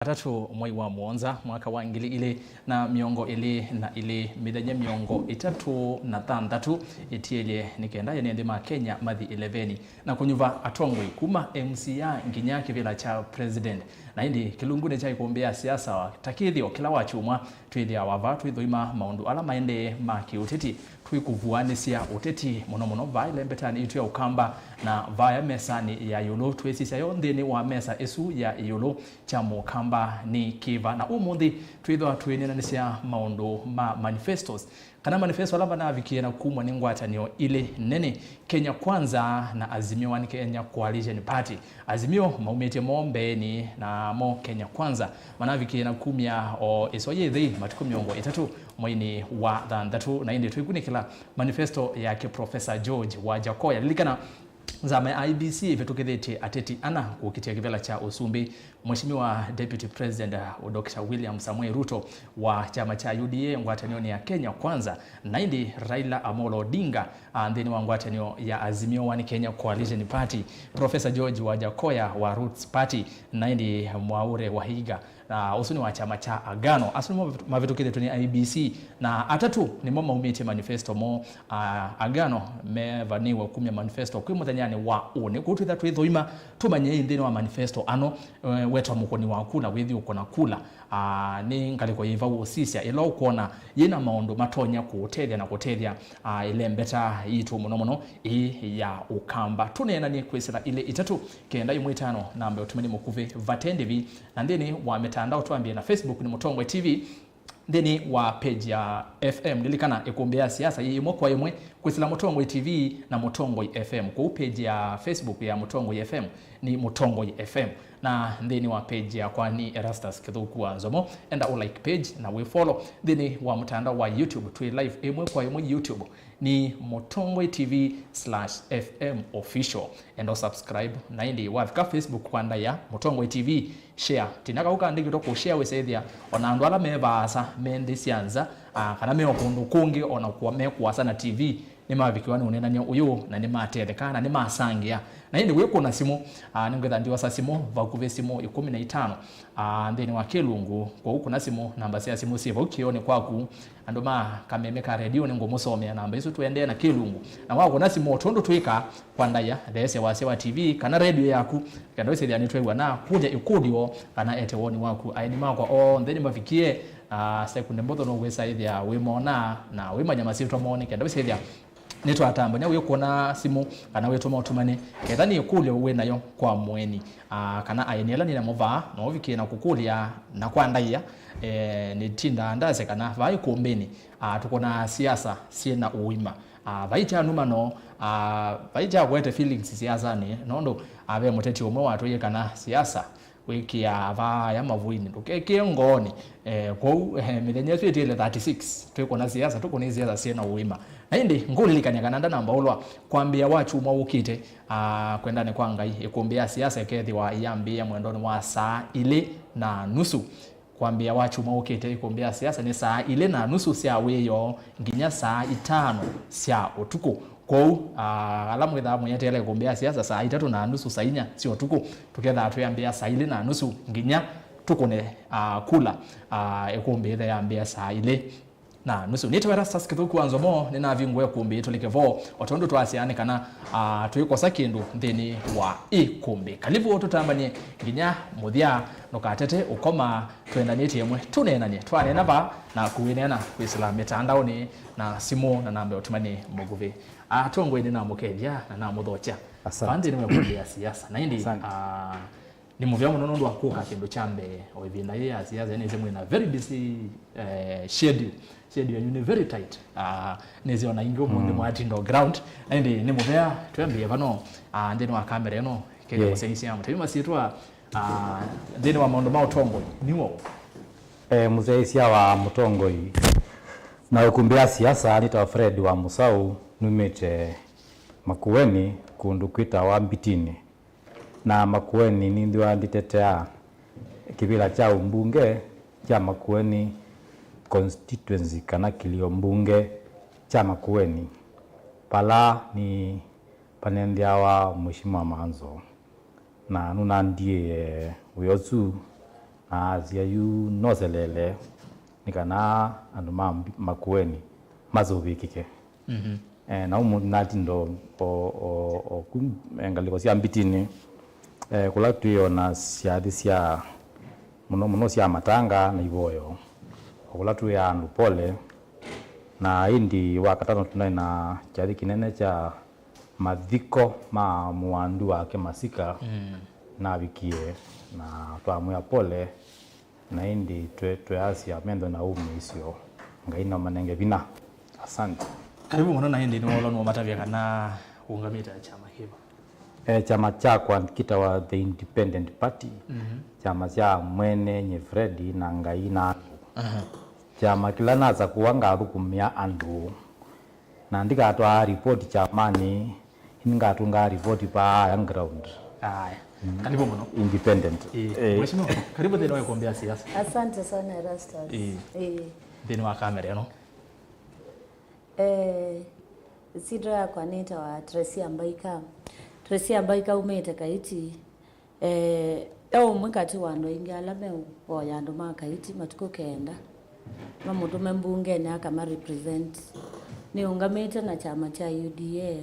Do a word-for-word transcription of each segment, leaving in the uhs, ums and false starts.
Atatũ mwei wa mũonza mwaka wa ngili ilĩ na mĩongo ĩlĩ na ilĩ, mĩthenya mĩongo ĩtatũ na thanthatũ ĩtielye nĩ kenda ene nthĩ ma Kenya mathi ĩleveni na kũnyuva atongoi kuma M C A nginya kĩvĩla kya president. Na ĩndĩ kĩlungunĩ kya ĩkũmbĩ ya siasa ta kĩthĩo kĩla wa kyumwa, twĩthĩawa vaa twĩthũima maũndũ ala maendee ma kĩũteti, twĩkũvuanĩsya ũteti mũno mũno vaa ĩlembetanĩ yitũ ya Ũkamba na vaya mesanĩ ya ĩũlũ, twĩsisya yo nthĩnĩ wa mesa ĩsu ya ĩũlũ kya Mũkamba nĩ kĩva. Na ũmũnthĩ twĩthwa twĩneenanĩsya maũndũ ma manifestos, kana manifesto ala manavikie na kumwa nĩ ngwatanĩo ilĩ nene, Kenya Kwanza na Azimio One Kenya Coalition Party. Azimio maumĩtye moo mbeenĩ, namo Kenya Kwanza manavikie na kumya o ĩsoa yĩthei matukũ mĩongo ĩtatũ mweinĩ wa thanthatũ, na ĩndĩ twĩkunĩkĩla manifesto yake Professor George Wajakoya. Lilikana, nzama ya I E B C ĩvĩtũkĩthĩtye ateti ana kũkitĩa kĩvĩla kya ũsumbĩ. Mheshimiwa Deputy President, uh, Doctor William Samoei Ruto wa kyama kya U D A ngwatanĩonĩ ya Kenya Kwanza, na ĩndĩ Raila Amolo Odinga, uh, nthĩnĩ wa ngwatanĩo ya Azimio One Kenya Coalition Party, Professor George Wajakoya wa Roots Party, na ĩndĩ Mwaure Wahiga, na ũsu nĩ wa kyama kya Agano. Asu nĩmo mavĩtũkĩthĩtwe nĩ I E B C, na atatũ nĩmo maumĩtye manifesto moo. Ah, Agano mevanĩwe kumya manifesto kwĩ mũthenyanĩ wa ũnĩ. Kũu twĩtha twĩthũima, tũmanye nthĩnĩ wa manifesto ano, eh, wetwa mũkũni wa kula, wĩthi ũkũna kula, ah, nĩ ngalĩko yĩva ũsisya ĩla ũkwona yĩna maũndũ matonya kũũtethya na kũtethya, ah, ĩlembeta yitũ mũno mũno ĩĩ ya Ũkamba. Tũneenanie kwĩsĩla ilĩ itatũ kenda ĩmwe ĩtano namba ũtũmani mũkuvĩ vate ndĩvi, na nthĩnĩ wa mĩtandao twambie na Facebook nĩ Mũtongoi T V, nthĩnĩ wa page ya F M. Lilikana, ĩkũmbĩ ya siasa yĩ ĩmwe kwa ĩmwe kwĩsĩla Mũtongoi T V na Mũtongoi F M. Kũu page ya Facebook ya Mũtongoi F M nĩ Mũtongoi F M, na nthĩnĩ wa page yakwa nĩ Erastus Kĩthũku wa Nzomo. Enda ũ like page na wĩ follow. Nthĩnĩ wa mũtandao wa YouTube twĩ live ĩmwe kwa ĩmwe YouTube nĩ Mũtongoi T V slash F M official. Enda ũ subscribe, na ĩndĩ wavika Facebook kwa ndaĩa Mũtongoi T V, share. Tina kau kaandĩkĩtwe kũ share wĩsethĩa ona andũ ala me vaasa me nthĩ sya nza, ah, kana me o kũndũ kũngĩ ona kwa me kũasa na T V, nĩmavikiwa nĩ ũneenany'a ũyũ na nĩmatetheka na nĩmasangĩa. Na ĩndĩ wĩkũna simũ, ah, nĩngwĩtha ndiosa simũ vakuvĩ simũ ĩkũmi na itano, ah, nthĩnĩ wa kĩlungu. Kwoou kũna simũ, namba sya simũ syĩ vau kĩonĩ kwaku. Andũ ma kameme ka redio nĩngũmũsomea namba isu tũendee na kĩlungu. Na wakũna simũ, o tondũ twĩkaa kwa ndaĩa, theesya wasya wa T V kana redio yaku, kenda wĩsĩthĩa nĩtwew'a na kũlya ĩkũlyo kana ete woni waku. Aeni makwa onthe nĩmavikie, na sekunde mbũthũ nũkwĩsa ĩthĩa wĩmona na wĩmanya masyĩtwa moo nĩ kenda wĩsĩthĩa nĩtwatambany'a wĩkũna simũ kana wĩtũma ũtũmane ketha nĩ ĩkũlyo wĩ nayo kwa mũeni. Ah, kana aeni ala nĩ namo vaa, no ũvikie na kũkũlya na kwa ndaĩa, eh, nĩtindaa ndasya kana vaa ĩkũmbĩnĩ, ah, tũkũnaa siasa syĩ na ũima. Ah, vai kya nũmano, ah, vai kya kũete feelings siasanĩ, nũndũ, ah, ve mũteti ũmwe watwĩie kana siasa wĩkĩaa vaaya mavuinĩ, ndũkekĩe ngoonĩ. Eh, kwoou, eh, mĩthenya ĩsu ĩtĩle thirty-six, twĩkũna siasa, tũkũnĩe siasa syĩ na ũima. Na ĩndĩ, ngũlilikany'a kana ndanamba ũlwa, kwambĩĩa wa kyumwa ũkĩte, ah, kwendanĩ kwa Ngai, ĩkũmbĩ ya siasa ĩkethĩwa ĩyambĩĩa mwendonĩ wa saa ilĩ na nusu. Kwambĩĩa wa kyumwa ũkĩte, ĩkũmbĩ ya siasa nĩ saa ilĩ na nusu sya wĩoo nginya saa itano sya ũtukũ. Kwoou, ah, ala mwĩthaa mũyeteela ĩkũmbĩ ya siasa saa itatũ na nusu, saa inya sya ũtukũ, tũkethaa twĩambĩa saa ilĩ na nusu nginya tũkũne, ah, kula, ah, ĩkũmbĩ ĩthe yambĩa saa ilĩ na nusu. Nĩtawa Erastus Kĩthũku wa Nzomo, nĩnavingũe ĩkũmbĩ tũlike vo, o tondũ twasyaa nĩ kana, ah, twĩkosa kĩndũ nthĩnĩ wa ĩkũmbĩ. Kalivu tũtambanie nginya mũthya, ndũkatete ũkoma, twendanĩtye ĩmwe, tũneenany'e, twaneena vaa, na kũwĩneena kwĩsĩla mĩtandaonĩ, na simũ, na namba ya ũtũmani mũkuvĩ. Atongoi nĩnamũkethya na namũthokya. Asante. Vaa nthĩnĩ wa ĩkũmbĩ ya siasa. Na ĩndĩ, asante, ah, nĩ mũvea mũno nũndũ wa kũka kĩndũ kya mbee o ĩvinda yĩĩ ya siasa, nĩsĩ mwĩ na very busy, eh, schedule. Schedule yenyu nĩ very tight. Ah, nĩsĩ ona ingĩ ũmũnthĩ, mm, mwatinda o ground. Na ĩndĩ nĩ mũvea, twĩambĩe vano, ah, nthĩnĩ wa kamera ĩno, kethĩa, yeah, mũsyaisya mũtemi masyĩtwa, ah, nthĩnĩ wa maũndũ ma ũtongoi, nĩwe ũ? Eh, mũsyaisya wa mũtongoi na ĩkũmbĩ ya siasa nĩtawa Fred wa Mũsaũ, numĩte Makueni, kũndũ kwĩtawa Mbitinĩ. Na Makueni nĩnthĩwa nditetea kĩvĩla kya ũmbunge kya Makueni constituency kana kĩlio mbunge kya Makueni, vala nĩ panentheawa Mheshimiwa Manzo. Na nũnandiĩe wĩa ũsu na asya yu noseleele nĩ kana andũ ma Mbi- Makueni masũvĩkĩke. Mhm. Eh, na ũmũnthĩ natinda o, o, o, o ku, eh, ngalĩko sya Mbitinĩ, eh, kũla twĩona syathi sya mũno mũno sya matanga na ivoyo, o kũla twĩaa andũ pole, na ĩndĩ Wakatano tũnaĩ na kyathi kĩnene kya mathiko ma mũandu wake Masika. Mm. Navikie na twamwĩa pole, na ĩndĩ twe- tweasya methwe na umĩĩsyo, Ngai namanenge vinya. Asante. Karibu mũno, na ĩndĩ nĩwolwa nũmatavya kana ũũngamĩte kyama kĩva? E, kyama kyakwa kĩtawa The Independent Party. Mhm. Kyama kya mwene nye Fred na Ngai na andũ. Aha. Kyama kĩla nasakũa ngathũkũmĩa andũ. Na ndikatwaa ripoti kyamanĩ, nĩngatũngaa ripoti paaya ground. Aya. Mm. Karibu mũno. Independent. Ĩĩ. Eh. Mheshimiwa, karibu thĩinĩ wa ĩkũmbĩ ya siasa. Asante sana, Erastus. Ĩĩ. Ĩĩ. Thĩinĩ wa kamera ĩno. Eh, syĩtwa yakwa nĩtawa Tresia Mbaika. Tresia Mbaika umĩte Kaiti. Eh, e ũmwe katĩ wa andũ aingĩ ala meũvoya andũ ma Kaiti matukũ kenda mamũtũme mbungenĩ akama represent. Nĩũngamĩte na kyama kya U D A,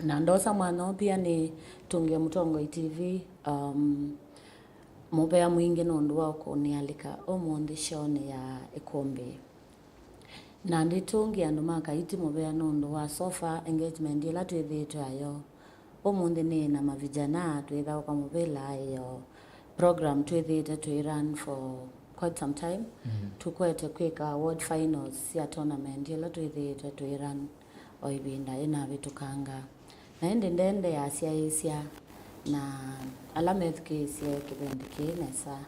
na ndosa mwanya ũũ pia nĩtũngĩe Mũtongoi T V, um, mũvea mwingĩ nũndũ wa kũnĩalĩka ũmũnthĩ show'nĩ ya ĩkũmbĩ. Na ndĩtũngĩa andũ ma Kaiti mũvea nũndũ wa so far engagement ĩla twĩthĩĩtwe ayo. Ũmũnthĩ nĩ na mavijana twĩthaũka mũvĩla ĩyo program twĩthĩĩte twĩ run for quite some time. Mhm. Tũkwete kwĩka award finals sya tournament ĩla twĩthĩĩtwe twĩ run o ĩvinda ĩnavĩtũkanga. Na ĩndĩ ndendeeasya ĩsya na ala methukĩĩsye kĩvĩndĩ kĩĩ nesa.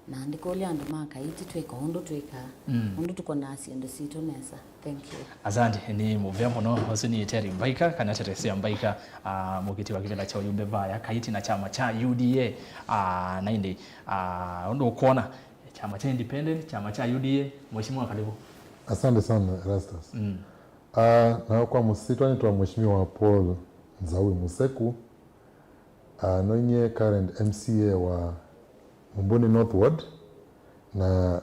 Na ndikũlya andũ ma Kaiti twĩka ũndũ twĩkaa, mm, ũndũ tũkonaa syĩndũ sitũ nesa. Thank you. Asante, nĩ mũvea mũno. Ũsu nĩ Terry Mbaika, kana Teresia Mbaika, ah, mũkiti wa kĩvĩla kya ũyumbe vaya Kaiti na kyama kya U D A. Ah, na ĩndĩ, ah, ũndũ ũkwona, kyama kya independent, kyama kya U D A, Mheshimiwa, karibu. Asante sana, Erastus. Mm. Ah, na kwa mũsyĩtwa nĩtawa Mheshimiwa Paul Nzawi Museku. Ah, no nyie current M C A wa Mumbuni North Ward na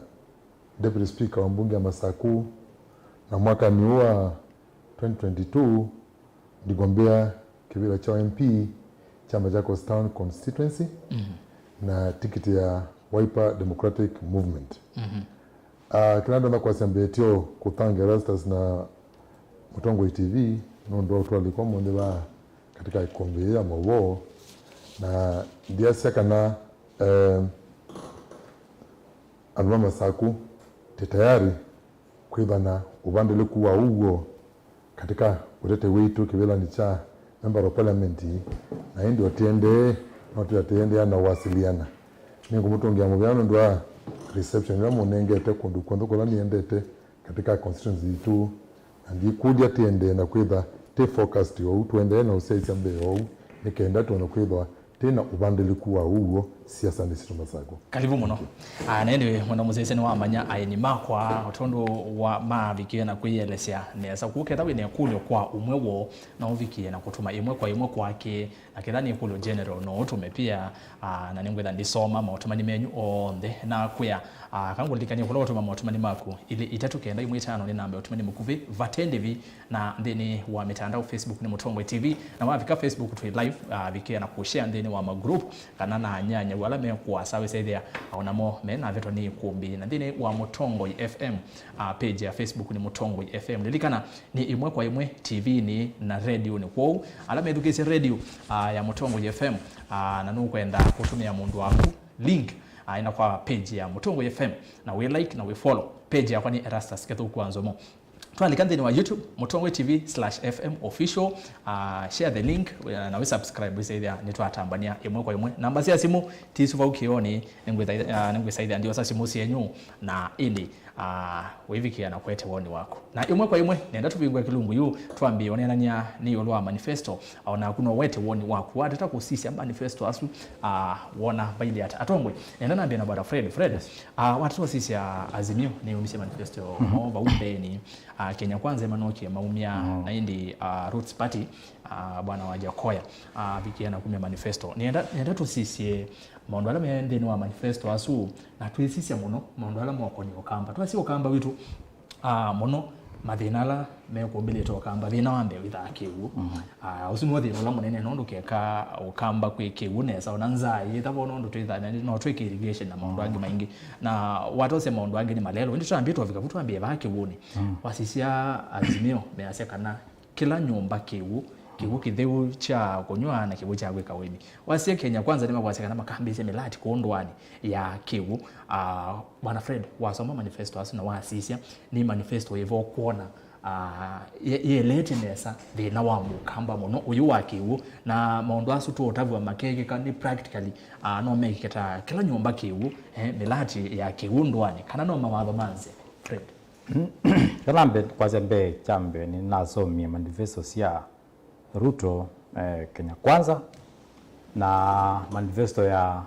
Deputy Speaker wa mbunge ya Masaku, na mwakanĩ ũũ wa twenty twenty-two ndigombea kĩvĩla kya M P kya Machakos Town Constituency, mhm, na tikiti ya Wiper Democratic Movement. Mhm. Ah, kĩla ndonya kwasya mbee tyo kũthange Erastus na Mũtongoi T V nũndũ wa ũtwaliko ũmũnthĩ vaa katika ĩkũmbĩ yĩĩ ya maũvoo, na ndyasya kana, eh, andũ ma Masaku tĩ tayari kwĩthwa na ũvandĩlĩku wa ũw'o katika ũteti witũ kĩvĩlanĩ kya member of parliament, na ĩndĩ o tĩendee, no tũya tĩendeea na ũwasiliana. Nĩngũmũtũngĩa mũvea nũndũ wa reception ĩla mũnengete kũndũ kw'onthe kũla nĩendete katika constituency yitũ, na ndikũlya tĩendee na kwĩtha tĩ focused oou, tũendee na ũsyaĩĩsya mbee oou, nĩ kenda tũone kwĩthwa tĩ na ũvandĩlĩku wa ũw'o siasanĩ sitũ Masaku. Karibu mũno. Thank you. Ah, na ĩndĩ mwenda mũsyaĩĩsya nĩwamanya aeni makwa, o tondũ wa mavikie na kwĩyelesya nesa. Kũu ketha wĩ na ĩkũlyo kwa ũmwe woo, no ũvikie na kũtũma ĩmwe kwa ĩmwe kwake, na ketha nĩ ĩkũlyo general, no ũtũme pia, ah, na nĩngwĩtha ndisoma maũtũmani menyu onthe. Na kwĩa, ah, kangũlilikany'a kũla ũtũma maũtũmani maku, ilĩ itatũ kenda ĩmwe itano nĩ namba ya ũtũmani mũkuvĩ, vate ndĩvi, na nthĩnĩ wa mĩtandao, Facebook nĩ Mũtongoi T V, na wavika Facebook twĩ live, ah, vikia na kũshare nthĩnĩ wa magroup, kana na anyanyau ala me kũasa wĩsa ĩthĩa, ah, o namo me na vetwa nĩ ĩkũmbĩ. Na nthĩnĩ wa Mũtongoi F M, ah, page ya Facebook nĩ Mũtongoi F M. Lilikana, nĩ ĩmwe kwa ĩmwe T V-nĩ na radio-nĩ. Kwoou, ala methukĩĩsye radio, ah, ya Mũtongoi F M, ah, na nũkwenda kũtũmĩa mũndũ waku link, ah, ĩna kwa page ya Mũtongoi F M, na wĩ like na wĩ follow. Page yakwa nĩ Erastus Kĩthũku wa Nzomo. Twalika nthĩnĩ wa YouTube, Mũtongoi T V slash F M official, ah, share the link, eh, na wĩ subscribe, wĩsaĩthĩa nĩtwatambania ĩmwe kwa ĩmwe. Namba sya simũ ti isu vau kĩonĩ, nĩngwĩtha-, ah, nĩngwĩsaĩthĩa ndiosa simũ syenyu, na ĩndĩ, ah, wĩvikĩa na kũete woni waku. Na ĩmwe kwa ĩmwe, nenda tũvingũe kĩlungu yu, twambĩe ũneenany'a nĩ ĩũlũ wa manifesto, o naku no wete woni waku. Watata kũsisya manifesto asu, ah, wona vailye ata? Atongoi, nenda nambĩe na Bwana Fred. Fred, yes, ah, watata ũsisya Azimio nĩyumisye manifesto, mhm, moo vau mbeenĩ. Ah, Kenya Kwanza manokie maumya na ĩndĩ, ah, Roots Party, ah, bwana Wajakoya, ah, avikie na kumya manifesto. Nĩenda, nĩenda tũsisye maũndũ ala me nthĩnĩ wa manifesto asu, na twĩsisya mũno maũndũ ala mokoni Ũkamba. Twasya Ũkamba witũ, ah, mũno mathĩna ala mekũmbĩlĩte Ũkamba, thĩna wa mbee wĩthaa kĩw'ũ. Ah, ũsu nĩw'o thĩna ũla mũnene, nũndũ keka Ũkamba kwĩ kĩw'ũ nesa, ona nzaa yĩtha vo nũndũ twĩthaa no twĩke irrigation na maũndũ angĩ maingĩ. Na watosya maũndũ angĩ nĩ malelo, ĩndĩ twambie twavika vu twambie vaa kĩw'ũnĩ. Wasisya Azimio measya kana kĩla nyũmba kĩw'ũ, kĩw'ũ kĩtheu kya kũnyw'a na kĩw'ũ kya kwĩka ũĩmi. Wasisya Kenya Kwanza nĩmakwasya kana makambĩĩsya mĩlati kũũ ndũanĩ ya kĩw'ũ. Ah, Bwana Fred, wasoma manifesto asu na wasisya, nĩ manifesto yĩvo kwona, ah, yĩ-, yĩelete nesa thĩna wa Mũkamba mũno ũyũ wa kĩw'ũ, na maũndũ asu tũũtavw'a makekĩka nĩ practically, ah, no mekĩke ta kĩla nyũmba kĩw'ũ, eh, mĩlati ya kĩw'ũ ndũanĩ, kana no mawatho ma nzĩa, Fred? Kana mbe, kwasya mbee, kya mbee nĩnasomie manifesto sya Ruto, eh, Kenya Kwanza, na manifesto ya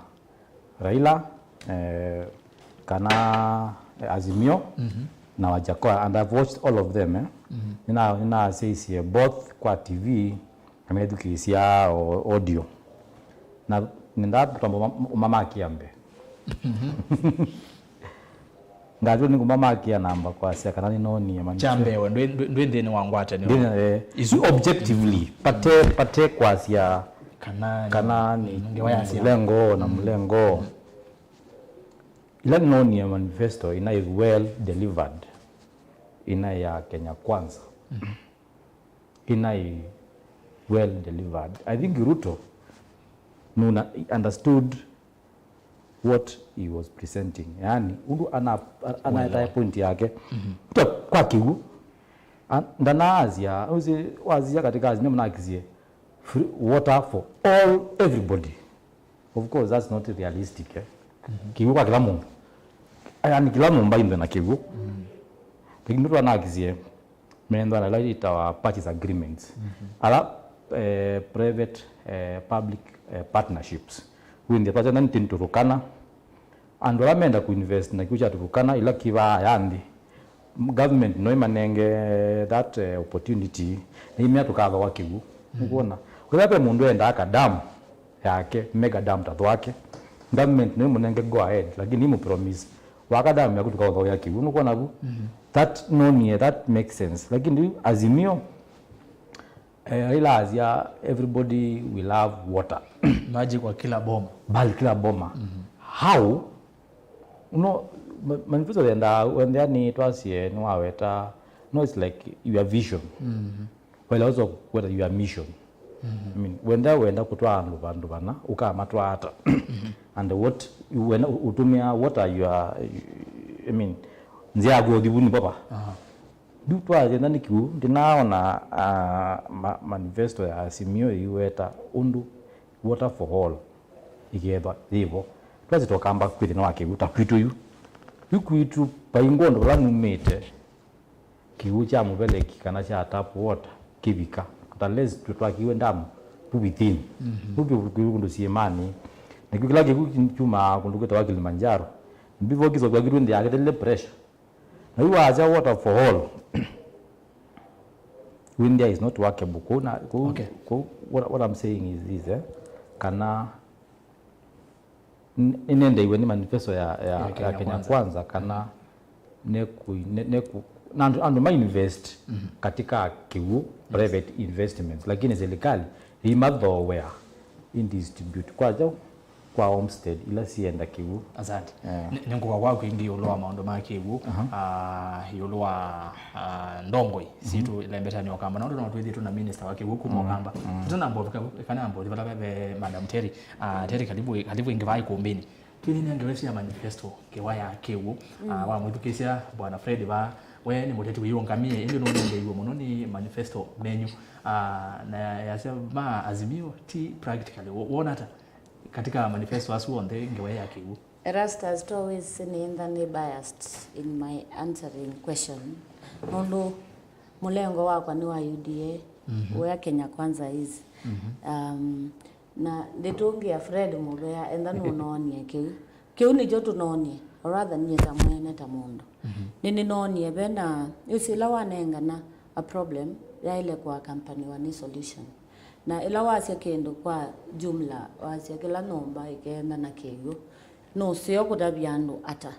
Raila, eh, kana, eh, Azimio, na Wajakoya, and I've watched all of them, eh. Nĩna-, nĩnasyaisye both kwa T V, na methukĩĩsya o-, audio. Na nenda twamba ũma-, ũmamakĩa mbee. Ngatw'a nĩngũmamakĩa namba kwasya kana nĩnoonie manifesto. Kya mbee, we ndwĩ, ndwĩ, ndwĩ nthĩnĩ wa ngwatanĩo. Ndĩna, eh, isu objectively, pate, pate kwasya kana nĩ, kana nĩ ngewa ya siasa. Mũlengo na mũlengo. Ila nĩnoonie manifesto ĩnaĩ well delivered, ĩnaĩ ya Kenya Kwanza. Ĩnaĩ well delivered. I think Ruto nuna understood what he was presenting. Yani, ũndũ ana-, anaetae point yake. Ruto kwa kĩw'ũ, a-, ndanaasya, ũsĩ, wasisya katika Azimio mnakisye free water for all, everybody. Of course, that's not realistic, eh? Kĩw'ũ kwa kĩla mũndũ. Yani, kĩla nyũmba ĩmbe na kĩw'ũ. Lakini Ruto anakisye, methwa na ila itawa purchase agreements. Ala, eh, private, eh, public, eh, partnerships. Wĩnthĩa twasya nĩ Turkana. Andũ ala menda kũinvest na kĩw'ũ kya Turkana, ila kĩvaa ya nthĩ, government no ĩmanenge that, eh, opportunity, na imea tũkathooa kĩw'ũ. Nĩkwona? Wĩla ve mũndũ endaa ka dam yake, mega dam ta Thwake, government no ĩmũnenge go ahead, lakini imũpromise, waka dam yaku tũkaũthooea kĩw'ũ. Nũkwona vu? That nonie, that makes sense. Lakini Azimio, eh, ĩla asya, everybody will have water. Maji kwa kila boma. Bali kila boma. How? No, ma-, manifesto yendaa, wendea nĩ twasie, nĩwaweta, no, it's like your vision. While also whether your mission. I mean, wenda, wenda kũtwaa andũ vandũ vana, ũkamatwaa ata? And what, wenda ũtũmĩa, what are your, I mean, nzĩa yaku ya ũthi vu nĩ vava? Rĩu twathĩna nĩ kĩw'ũ, ndĩnaona, ah, ma-, manifesto ya Azimio ĩiweta ũndũ water for all ĩkethwa yĩvo. Twasye tũkamba kwĩ thĩna wa kĩw'ũ ta kwitũ yu. Yu kwitũ vai ng'ondo vala numĩte, kĩw'ũ kya mũveleki kana kya tap water kĩvika. At least twakiwe ndamu vu within. Vu kĩw'ũ kũndũ syĩmanĩ. Na kĩw'ũ kĩla kĩw'ũ kyumaa kũndũ kwĩtawa Kilimanjaro. Before kĩsokwa kĩtũ nthĩ yakĩtelile pressure. Na yu wasya water for all, when there is not workable. Kũu na, kũu, okay, kũu, what, what I'm saying is this, eh? Kana n-, nĩnendeiwe nĩ manifesto ya, ya, ya Kenya Kwanza, kana neku, ne, neku, na andũ, andũ ma invest katika kĩw'ũ, private investments, lakini serikali imathowea in distribute kwa jau kwa homestead ila sienda kĩw'ũ. Asante. Eh. Nĩ, nĩ ngũka kwaku ĩngĩ ĩũlũ wa maũndũ ma kĩw'ũ, ah, ĩũlũ wa, ah, ndongoi sitũ ila mbetanĩ Ũkamba. Nũndũ no twĩthĩtwe na minister wa kĩw'ũ kuma Ũkamba. Tũtanamba ũvika, kana amba ũthi vala ve, ve Madam Terry. Ah, Terry, karibu, karibu ĩngĩ vaa ikumbĩnĩ. Twĩthĩnĩa ngewa ĩsu ya manifesto, ngewa ya kĩw'ũ. Ah, wamwĩthukĩĩsya Bwana Fred vaa, we nĩ mũteti wĩyĩũngamĩe, ĩndĩ nũnengeiwe mũno nĩ manifesto menyu. Ah, na yasya ma Azimio ti practically. Wo-, wona ata? Katika manifesto asu onthe, ngewa ya kĩw'ũ. Erastus, to always nĩenda nĩ biased in my answering question. Nũndũ mũlengo wakwa nĩ wa U D A, where Kenya Kwanza is. Um, na ndĩtũngĩa Fred Mũvea, enda nũnoonie kĩu. Kĩu nĩkyo tũnoonie, or rather, nyie ta mwene, ta mũndũ. Mhm. Nĩnĩnoonie ve na, ĩsĩ ĩla wanengana a problem, yaĩle kũaccompaniwa nĩ solution. Na ĩla wasya kĩndũ kwa jumla, wasya kĩla nyũmba ĩkeenda na kĩw'ũ, nũseo kũtavya andũ ata.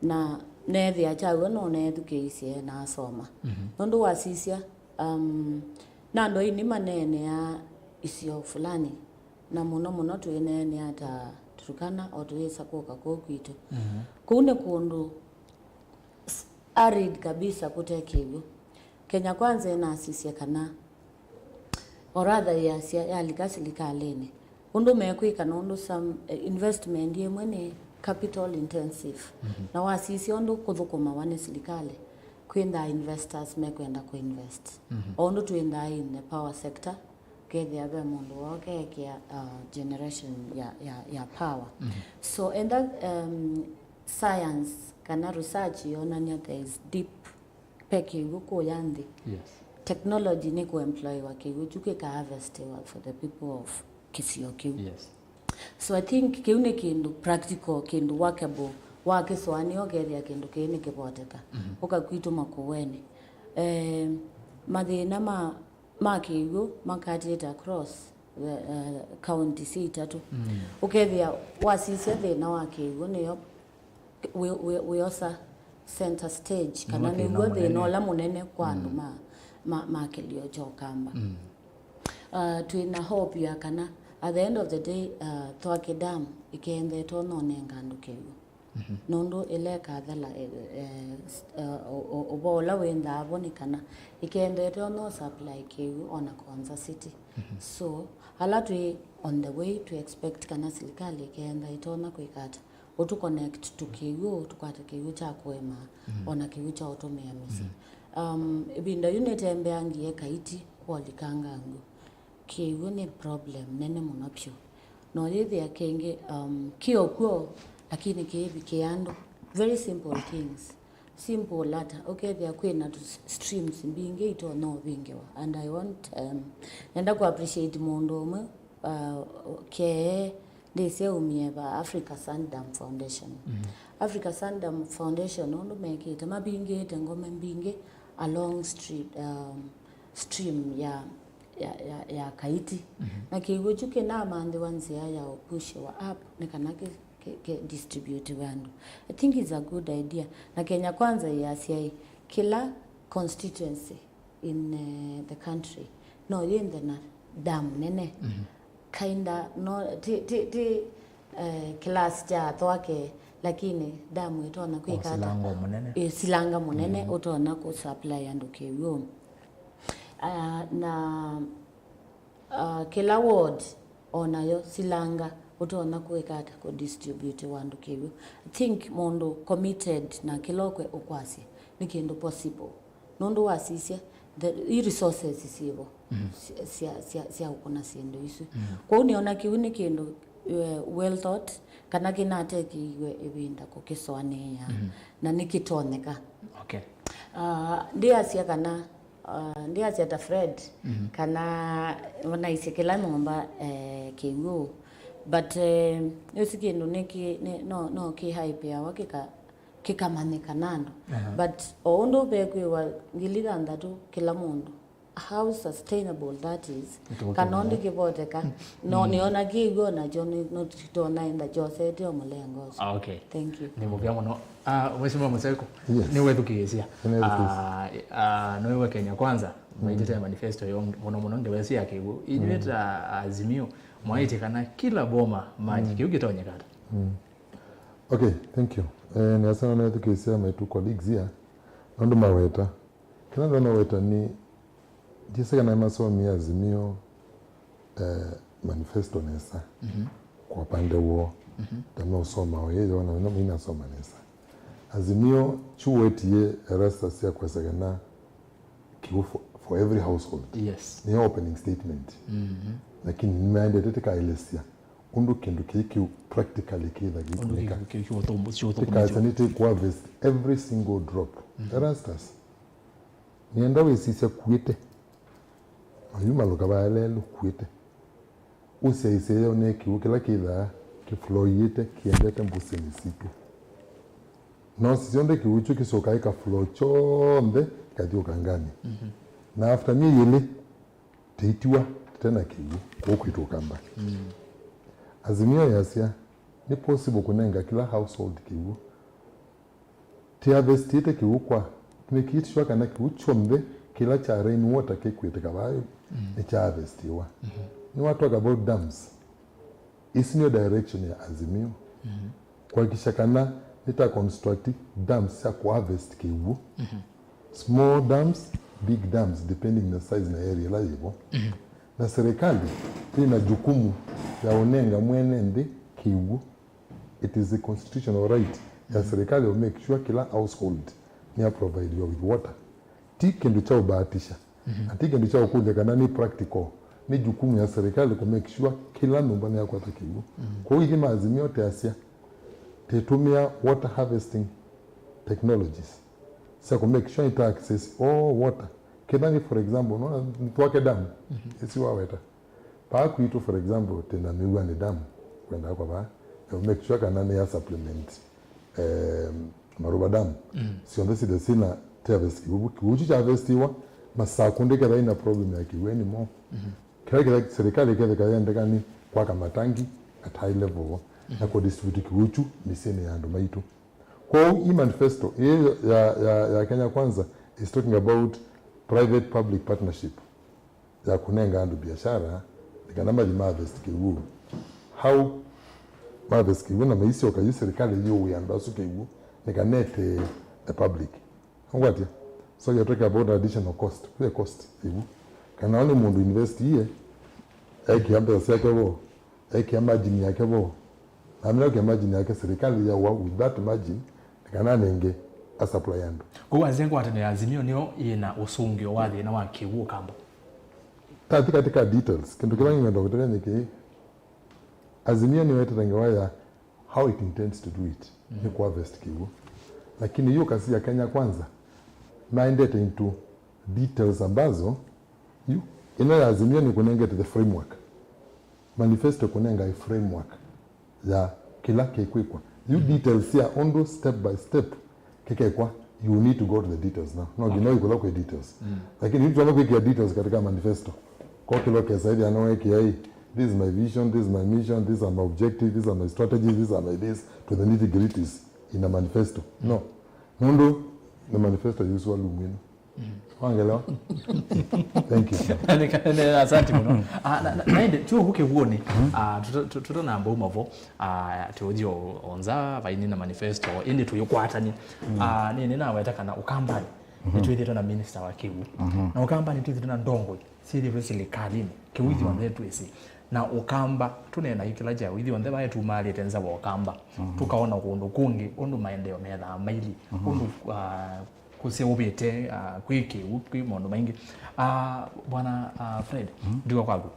Na neethĩa kyaw'o nũneethukĩĩisye na asoma. Mhm. Nũndũ wasisya, um, na andũ aini maneeneaa isio fulani, na mũno mũno twĩneenea ta Turkana, o tũyĩsa kũka kũu kwitũ. Mhm. Kũu nĩ kũndũ s-, arid kabisa kũte kĩw'ũ. Kenya Kwanza ĩnasisye kana, or rather, yasya yalika silikalĩnĩ, ũndũ mekwĩka, nũndũ some, eh, investment ĩmwe nĩ capital intensive. Mhm. Na wasisya ũndũ kũthũkũmawa nĩ silikalĩ, kwĩthaa investors mekwenda kũinvest. Mhm. O ũndũ twĩthaa in the power sector, kethĩa ve mũndũ woo keekĩa, uh, generation ya, ya, ya power. Mhm. So, enda, um, science kana research yonania there is deep, pe kĩw'ũ kũya nthĩ. Yes. Technology nĩ kũemployiwa kĩw'ũ kyu kĩkaharvestiwa for the people of kĩsio kĩu. Yes. So I think kĩu nĩ kĩndũ practical, kĩndũ workable, wakĩsũanĩa ũkethĩa kĩndũ kĩĩ nĩkĩvoteka. Mhm. Ũka kwitũ Makueni. Eh, mathĩna ma ma kĩw'ũ makatĩte across the, uh, county syĩ itatũ. Mm. Ũkethĩa wasisya thĩna wa kĩw'ũ nĩyo wĩ, wĩ, wĩosa center stage, kana nĩw'o thĩna ũla mũnene kwa andũ, mm, ma, ma, ma kĩlio kya Ũkamba. Mm. Uh, twĩ na hope ya kana at the end of the day, uh, Thwake Dam ĩkeendeete ũnonenga andũ kĩw'ũ. Mhm. Nũndũ ĩla ĩkathela, eh, eh, s-, eh, ũ-, ũ-, ũvoo ũla wĩnthaa vo nĩ kana ĩkendete ona ũ supply kĩw'ũ ona Konza City. Mhm. So, ala twĩ on the way to expect kana silikalĩ ĩkenda ĩtonya kwĩka ata, ũtũ connect to kĩw'ũ, tũkwate kĩw'ũ kya kũema, mhm, ona kĩw'ũ kya ũtũmĩa mĩsyĩ. Mhm. Um, ĩvinda yu nĩtembeangie Kaiti, Woli, Kangangu. Kĩw'ũ nĩ problem nene mũno vyũ. Na ũyĩthĩa kĩngĩ, um, kĩ o kw'o, lakini kĩivikĩa andũ. Very simple things. Simple ata, ũkethĩa kwĩna tu s-, streams mbingĩ itonya ũvingĩwa. And I want, um, nenda kũ appreciate mũndũ ũmwe, uh, kee ndĩsĩ aumie va Africa Sandam Foundation. Mhm. Africa Sandam Foundation ũndũ mekĩte, mavingĩte ngome mbingĩ along street, um, stream ya ya, ya, ya Kaiti. Mhm. Na kĩw'ũ kyu kĩnamanthĩwa nzĩa ya ũpushiwa up nĩ kana kĩ, kĩ, kĩ distributiwe andũ. I think it's a good idea. Na Kenya Kwanza yĩasya ĩ, kĩla constituency in, eh, the country no yĩnthe na dam nene. Mhm. Kinda no, ti, ti, ti, eh, class kya Thwake, lakini dam ĩtonya kwĩka ata? Silanga mũnene. Ĩ, silanga mũnene, mhm, ũtonya kũ supply andũ kĩw'ũ. Ah, na, ah, kĩla ward onayo silanga ũtonya kwĩka ata kũ distribute andũ kĩw'ũ. I think mũndũ committed na kĩla ũkwe ũkwasya nĩ kĩndũ possible. Nũndũ wasisya, the, i resources syĩvo, mhm, sya, sya, sya, sya ũkũna syĩndũ isu. Mhm. Kwoou nĩona kĩu nĩ kĩndũ, eh, well thought, kana kĩnatekeiwe ĩvinda kũkĩsũanĩĩa, mhm, na nĩkĩtonyeka. Okay. Ah, ndĩasya kana, ah, ndĩasya ta Fred, mhm, kana naisye kĩla nyũmba, eh, kĩw'ũ. But, eh, ĩsu kĩndũ nĩkĩ, nĩ, no, no kĩhypeawa kĩka, kĩkamanyĩka na andũ. Aha. But o ũndũ vekwĩwa ngili thanthatũ kĩla mũndũ, how sustainable that is, kana ũndũ kĩvoteka. No, mm, nĩona kĩw'ũ nakyo nĩ, no tũtonya enda kyosete o mũlengo ũsu. Ah, okay. Thank you. Nĩ mũvea mũno. Ah, Mheshimiwa Mũseko, yes, nĩwethukĩĩsya. Nĩwethukĩĩsya. Ah, ah, nĩwĩw'a Kenya Kwanza, mm, maitĩte manifesto yo mũno mũno ngewa ĩsu ya kĩw'ũ. Inyuĩ, mm, ta Azimio, mwaĩtye kana kila boma maji, mm, kĩu kĩtonyeka ata? Mm. Okay, thank you. Eh, nĩasa nĩwethukĩĩsya my two colleagues here. Nũndũ maweta. Kĩla ndonya weta nĩ, ndiĩsĩ kana nĩmasomie Azimio, eh, manifesto nesa, mhm, kwa upande woo. Mhm. Ta meũsoma ũyĩ, yona nĩmo mainasoma nesa. Azimio kyu wetie Erastus sya kwesa kana kĩw'ũ for, for every household. Yes. Nĩyo opening statement. Mhm. Lakini nĩmaendete tĩkaelesya ũndũ kĩndũ kĩĩ kĩu practically kĩtha gĩkũnĩka. Ũndũ kĩu kĩu kĩũtũmbũ-, kĩũtũkũmĩtyo. Tĩkaelesya nĩtĩkũharvest every single drop. Mhm. Erastus, nĩenda wĩsisya kuĩte. Mayu malũka vaelelũ kuĩte. Ũsyaĩsye yo nĩ kĩw'ũ kĩla kĩthaa kĩfloiĩte kĩendete mbũsĩnĩ sitũ. No syonthe kĩw'ũ kĩu kĩsyokaa kĩkaflow kyonthe kĩkathi ũkanganĩ. Na after myei ĩlĩ, tĩitiwa tĩte na kĩw'ũ kũu kwitũ Ũkamba. Azimio yasya, nĩ possible kũnenga kĩla household kĩw'ũ. Tĩharvestĩte kĩw'ũ kwa make sure kana kĩw'ũ kyonthe kĩla kya rain water kĩkwĩtĩka vaa nĩ kya harvestiwa. Nĩ wa talk about dams. Ĩsu nĩyo direction ya Azimio. Kuhakikisha kana nĩta construct dams sya kũharvest kĩw'ũ. Small dams, big dams, depending na size na area ĩla yĩvo. Na serikali ĩna jukumu ya ũnenga mwene nthĩ kĩw'ũ. It is a constitutional right ya serikali to make sure kĩla household nĩ ya providiwa with water. Ti kĩndũ kya ũbahatisha. Na ti kĩndũ kya ũkũlya kana nĩ practical. Nĩ jukumu ya serikali ku make sure kĩla nyũmba nĩ yakwata kĩw'ũ. Kwoou ithyĩ ma Azimio tĩasya, tĩtũmĩa water harvesting technologies sya ku make sure nĩta access all water. Kĩtha nĩ, for example, no twake dam ĩsu waweta. Paa kwitũ, for example, twĩna Mĩuanĩ dam, kwenda kwa vaa, na make sure kana nĩ ya supplement, em, Maruva dam. Syonthe sithe sina tĩharvest kĩw'ũ. Kĩw'ũ kyu kya harvestiwa, Masakũ ndĩketha ina problem ya kĩw'ũ anymore. Kĩla kĩla serikali ĩketheka yendeka nĩ kwaka matangi at high level na kũ distribute kĩw'ũ kyu mĩsyĩnĩ ya andũ maitũ. Kwoou ĩ manifesto ĩĩ ya, ya, ya Kenya Kwanza is talking about private public partnership ya kũnenga andũ biashara nĩ kana mathi ma harvest kĩw'ũ. How ma harvest kĩw'ũ na maisyoka yu serikali yĩũĩa andũ asu kĩw'ũ nĩ kana ete the public. Ngwatya? So you're talking about additional cost. Kwĩ cost ĩvu. Kana nĩ mũndũ invest iye, ekĩa mbesa syake vo, ekĩa margin yake vo. Na amina ekĩa margin yake, serikali yawa with that margin, nĩ kana nenge a supply andũ. Kwoou anzĩa ngwatanĩo ya Azimio nĩyo yĩna ũsũngĩo wa thĩna wa kĩw'ũ Ũkamba. Tathi katika details, kĩndũ kĩla ng'enda kũtavya nĩ kĩĩ. Azimio nĩyo ĩtĩte ngewa ya how it intends to do it, nĩ kũ harvest kĩw'ũ. Lakini yu kasi ya Kenya Kwanza, maendete into details ambazo, yu, ĩno ya Azimio nĩkũnengete the framework. Manifesto kũnenga a framework ya kĩla kĩkwĩkwa. Yu details sya ũndũ step by step kĩkekwa, you need to go to the details now. No nginya ũikũla kwĩ details. Lakini yu twana kwĩkĩa details katika manifesto. Kwa kĩla ũkesa ĩthĩa no wekĩa ĩ, this is my vision, this is my mission, these are my objectives, these are my strategies, these are my this, to the nitty gritties in a manifesto. No. Nũndũ nĩ manifesto yusua lumu ĩno. Wangelewa? Thank you, sir. Nĩ- nĩ- asante mũno. Ah, na- na- naende tyo huke huoni. Ah, tuta- tu- tutanamba uma vo. Ah, tũthi o- onza vaini na manifesto ĩndĩ tũyũkwatany'a. Ah, nĩ nĩnaweta kana Ũkambani nĩtwĩthĩtwe na minister wa kĩw'ũ. Na Ũkambani nĩtwĩthĩtwe na ndongoi syĩthĩtwe silikalini. Kĩw'ũ ithyonthe twĩsĩ. Na Ũkamba tũneena kĩla kya ithyonthe vae tumalĩte nza wa Ũkamba. Tũkaona kũndũ kũngĩ ũndũ maendeeo methaa maili. Ũndũ ah, kũseũvĩte, ah, kwĩ kĩw'ũ, kwĩ maũndũ maingĩ. Ah, Bwana, ah, Fred, ndiwa kwaku.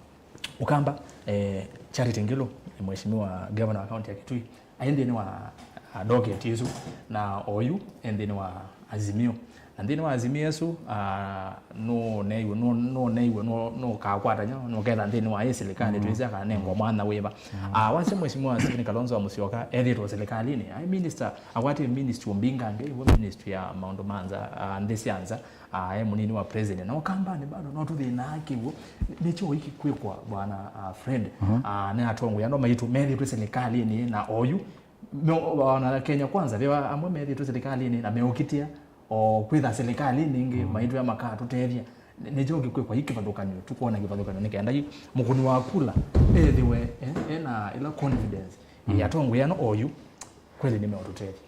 Ũkamba, eh, Charity Ngilu, mheshimiwa governor wa county ya Kitui, aĩ nthĩnĩ wa, ah, docket ĩsu, na oyu e nthĩnĩ wa Azimio. Na nthĩnĩ wa Azimio ĩsu, ah, nũneiwe, nũ- nũneiwe, nũ- nũkakwatany'a, nũketha nthĩnĩ wa ĩ silikalĩ, twĩsĩ akanengwa mwanya wĩva. Ah, wasya mheshimiwa Stephen Kalonzo wa Musyoka ethĩtwe silikalĩnĩ, aĩ minister, akwatĩe ministry mbingangĩ, ĩvo ministry ya maũndũ ma nza, ah, nthĩ sya nza, ah, e mũnini wa president. Na Ũkambanĩ bado no tũthĩnaa kĩw'ũ. Nĩkyo ũiki kwĩkwa, bwana, ah, Fred. Ah, nĩ atongoi andũ maitũ methĩtwe silikalĩnĩ na oyu. Me- ona Kenya Kwanza, ve amwe methĩtwe silikalĩnĩ na meũkitĩa o kwĩtha silikalĩnĩ ĩngĩ, maitwĩa makatũtethya. Nĩ- nĩkyo ũiki kwĩkwa i kĩvathũkany'o, tũkwona kĩvathũkany'o nĩ kenda yu mũkũni wa kula ethĩwe, eh, ena ĩla confidence. Ĩ atongoi ano oyu kweli nĩmeũtũtethya.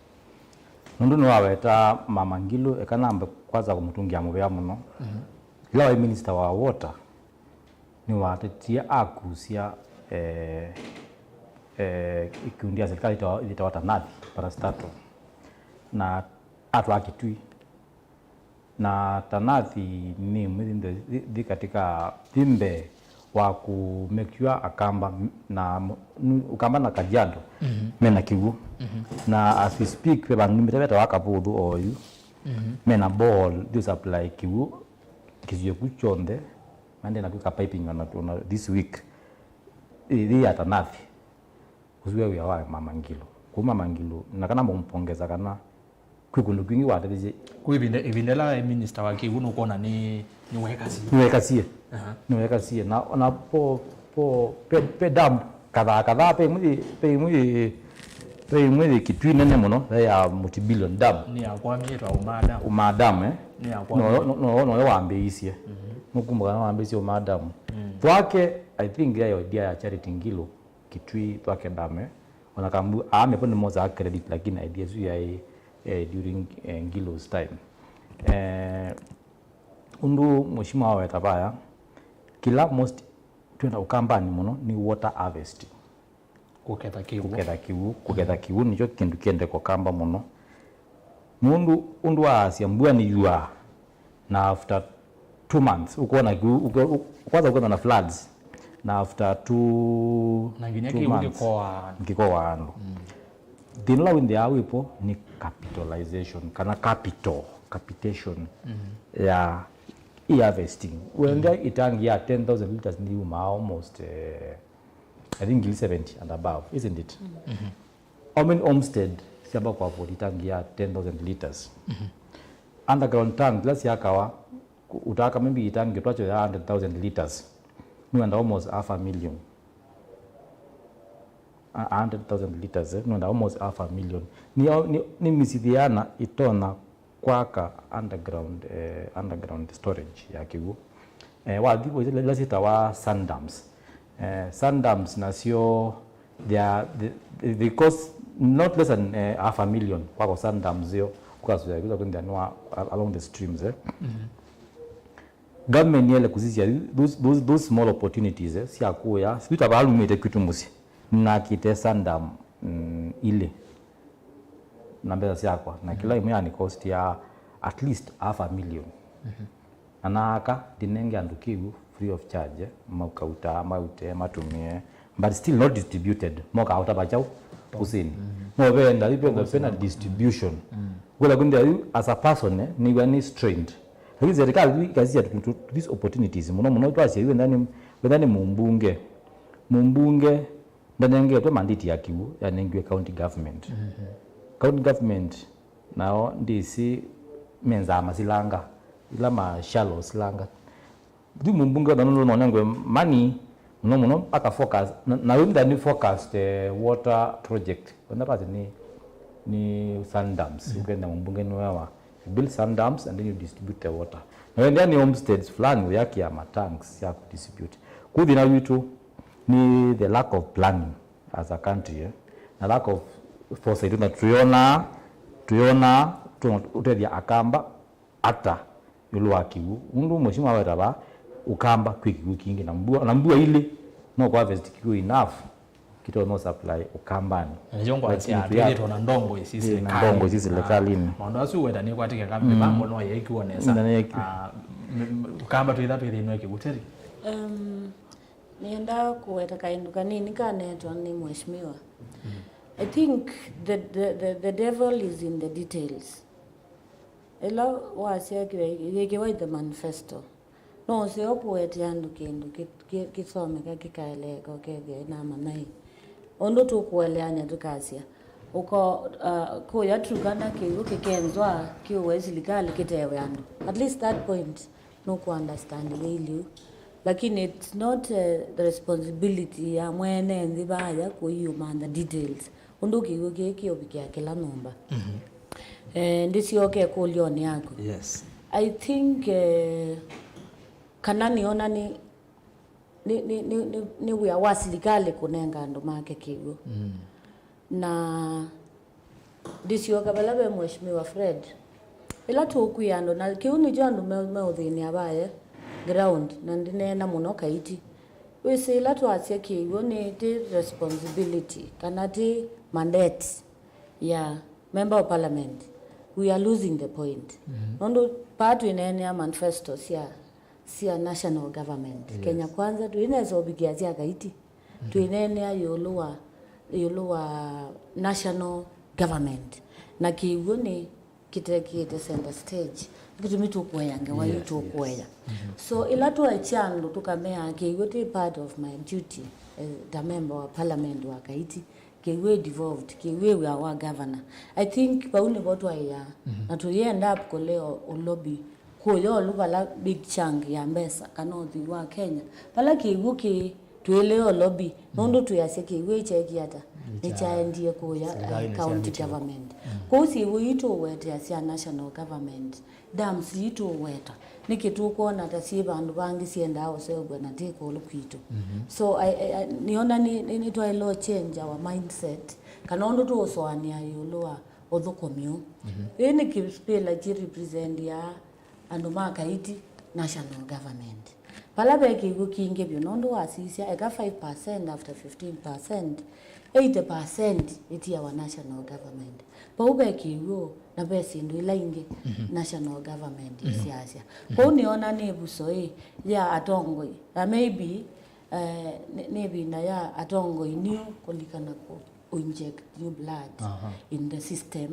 Nũndũ nĩwaweta Mama Ngilu, eka nambe kwanza kũmũtũngĩa mũvea mũno. Ĩla waĩ minister wa water, nĩwatetie akusya, eh, eh, ikundi ya serikali ĩtawa- ĩtawa Tanathi, parastatal. Na atwaa Kitui. Na Tanathi nĩ ĩmwe nthĩ- nthĩ katika nthĩ mbee wa ku make sure Akamba na m- nu- Ukamba na Kajiado mena kĩw'ũ. Na as we speak, ve vandũ numĩte vetawa Kavũthũ oyu, mena borehole, they supply kĩw'ũ kĩsio kĩu kyonthe, maendee na kwĩka piping ona, ona this week. Ĩ- ĩ ya Tanathi. Ũsu wĩ wĩa wa Mama Ngilu. Kũu Mama Ngilu, na kana mũmpongeza kana kwĩ kũndũ kwingĩ watethisye. Kwĩ ĩvinda, ĩvinda ĩla e minista wa kĩw'ũ nũkwona nĩ, nĩwekasie. Nĩwekasie. Aha. Nĩwekasie. Na, na po, po, pe, pe dam kadhaa kadhaa, pe imwe yĩ, pe imwe yĩ, pe imwe yĩ Kitui nene mũno, ve ya multi-billion dam. Nĩyakwamĩtwa Umaa Dam. Umaa Dam, eh? Nĩyakwamĩtwa. No, no, no, no, wambĩĩisye. Mhm. Nũkumbuka no wambĩĩisye Umaa Dam. Mm. Thwake, I think, yayo idea ya Charity Ngilu, Kitui Thwake Dam, eh? Ona kambu, aame po nĩmosaa credit, lakini idea ĩsu yaĩ, eh, during, eh, Ngilu's time. Eh, ũndũ mheshimiwa aweta vaya, kĩla most twenda Ũkambanĩ mũno nĩ water harvesting. Kũketha kĩw'ũ. Kũketha kĩw'ũ, kũketha kĩw'ũ nĩkyo kĩndũ kĩendeka Ũkamba mũno. Nũndũ ũndũ waasya mbua nĩyuaa, na after two months, ũkona kĩw'ũ, ũke-, ũ-, kwanza ũkethwa na floods, na after two, na nginya two kĩw'ũ months, kĩkoa andũ. Kĩkoa andũ. Mm. Thĩna ũla wĩthĩawa wĩpo nĩ capitalization, kana capital, capitation, mhm, ya e-harvesting. Wenda, mhm, itangi ya ten thousand liters nĩyumaa almost, eh, I think ngili seventy and above, isn't it? Mhm. How many homestead syamba kũ afford itangi ya ten thousand liters? Mhm. Underground tank ila syakawa, ku-, ũtaka maybe itangi twakyo ya hundred thousand liters, nĩwenda almost half a million. A, a hundred thousand liters, eh, nĩwenda almost half a million. Nĩ, nĩ, nĩ mĩsyĩ yĩana ĩtonya kwaka underground, eh, underground storage ya kĩw'ũ. Eh, wathi ila syĩtawa sand dams. Eh, sand dams nasyo, they are, they, they, they cost not less than, eh, half a million kwaka sand dams ĩyo, kũkasũvĩa kwĩthwa kwĩ nthĩanĩ wa, along the streams, eh. Mhm. Government nĩyaĩle kũsisya those, those, those small opportunities, eh, sya kũya, sivita valumĩte kwitũ mũsyĩ, nakĩte sand dam, mm, ilĩ na mbesa syakwa, na kĩla ĩmwe yani cost ya at least half a million. Mhm. Na naaka, ndĩnenge andũ kĩw'ũ free of charge, eh, makauta, maute, matũmĩe, but still not distributed. Moka auta vachaũ kũsini. Mhm. No venda, venda, vena distribution. Mm. Kwĩla kwĩthĩa yu, as a person, eh, nĩw'a nĩ strained. Lakini serikali yu ikasisya to, to, to these opportunities. Mũno mũno twasya yu, wenda nĩ, wenda nĩ mũmbunge. Mũmbunge ndanengetwe mandate ya kĩw'ũ, yanengiwe county government. Mhm. County government nao ndĩsĩ me nzama silanga, ila ma shallow silanga. Yu mũmbunge wetha nũndũ nonengwe money mũno mũno, aka focus, na, na wĩmwĩa nĩ focused, eh, water project. Wenda pasi nĩ, nĩ sand dams. Mm. Ũkenda mũmbunge nĩwewa, you build sand dams and then you distribute the water. Na wenda nĩ homesteads fulani ũyakĩa ma tanks ya kũ distribute. Kũ thĩna witũ nĩ the lack of planning as a country, eh? Na lack of foresight. Na tũyonaa, tũyonaa, tũ-, ũtethya Akamba ata ĩũlũ wa kĩw'ũ. Ũndũ mheshimiwa aweta vaa, Ũkamba kwĩ kĩw'ũ kingĩ na mbua, na mbua ilĩ, no kũ harvest kĩw'ũ enough kĩtonya supply Ũkambanĩ. Na nĩkyo ngwasya, lakini twĩthĩtwe na ndongo isi, ĩ, na silikalĩ. Ndongo isi, ah, silikalĩnĩ. Maũndũ asu weta nĩkwatĩkĩka, mm, mĩvango no yeekiwa nesa. Na nĩyeekiwa. Ah, m-, m-, Ũkamba twĩtha twĩthĩnwe kĩw'ũ teri. Um, nĩenda kũweta kaĩndũ kanini kanetwa nĩ mheshimiwa. Mm. I think the, the, the, the devil is in the details. Ĩla wasya kĩwe-, yĩkĩwa in the manifesto, no ũseo kũete andũ kĩndũ kĩ-, kĩ-, kĩsomeka kĩkaeleeka, ũkethĩa ĩnamanya ĩ. Ũndũ tũkũeleany'a tũkasya, ũko, uh, kũya Turkana kĩw'ũ kĩkenzwa kĩũwe silikalĩ kĩtewe andũ. At least that point, nũkũ understand yĩilyĩ. Lakini it's not, uh, the responsibility ya mwene nthĩ vaya kũiũmantha details. Ũndũ kĩw'ũ kĩĩ kĩũvikĩa kĩla nyũmba. Mhm. Eh, ndĩsyoke ĩkũlyonĩ yaku. Yes. I think, eh, kana nĩona nĩ, nĩ, nĩ, nĩ, nĩ, nĩ wĩa wa silikalĩ kũnenga andũ make kĩw'ũ. Mm. Na ndĩsyoka vala ve Mheshimiwa Fred. Ĩla tũkwĩa andũ, na kĩu nĩkyo andũ me-, meũthĩnĩa vaye ground, na ndĩneena mũno Kaiti. Wĩsĩ ĩla twasya kĩw'ũ nĩ ti responsibility, kana ti mandate ya member of parliament, we are losing the point. Mhm. Nũndũ paa twĩneenea manifesto sya, sya national government, yes, Kenya Kwanza, twĩnesa ũvikĩa sya Kaiti. Mhm. Twĩneenea ĩũlũ wa, ĩũlũ wa national government. Na kĩw'ũ nĩ kĩtekĩte center stage. Nĩ kĩtumi tũkũea ngewa yu, yes, tũkũea. Yes. Mhm. So, ĩla twaĩkya andũ tũkamea kĩw'ũ ti part of my duty as the member wa parliament wa Kaiti, Kĩw'ũ ĩ devolved, Kĩw'ũ ĩ wĩa wa governor. I think vau nĩvo twaĩaa, na tũyenda kũlea ũ lobby kũya ũlu vala big chunk ya mbesa kana ũthwii wa Kenya. Vala Kĩw'ũ kĩĩ, twĩlea ũ lobby, nũndũ twĩasya Kĩw'ũ ĩ kyekie ata? Nĩkyaendie kũya, eh, county government. Kwoou syĩw'ũ ii tũũwetea sya national government, dams ii tũũweta, nĩkĩ tũkwona ta syĩ vandũ vangĩ syendaa ũseũvw'a na ti kũlũ kwitũ? So, I, I, I, nĩona nĩ, nĩ, nĩtwaĩle ũ change our mindset, kana ũndũ tũũsũanĩa ĩũlũ wa ũthũkũmi ũũ. Ĩĩ nĩ kĩspĩla kĩ represent ya andũ ma Kaiti national government. Vala ve kĩw'ũ kingĩ vyũ, nũndũ wasisya, eka five percent after fifteen percent, eighty percent ĩtiawa national government. Vau ve kĩw'ũ na ve syĩndũ ila ingĩ national government ĩsyasya. Kwoou nĩona nĩ ĩvuso ĩ ya atongoi, na maybe, eh, nĩ, nĩ ĩvinda ya atongoi new kũlikana kũ inject new blood in the system.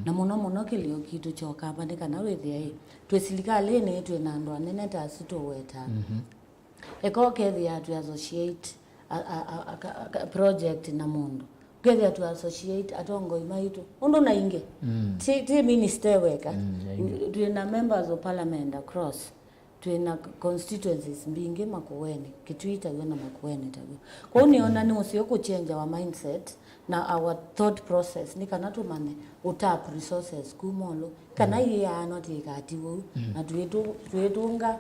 Na mũno mũno kĩlĩo kitũ kya Ũkamba nĩ kana wĩthĩe ĩ, twĩ silikalĩnĩ twĩ na andũ anene ta asu tũwetaa. Eka ũkethĩa tũ associate a, a, a, a, ka- ka- project na mũndũ, ũkethĩa tũ associate atongoi maitũ ũndũ na ingĩ, ti, ti minister weka. Twĩ na members of parliament across, twĩ na constituencies mbingĩ Makueni, Kitui taw'o na Makueni taw'o. Kwoou nĩona nĩ ũseo kũchange our mindset na our thought process, nĩ kana tũmanye ũ tap resources kuma ũlũ, kana iyaanwa tĩkatiwe ũu, na twĩtũ- twĩtũnga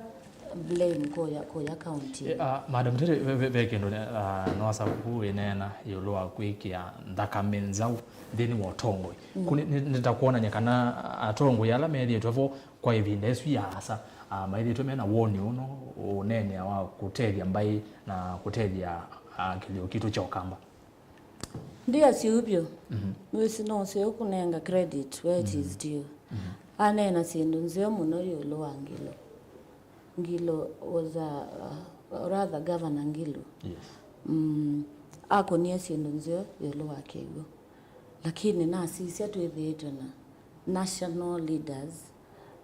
blame kũya, kũya county. Eh, ah, Madam Terry, ve, ve, ve kĩndũ ne- ah, nosa ku wĩneena ĩũlũ wa kwĩkĩa nthakame nzaũ nthĩnĩ wa ũtongoi. Ku nĩ- nĩ- nĩtakwonany'a kana atongoi ala methĩĩtwe vo kwa ĩvinda ĩsu yaasa, ah, maĩthĩĩtwe mena woni ũno ũneenea wa kũtethya mbaĩ na kũtethya, ah, kĩlĩo kitũ kya Ũkamba. Ndiasya ũu vyũ. Nĩwĩsĩ no ũseo kũnenga credit where it is due. Aneena syĩndũ nzeo mũno ĩũlũ wa Ngilo. Ngilo was a, uh, or rather Governor Ngilo. Yes. Mm, akonie syĩndũ nzeo ĩũlũ wa kĩw'ũ. Lakini nasisya twĩthĩĩtwe na national leaders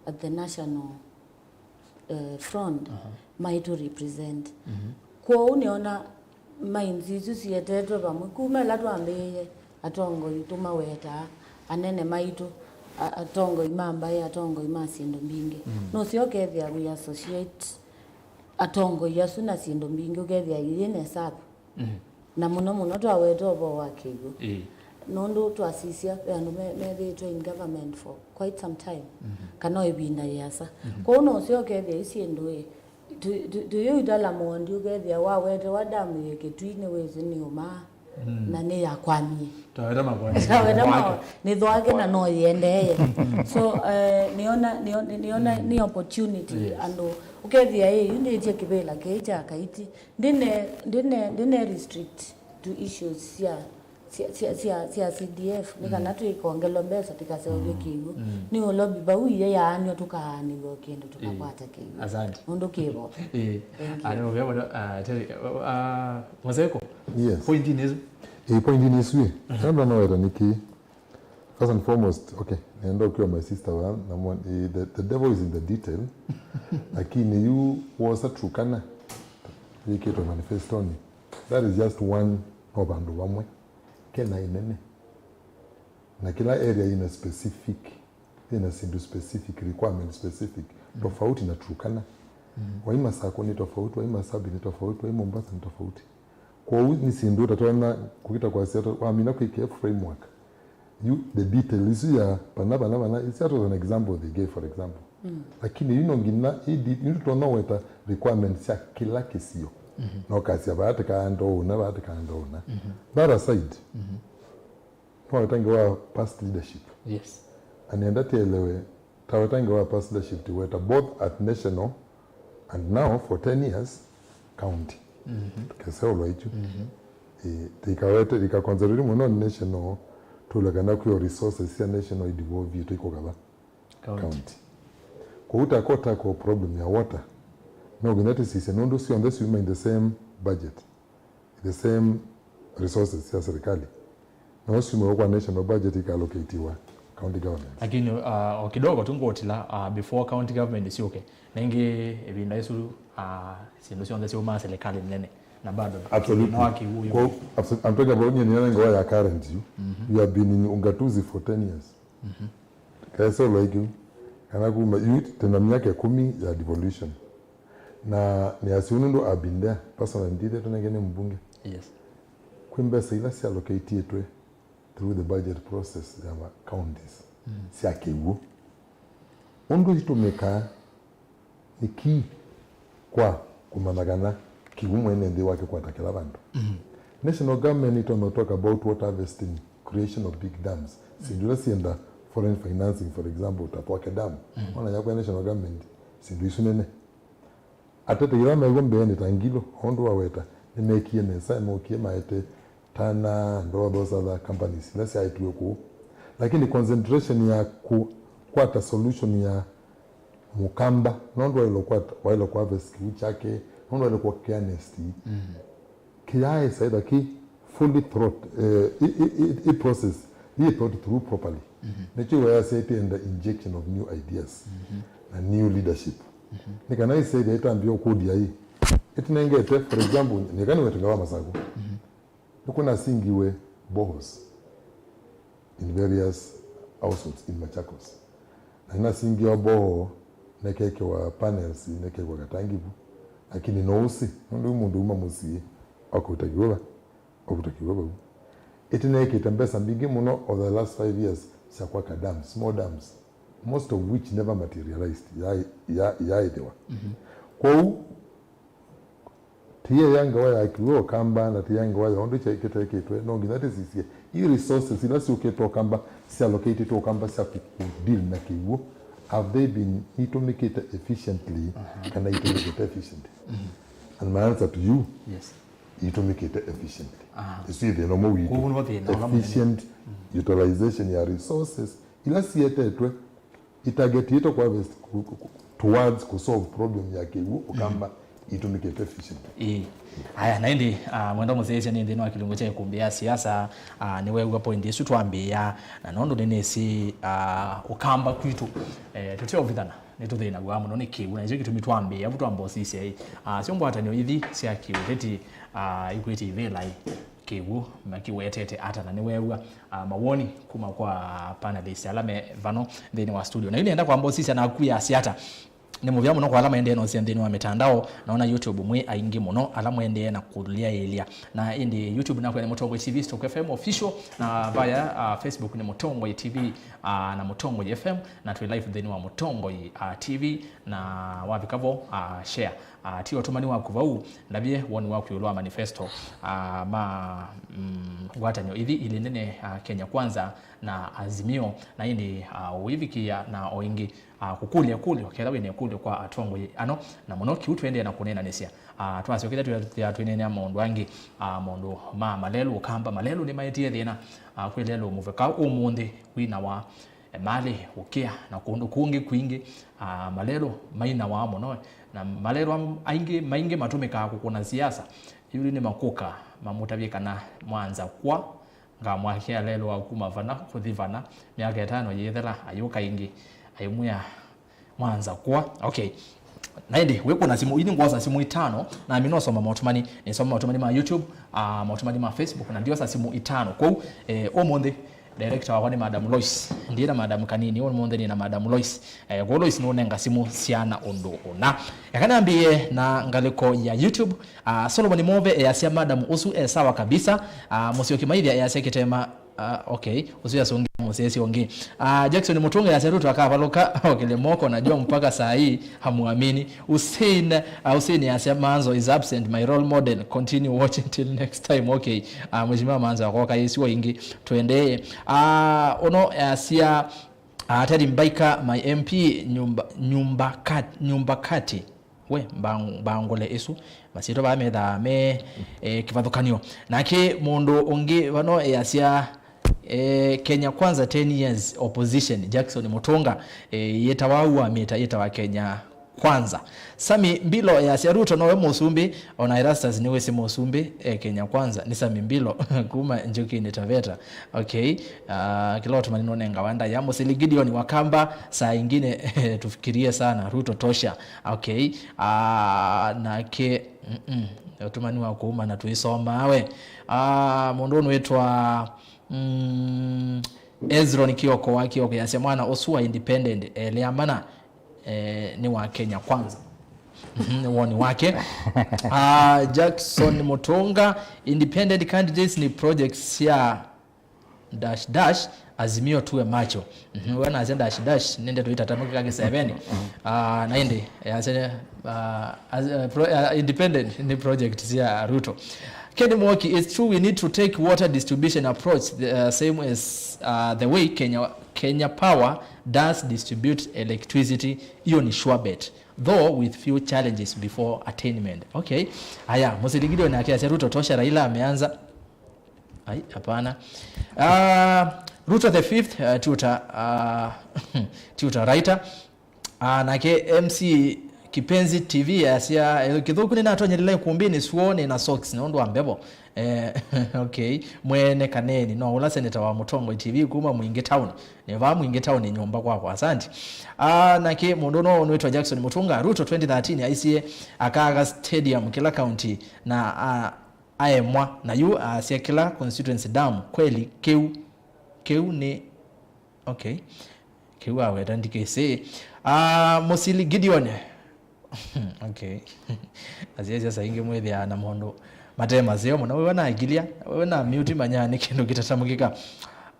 at the national, uh, front maitũ represent. Kwoou nĩona minds isu sietetwe vamwe kuma ĩla twambĩĩe, atongoi tũmawetaa, anene maitũ, a- atongoi ma mbaĩ, atongoi ma syĩndũ mbingĩ. Nũseo ũkethĩa we associate atongoi asu na syĩndũ mbingĩ, ũkethĩa yĩĩ nĩ savu. Na mũno mũno twaweta ũvoo wa kĩw'ũ. Ĩĩ. Nũndũ twasisya ve andũ me- methĩĩtwe in government for quite some time, kana o ĩvinda yĩasa. Kwoou nũseo ũkethĩa isi syĩndũ ĩ, tu- tu- tuyĩutala mondi, ũkethĩa wawetewa damu yĩ Kĩtui nĩwĩsĩ nĩ ũmaa na nĩyakwamie. Taweta makwani. Taweta ma- nĩ thwake na no yĩendeeye. So, eh, nĩona, nĩona, nĩona nĩ opportunity. Yes. Andũ ũkethĩa ĩ, yu nĩtye kĩvĩla kĩĩ kya Kaiti. Ndine, ndine, ndine restrict to issues sya, sya, sya, sya, sya C D F, nĩ kana twĩkongelwa mbesa tikaseũvye kĩw'ũ. Nĩ ũlobi vau iye yaanw'a tũkaanĩw'a kĩndũ tũkakwata kĩw'ũ. Asante. Nũndũ kĩvo. Eh, thank you. Ane muvea bwana, ah, Terry, ah, Moseko? Yes. Point ni isu. Eh, point ni isu, eh. Nando naweta niki. First and foremost, okay, nenda ukiwa my sister wa, na mwa- eh, the, the devil is in the detail. Lakini yu wosa Turkana, yikitwe manifestoni. That is just one of andũ vamwe. Kenya inene. Na kila area ina specific, ina sindu specific, requirement specific. Tofauti na Turkana. Wai Masako ni tofauti, wai Masabi ni tofauti, wai Mombasa ni tofauti. Kwoou nĩ syĩndũ tatonya kũkita kwasya, wamina kwĩkĩa framework. Yu, the detail isu ya pana, pana, pana, it's just an example they gave, for example. Lakini yu no nginya, indi, yu tũtonya weta requirements sya kĩla kĩsio. Na ũkasya, vaa tĩkaanda ũna, vaa tĩkaanda ũna. That aside, no wetange wa past leadership. Yes. Anenda tielewe, ta wetange wa past leadership, tiweta both at national and now for ten years, county. Tukeseũlwa ichu. Eh, tikawete, tikaconcentrate mũno national, tũle kana kwĩ resources sya national idivolvie tuikũkava county. Kũu tako tako problem ya water. No nginya tũsisye nũndũ syonthe siuma in the same budget, the same resources sya serikali. No siume kwa national budget ikaloketiwa county government. Lakini, uh, o kidogo tu ngũtila, uh, before county government syũke. Na ĩngĩ ĩvinda ĩsu, uh, syĩndũ syonthe syaumaa serikali nene. Na bado Absolutely. Na waki huyu. Kwa, absolutely. I'm talking about nyie nina ngoa ya current you. Mm-hmm. You have been in ungatuzi for ten years. Mm-hmm. Kaisolo ikyu. Kana kuma you tena miaka kumi ya devolution. Na ni asiu nundu I've been there personally, ndithe tunenge ni mbunge. Yes. Kwi mbesa ila cia allocatitwe through the budget process ya ma counties mm. Sya kiw'ũ. Ũndũ itumikaa nĩ key kwa kũmanya kana kiw'ũ mwene nthĩ wakikwata kĩla vandũ. Mm. National government itonya talk about water harvesting, creation of big dams. Syĩndũ ila syenda foreign financing, for example, ta Thwake Dam. Mm. Ona yakwa national government, syĩndũ isu nene. Ateti ila mew'o mbeenĩ ta Ngilu, o ũndũ waweta, nĩmekie nesa, mokie maete Tana and all those other companies ila syaetiwe kũu. Lakini concentration ya kũkwata solution ya Mũkamba, nũndũ waĩle kwata, waĩle kwa harvest kĩw'ũ kyake, nũndũ waĩle kwa kĩa nest. Mm. Kĩyaĩ saitha kĩ fully thought, eh, i, i, i, i process, i thought through properly. Mm-hmm. Nĩkyo wayasya ĩtenda injection of new ideas mm-hmm. Na new leadership. Mm-hmm. Nĩ kana ĩsaitha ĩtambia ũkũlya ĩ, ĩtũnengete, for example, nĩka nĩwetenga wa Masaku. Mm-hmm. Nĩkũnasingiwe boreholes in various households in Machakos. Na inasingiwa borehole, nekekiwa panels, nekekiwa katangi vu. Lakini no ũsĩ, nũndũ mũndũ uma mũsyĩ, akũta kĩw'ũ va, akũta kĩw'ũ vau. Ĩtĩnekĩte mbesa mbingĩ mũno over the last five years sya kwaka dams, small dams, most of which never materialized, ya, ya, yaĩthĩwa. Mm-hmm. Kwoou, Tiye ya ngewa ya kĩw'ũ Ũkamba na tiye ya ngewa ya ũndũ kyaĩ kĩtekĩtwe, no nginya tĩsisye i resources ila syũkĩte Ũkamba, syallocated Ũkamba sya kũ, kũ deal na kĩw'ũ, have they been itũmĩkĩte efficiently kana itũmĩkĩte efficiently? And my answer to you, yes, itũmĩkĩte efficiently. Aha. Isu ĩ thĩna ũmwe witũ. Kwoou nĩvo thĩna ũla mũnene. Efficient utilization ya resources ila sietetwe, itarget yitũ kwa harvest ku, ku, ku, towards ku solve problem ya kĩw'ũ Ũkamba itũmĩkĩte efficient. Ĩĩ. Aya, na ĩndĩ, ah, mwenda mũsyaĩĩsya nĩ nthĩnĩ wa kĩlungu kya ĩkũmbĩ ya siasa, ah, nĩweew'a point ĩsu twambĩĩa, na nũndũ nĩnĩsĩ, ah, Ũkamba kwitũ, eh, tũteũvithana nĩtũthĩnaw'a mũno nĩ kĩw'ũ, na nĩkyo kĩtumi twambĩĩa vu twamba ũsisya ĩ, ah, syo ngwatanĩo ithi sya kĩũteti, ah, ikwĩtye ivĩla ĩ, kĩw'ũ makĩwetete ata, na nĩweew'a, ah, mawoni kuma kwa panelists ala me vano nthĩnĩ wa studio. Na yu nĩenda kwamba ũsisya naku yasya ata? Nĩ mũvea mũno kwa ala maendee na ũsya nthĩnĩ wa mĩtandao, naona YouTube mwĩ aingĩ mũno ala mwendeee na kũlyaĩlya. Na ĩndĩ YouTube nakwĩa nĩ Mũtongoi T V Stock F M Official, na vaya, ah, Facebook nĩ Mũtongoi T V, ah, na Mũtongoi F M, na twĩ live nthĩnĩ wa Mũtongoi, ah, T V, na wavika vo, ah, share. Ah, ti ũtũmani waku vau, ndavye woni waku ĩũlũ wa manifesto, ah, ma, mm, ngwatanĩo ithi ilĩ nene, ah, Kenya Kwanza na Azimio, na ĩndĩ, ah, ũivikĩa na o ĩngĩ, ah, kũkũlya ĩkũlyo, kethwa wĩna ĩkũlyo kwa atongoi ano, na mũno kĩu tũendee na kũneenanĩsya. Ah, twasyokethya twĩ-, twĩneenea maũndũ angĩ, ah, maũndũ ma malelũ Ũkamba. Malelũ nĩmaetie thĩna, ah, kwĩ lelũ mũveka ũmũnthĩ wĩnawa malĩ, ũkĩa, na kũndũ kũngĩ kwingĩ, ah, malelũ mainawaa mũno, na malelũ am-, aingĩ, maingĩ matũmĩkaa kũkũna siasa. Yu nĩ makũka mamũtavye kana Mwanza kwa, ngamwakĩa lelũ wa kuma vana kũthi vana, myaka ĩtano yĩthela, ayũka ĩngĩ, ayĩmwĩa, Mwanza kwa. Okay. Na ĩndĩ, wĩkũna simũ, ini ngwosa simũ itano, na mi nosoma maũtũmani, nĩsoma maũtũmani ma YouTube, ah, maũtũmani ma Facebook, na ndiosa simũ itano. Kwoou, eh, ũmũnthĩ, director wakwa nĩ Madam Lois. Ndiĩ na Madam Kanini, ũmũnthĩ nĩ na Madam Lois. Eh, kwoou Lois nũnenga simũ syana ũndũ ũna. Eka nambĩĩe na ngalĩko ya YouTube. Ah, Solomon Move easya Madam ũsu e sawa kabisa. Ah, Mũsyoki Maithya easya Kĩtema Ah, okay. Ũsu yasũngĩa mũsyaĩĩsya ũngĩ. Ah, Jackson Mũtũnga yasya Ruto akavalũka okĩle moko na jua mpaka saa hii hamwamini. Hussein, ah, Hussein yasya Manzo is absent, my role model. Continue watching till next time. Okay. Ah, Mheshimiwa Manzo akoka ĩsu o ĩngĩ. Tũendee. Ah, ũno yasya, ah, Teddy Mbaika, my M P, nyumba, nyumba kat-, nyumba kati. We, mbang-, mbangũle ĩsu. Masyĩtwa vaa methaa me, eh, kĩvathũkany'o. Nake mũndũ ũngĩ vano easya, eh, Kenya Kwanza ten years opposition, Jackson Mũtũnga, eh, yĩtawa ũu wa mĩta, yĩtawa Kenya Kwanza. Sami Mbilo yasya Ruto nowe mũsumbĩ, ona Erastus nĩwĩsĩ mũsumbĩ e Kenya Kwanza nĩ Sami Mbilo kuma Njukinĩ Taveta. Okay. Ah, kĩla ũtũmani nũnengawa ndaĩa. Mũsili Gideon wa Kamba, saa ingine tufikirie sana, Ruto tosha. Okay. Ah, nake, mm-mm, ũtũmani wa kuuma na tũisomaa we. Ah, mũndũ ũnwĩtwa, mm, Ezron Kioko wa Kioko yasya mwana ũsu wa independent elea mana, eh, nĩ wa Kenya Kwanza. Mhm, nĩ woni wake. Ah, Jackson Mutunga, independent candidates nĩ projects sya dash dash Azimio tuwe macho. Mhm, we nasya dash dash nĩ ndeto itatamũkĩka kĩseveni. Ah, na ĩndĩ yasya, ah, as, uh, pro, uh, independent nĩ project sya Ruto. Kedi Mwoki, it's true we need to take water distribution approach the, uh, same as, uh, the way Kenya, Kenya Power does distribute electricity. Hiyo ni sure bet, though with few challenges before attainment. Okay. Aya, Mũsili Gideon nake asya Ruto tosha, Raila ameanza. Ai, hapana. Ah, Ruto the fifth, uh, tutor, uh, tutor writer. Ah, nake M C Kipenzi T V asya, eh, kĩthũku nĩnatonyelile ikumbĩnĩ suo nĩ na socks nũndũ wa mbevo. Eh, okay. Mwene Kaneni, no ũla seneta wa Mũtongoi T V kuma Mwingi Town. Nĩ vaa Mwingi Town nyũmba kwakwa, asante. Ah, nake mũndũ no ũnwĩtwa Jackson Mutunga, Ruto twenty thirteen aisie akaaga stadium kĩla county na, ah, aemwa, na yu aasya kĩla constituency dam. Kweli, kĩu, kĩu nĩ, okay. Kĩu aweta ndikĩsĩ. Ah, Mũsili Gideon. Okay. Asyasya saa ingĩ mwĩthĩaa na maũndũ mate maseo mũno. Wewe na akilia, wewe na miuti manyaa nĩ kĩndũ kĩtatamũkĩka.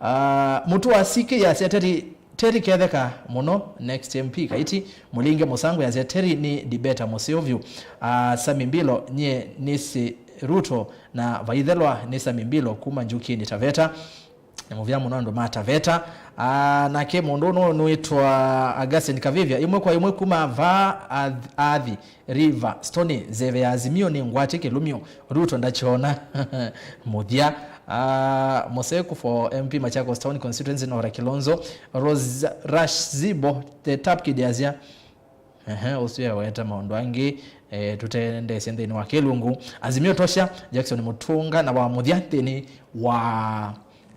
Ah, mũtu wa sikĩ yasya Terry, Terry Ketheka mũno, next M P Kaiti. Mũlinge Mũsango yasya Terry nĩ debate mũseo vyũ. Ah, Sami Mbilo, nyie nĩsĩ Ruto na vaithelwa nĩ Sami Mbilo kuma Njukinĩ Taveta. Nĩ mũvea mũno andũ ma Taveta. Ah, nake mũndũ ũno nũĩtwa Augustine Kavivia, ĩmwe kwa ĩmwe kuma vaa Ath-, Athi River, Stony, nzeve ya Azimio nĩ ngwate kĩlumyo, Ruto ndakyona mũthya. Ah, Mũseku for M P Machakos Town Constituency, Nora Kilonzo, Rose Rash Zibo, the tap kid asya. Ehe, ũsu eweta maũndũ angĩ, eh, tũtendeesye nthĩnĩ wa kĩlungu. Azimio tosha, Jackson Mũtunga na wa mũthya nthĩnĩ wa,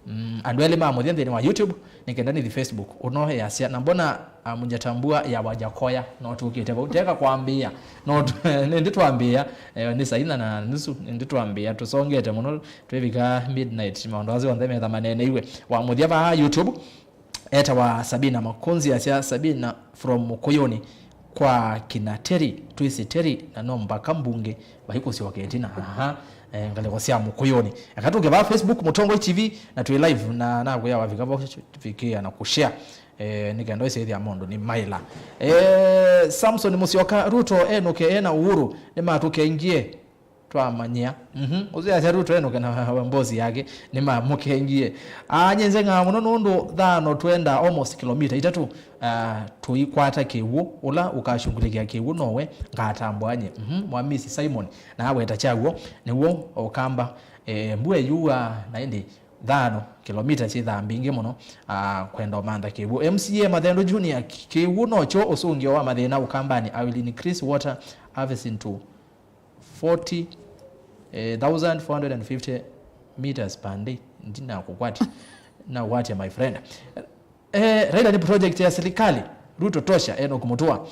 mm, andũ elĩ ma mũthya nthĩnĩ wa YouTube, nĩ kenda nĩthi Facebook. Ũno yasya, na mbona, ah, mjatambua ya Wajakoya, no tũkĩte vau. Teka kwambĩĩa, no tũ-, nĩndĩ twambĩĩa, eh, nĩ saa inya na nusu, nĩndĩ twambĩĩa, tũsongete mũno, twĩvika midnight, maũndũ asu onthe metha maneeneiwe. Wa mũthya vaa YouTube, etawa Sabina Makonzi, asya, Sabina from Mũkũyũnĩ kwa kina Terry, twĩsĩ Terry, na no mbaka mbunge vaikũsyoka ĩtina. Aha, eh, ngalĩko sya Mũkũyũnĩ. Eka tũke vaa Facebook, Mũtongoi T V, na twĩ live, na nakwĩa wavika vo, vikĩa na kushare. Eh, nĩ kenda ĩsĩthĩa maũndũ nĩ maĩla. Eh, Samson Musyoka, Ruto enũke ena Uhuru, nĩmatũkengie. Twamanyĩa. Mhm. Ũsu yasya Ruto enũke na mbosi yake, nĩmamũkengie. Aa, nyie nzeng'aa mũno nũndũ thaano twenda almost kilomita itatũ, ah, tũikwata kĩw'ũ, ũla ũkashughulikia kĩw'ũ nowe ngatambũa nyie. Mhm. Mwamisi Simon, na aweta kyaw'o, nĩw'o Ũkamba, eh, mbua ĩyuaa, na ĩndĩ thaano kilomita syĩthaa mbingĩ mũno, ah, kwenda ũmantha kĩw'ũ. M C A Mathendo Junior, kĩw'ũ nokyo ũsũngĩo wa mathĩna Ũkambanĩ. I will increase water harvesting to forty, eh, thousand four hundred and fifty meters per day. Ndinakũkwatya. Nakũkwatya, my friend. Eh, Raila nĩ project ya serikali. Ruto tosha, Enoch Mutua.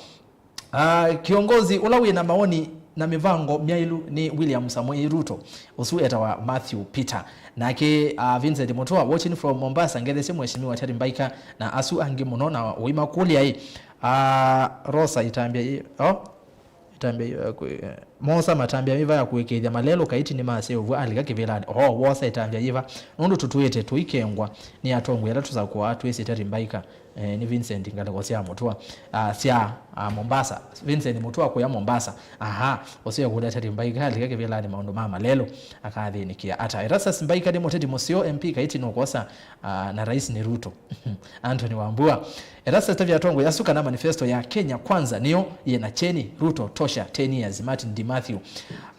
Ah, kiongozi ũla wĩ na maoni na mĩvango myaĩlu nĩ William Samoei Ruto. Ũsu etawa Matthew Peter. Nake, ah, Vincent Mutua, watching from Mombasa, ngethesye Mheshimiwa Terry Mbaika na asu angĩ mũno na ũimakũlya ĩ. Ah, Rosa itambya ĩ, oh? Itambya, eh, kũ-, eh, mosa matambya mĩva ya kũĩkĩĩthya malelũ, Kaiti nĩmaseũvw'a alika kĩvĩlanĩ. Oo, wosa ĩtambya yĩva? Nũndũ tũtw'ĩte tũikengwa nĩ atongoi ala tũsakũaa twĩsĩ Terry Mbaika, eh, nĩ Vincent ngalĩko sya Mũtua, ah, sya, ah, Mombasa. Vincent Mũtua kũya Mombasa. Aha, ũsu ekũlya Terry Mbaika alika kĩvĩlanĩ maũndũ ma malelũ, akathĩnĩkĩa ata? Erastus Mbaika nĩ mũteti mũseo, M P Kaiti nũkwosa, ah, na rais nĩ Ruto. Anthony Wambua. Erastus atavya atongoi asu kana manifesto ya Kenya Kwanza nĩyo yĩna kyeni, Ruto tosha, ten years, Martin D Matthew.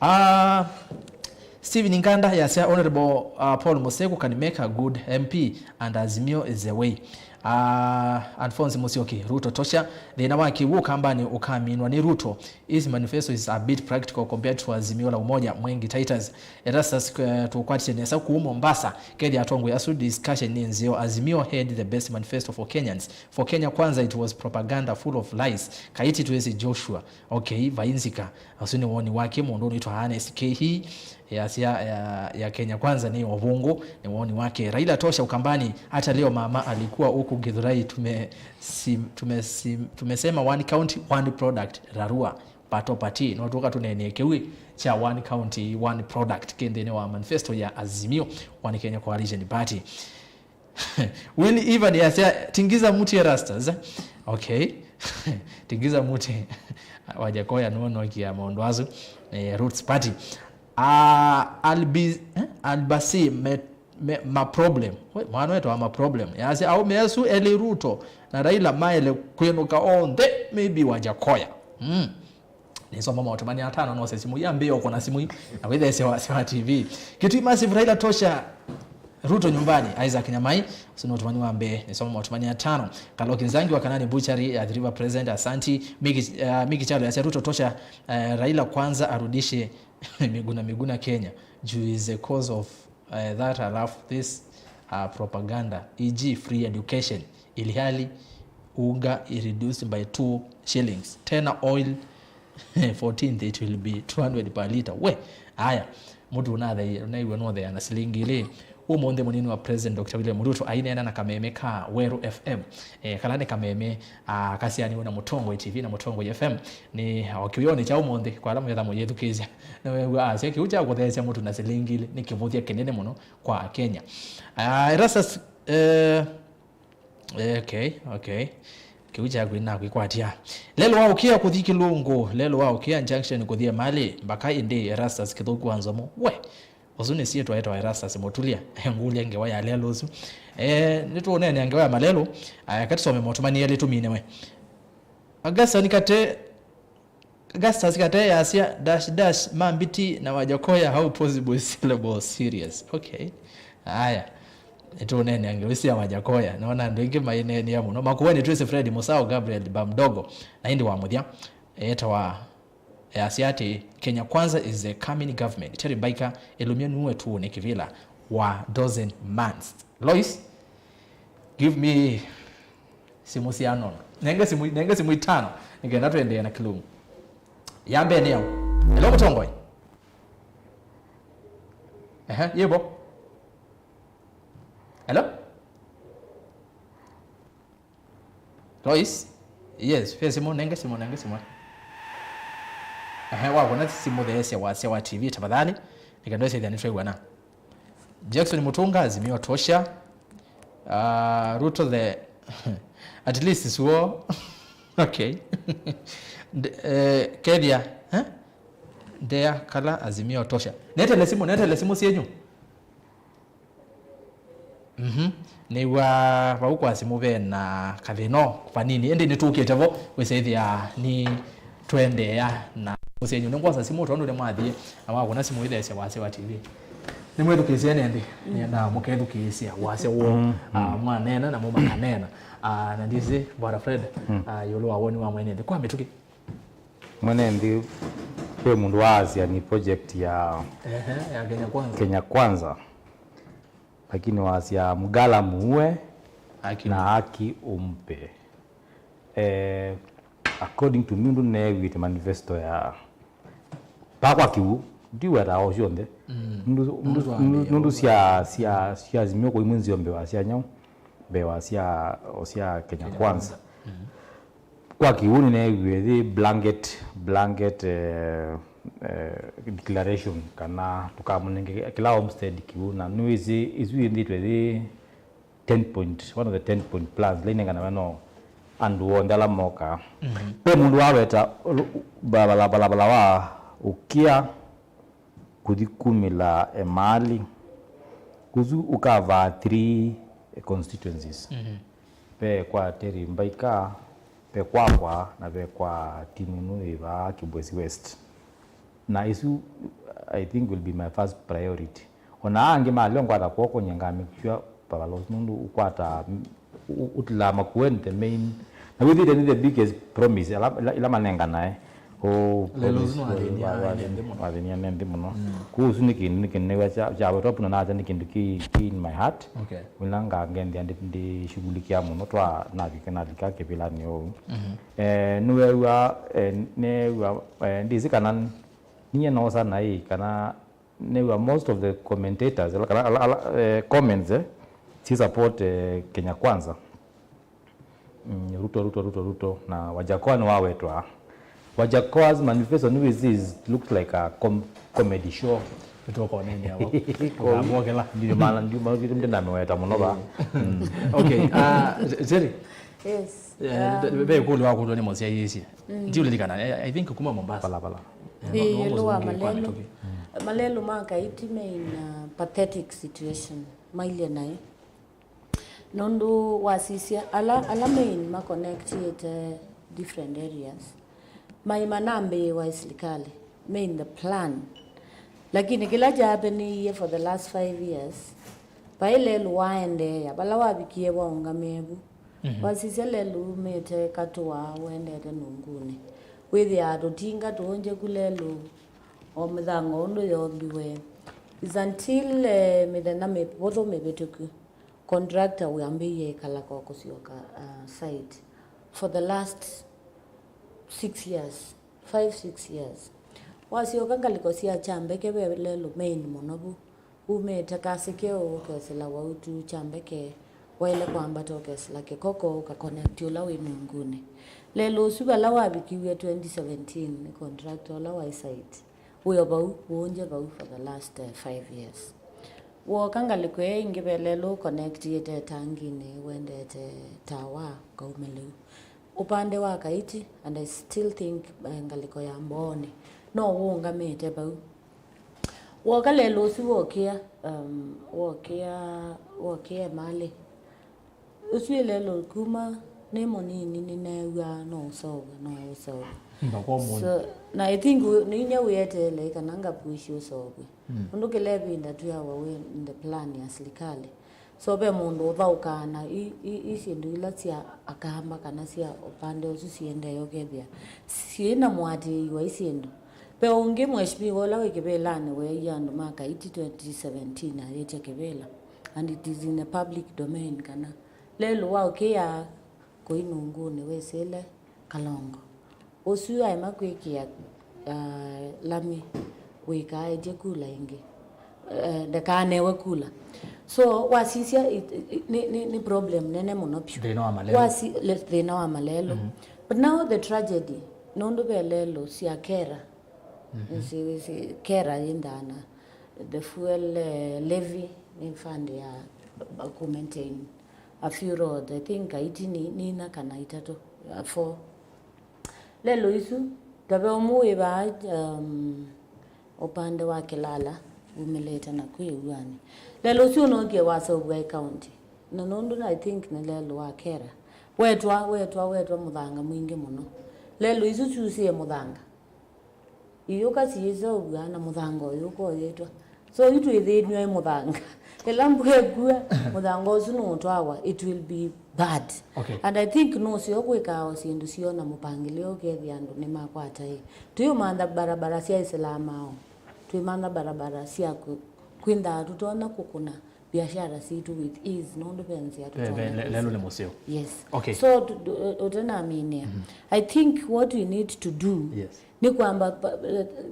Ah, Stephen Nganda yasya, Honorable, uh, Paul Museku can make a good M P and Azimio is the way. Ah, Alphonse Musyoki, Ruto tosha. Thĩna wa kĩw'ũ Kambanĩ ũkaminwa nĩ Ruto. His manifesto is a bit practical compared to Azimio la Umoja, Mwengi Titus. Erastus, eh, tũkwatĩte nesa kũu Mombasa. Kethĩa atongoi asu discussion nĩ nzeo. Azimio had the best manifesto for Kenyans. For Kenya Kwanza it was propaganda full of lies. Kaiti twĩsĩ Joshua. Okay, vai nzika. Asu nĩ woni wake mũndũ ũnĩtwa Ernest Kehi. Yasya ya, ya Kenya Kwanza nĩ ũvũngũ, nĩ woni wake. Raila tosha Ukambani, hata leo mama alikuwa huku Githurai, tume, sim, tume, sim, tumesema one county, one product, rarua, pato pati, no tuka tunenie kiwi cha one county, one product, kĩ nthĩnĩ wa manifesto ya Azimio, One Kenya Coalition Party. Willy Ivan yasya, tingiza muti Erastus. Okay. Tingiza muti. Wajakoya nĩwe ũnokia maũndũ asu. Eh, Roots Party. Ah, Albi, eh? Albasi me, me, ma problem. We, mwana wetu wa ma problem. Yasya, au mesu eli Ruto na Raila maele kwĩnũka onthe, maybe Wajakoya. Mm. Nĩsoma maũtũmani atano, nose simũ ii, ambĩĩa ũkũna simũ ii, na wĩtheesya wasya wa T V. Kitui Massive, Raila tosha, Ruto nyumbani, Isaac Nyamai, ũsu nĩ ũtũmani wa mbee. Nĩsoma maũtũmani atano. Kaloki Nzangi wa Kanani Butchery, Athi River present, asanti. Miki, uh, Miki Chalo yasya, Ruto tosha, uh, Raila kwanza arudishe Miguna Miguna Kenya, juu is the cause of, uh, that, alafu this, uh, propaganda, e g free education, ilhali unga i reduced by two shillings. Tena oil fourteenth, it will be two hundred per liter. We, aya, mũtu ũnathei, ũnaĩw'a nũtheea na silingi ilĩ. Ũmũnthĩ mũnini wa President Doctor William Ruto aineena na kameme ka Weru F M. Eh, kala nĩ kameme, ah, kasianiwe na Mũtongoi T V na Mũtongoi F M. Nĩ o kĩwĩonĩ kya ũmũnthĩ, kwa ala mwĩtha mũyĩthukĩĩsya. Nĩwew'a asya kĩu kya kũtheesya mũtu na silingi ilĩ nĩ kĩvũthya kĩnene mũno kwa Akenya. Ah, Erastus, eh, Okay, okay. Kĩu kyaku nakwĩkwatya. Lelo wa ũkĩa kũthi Kĩlũngũ, lelo wa ũkĩa junction kũthi Emali, mbaka ĩndĩ Erastus Kĩthũku wa Nzomo. We, ũsu nĩ syĩtwa etawa Erastus Mũtulya. Ngũlya ngewa ya lelo ũsu. Eh, nĩtũũneenea ngewa ya malelo. Aya, katũsome maũtũmani elĩ tũmine we. Augustine Kate Augustus Kate yasya, dash, dash, Mambiti na Wajakoya, how possible is syllable serious? Okay. Aya. Nĩtũũneenea ngewa ĩsu ya Wajakoya. Nona andũ aingĩ maineenea mũno. Makueni twĩsĩ Fred Musau, Gabriel Bamdogo. Na ĩndĩ wa mũthya, etawa, yasya atĩ, Kenya Kwanza is the coming government. Terry Baika, ĩlũmye nuwe tuone kĩvĩla wa dozen months. Lois, give me simũ sya nono. Nenge simũ, nenge simũ itano, nĩkenda tũendee na Kĩlũngũ. Ya mbee nĩ yaũ? Hello, Mũtongoi. Ehe, yĩvo. Hello? Lois? Yes, ve simũ, nenge simũ, nenge simũ. Ehe, wakũna simũ theesya wasya wa T V, tafadhali. Nĩkenda ĩsethĩa nĩtwĩw'ana. Jackson Mutunga, Azimio tosha. Ah, Ruto the at least suo. Okay. Nde-, eh, Kethia, eh? Ndea kala Azimio tosha. Netele simu, netele simu syenyu. Mhm. Nĩw'a vau kwa simu ve na kathĩno vanini. Ĩndĩ nĩtũkĩte vo, wĩsĩthĩa nĩ twendeea na ũsyenyu. Nĩngwosa simũ tondũ nĩmwathie, na wakũna simũ ĩtheesya wasya wa T V. Nĩmwĩthukĩĩsye ene nthĩ, nĩendaa mũkethukĩĩsya wasya woo. Mm, ah, mm. Mwaneena na mũmakanena. Ah, na ndĩsĩ, Bwana Fred, mm, ah, ĩũlũ wa woni wa mwene nthĩ. Kwa mĩtũkĩ? Mwene nthĩ, ve mũndũ waasya nĩ project ya Ehe, ya Kenya Kwanza. Kenya Kwanza. Lakini waasya mgala muue Haki na umpe. Haki umpe. Eh, according to me, ndu neew'ĩte manifesto ya pakwa kiu, ndiweta o syonthe. Mm. Ndu, ndu, ndu, ndu sya, sya, sya Azimio kwa imwe nzio mbewa sya nyau, mbewa sya, o sya Kenya Kenya Kwanza. Kwanza. Mm. Kwa kiu nĩneew'ĩe yĩ blanket, blanket, eh, eh, declaration kana tũkamũnenge kĩla homestead kiu, na nĩwĩsĩ isu yĩnthĩtwe yĩ ten point, one of the ten point plans ila inenganawe no andũ onthe ala mokaa. Mhm. Ve mũndũ waweta ru-, balabala, balabala wa ũkĩa kũthi kumĩla Emali. Ũsu ũkavaa three constituencies. Mhm. Ve kwa Terry Mbaika, ve kwakwa, na ve kwa timu ĩno yĩ vaa Kibwezi West. Na isu, I think, will be my first priority. O na angĩ malio ngwata kw'oko, nye ngamake sure balabala ũsu, nũndũ ũkwata, ũ- ũtilaa makueni the main, na wĩthĩte nĩ the biggest promise ila, ila, ila manenganae. Oh, Lelo ũsu promise, nĩwathĩnia wa- wa- ene nthĩ mũno. Wathĩnia ene nthĩ mũno. Kũu ũsu nĩ kĩndũ, nĩ kĩndũ nĩw'a kya- kyawetwa puna nacha nĩ kĩndũ kĩ kĩ in my heart. Okay. Wĩla nga- ngenthĩa ndi- ndishughulikia mũno twa navika nalika kĩvĩlanĩ ũu. Eh, nĩwew'a, eh, nĩw'a, eh, ndĩsĩ kana ninyie noosa naĩ kana nĩw'a most of the commentators ala- kana ala- ala- eh, comments, eh, si support, eh, Kenya Kwanza. Mm, Ruto, Ruto, Ruto, Ruto, na Wajakoya nĩwawetwa. Wajakoya's manifesto nĩwĩsĩ is looked like a com- comedy show. Nĩtũkonenia vo. Ũkamwokela. Ndiuma- ndiuma- ndinamĩweta mũno va. Mm. Okay, uh, Jerry. Yes. Eh, ve ĩkũlyo wakũlw'a nĩ mũsyaĩĩsye. Ndiũlilikana, I, I think kuma Mombasa. Pala, pala. Eh, no- no ĩĩ, ĩũlũ wa mũzungu malelũ. Kwa Nairobi. Malelũ ma Kaiti me in a pathetic situation. Mailye naĩ. Nũndũ wasisya ala, ala main ma connectĩte different areas, mai manambĩĩwa ĩ silikalĩ, main the plan. Lakini kĩla kyaapeniie for the last five years, vai lelũ waendeea, vala wavikie waũngamĩe vu. Wasisya lelũ umĩte Katũa, ũendete Nungunĩ. Wĩthĩaa tũtinga tũũngyĩku lelũ, o mĩthango ũndũ yombiwe. Is until, eh, mĩthenya mĩvũthũ mĩvĩtũku. Contractor wĩambĩie ĩkala kwa kũsyoka, uh, site for the last six years, five, six years. Wasyoka ngalĩko sya Kyambeke ve lelũ main mũno vu. Umĩte Kasike ũkesĩla Wautu Kyambeke, waĩle kwambata ũkesĩla Kĩkoko ũka connect ũla wĩ Nungunĩ. Lelũ ũsu vala wavikiw'e twenty seventeen nĩ contractor ũla waĩ site. Wĩ o vau, ũũngye vau for the last, eh, five years. Wooka ngalĩko ĩĩ ĩngĩ ve lelũ ũconnectĩte Tanginĩ, wendete Tawa, ũkauma lĩu. Ũpande wa Kaiti, and I still think, eh, ngalĩko ya Mbooni, no ũũngamĩte vau. Wooka lelũ ũsu wokĩa, um, wokĩa, wokĩa Emali. Ũsu ĩ lelũ kuma nĩ mũnini nĩneew'aa no ũseũvw'e, no ũseũvw'e. Mpaka ũmũnthĩ. So, na I think wĩ- nĩ inya wĩeteele kana ngapuishi ũseũvw'e. Mm. Nũndũ kĩla ĩvinda twĩawa wĩ in the plan ya silikalĩ. So ve mũndũ ũthaũkaa na i- i- i syĩndũ ila sya Akamba kana sya ũpande ũsu siendee ũkethĩa syĩ na mũatĩĩi wa i syĩndũ. Ve ũngĩ mheshimiwa ũla wĩ kĩvĩlanĩ weeie andũ ma Kaiti twenty seventeen ayĩtya kĩvĩla. And it is in the public domain kana lelũ waũkĩaa kũi Nungunĩ wĩsĩle Kalongo. Ũsu aema kwĩkĩa, ah, lami wĩkaaĩtye kula ĩngĩ. Eh, ndakaanewe kula. So wasisya it- it- nĩ- nĩ- nĩ problem nene mũno vyũ. Thĩna wa malelũ. Wasi- le- thĩna wa malelũ. But now the tragedy, nũndũ ve lelũ sya kera. Si- si- kera yĩndaa na the fuel, eh, levy, nĩ fund ya, uh, ku maintain a few roads. I think Kaiti nĩ- nĩ ina kana itatũ, uh, four. Lelũ isu, ta ve ũmwe wĩ vaa, um, ũpande wa Kĩlala, umĩlĩte na kwĩ Ĩw'anĩ. Lelũ ũsu ũnookie waseũvw'a ĩ county. Na nũndũ I think nĩ lelũ wa kera. Wetwa, wetwa, wetwa mũthanga mwingĩ mũno. Lelũ isu syusĩe mũthanga. Iyũka siĩseũvw'a na mũthanga ũyũka ũyĩtwa. So yu twĩthĩnw'a ĩ mũthanga. Ĩla mbua ĩkua, mũthanga ũsu nũũtwawa, it will be bad. Okay. And I think nũseo kwĩkaa o syĩndũ syoo na mũpangĩlĩo ũkethĩa andũ nĩmakwata ĩ. Tũyũmantha barabara sya ĩsilamao. Twĩmantha barabara sya kwĩ- kwĩnthaa tũtonya kũkũna biashara sitũ with ease, nũndũ ve nzĩa tũtonya. Ve- ve- le- lelũ nĩ mũseo. Yes. Okay. So tu- tu- ũtenaminĩa. I think what we need to do, yes, nĩ kwamba pa-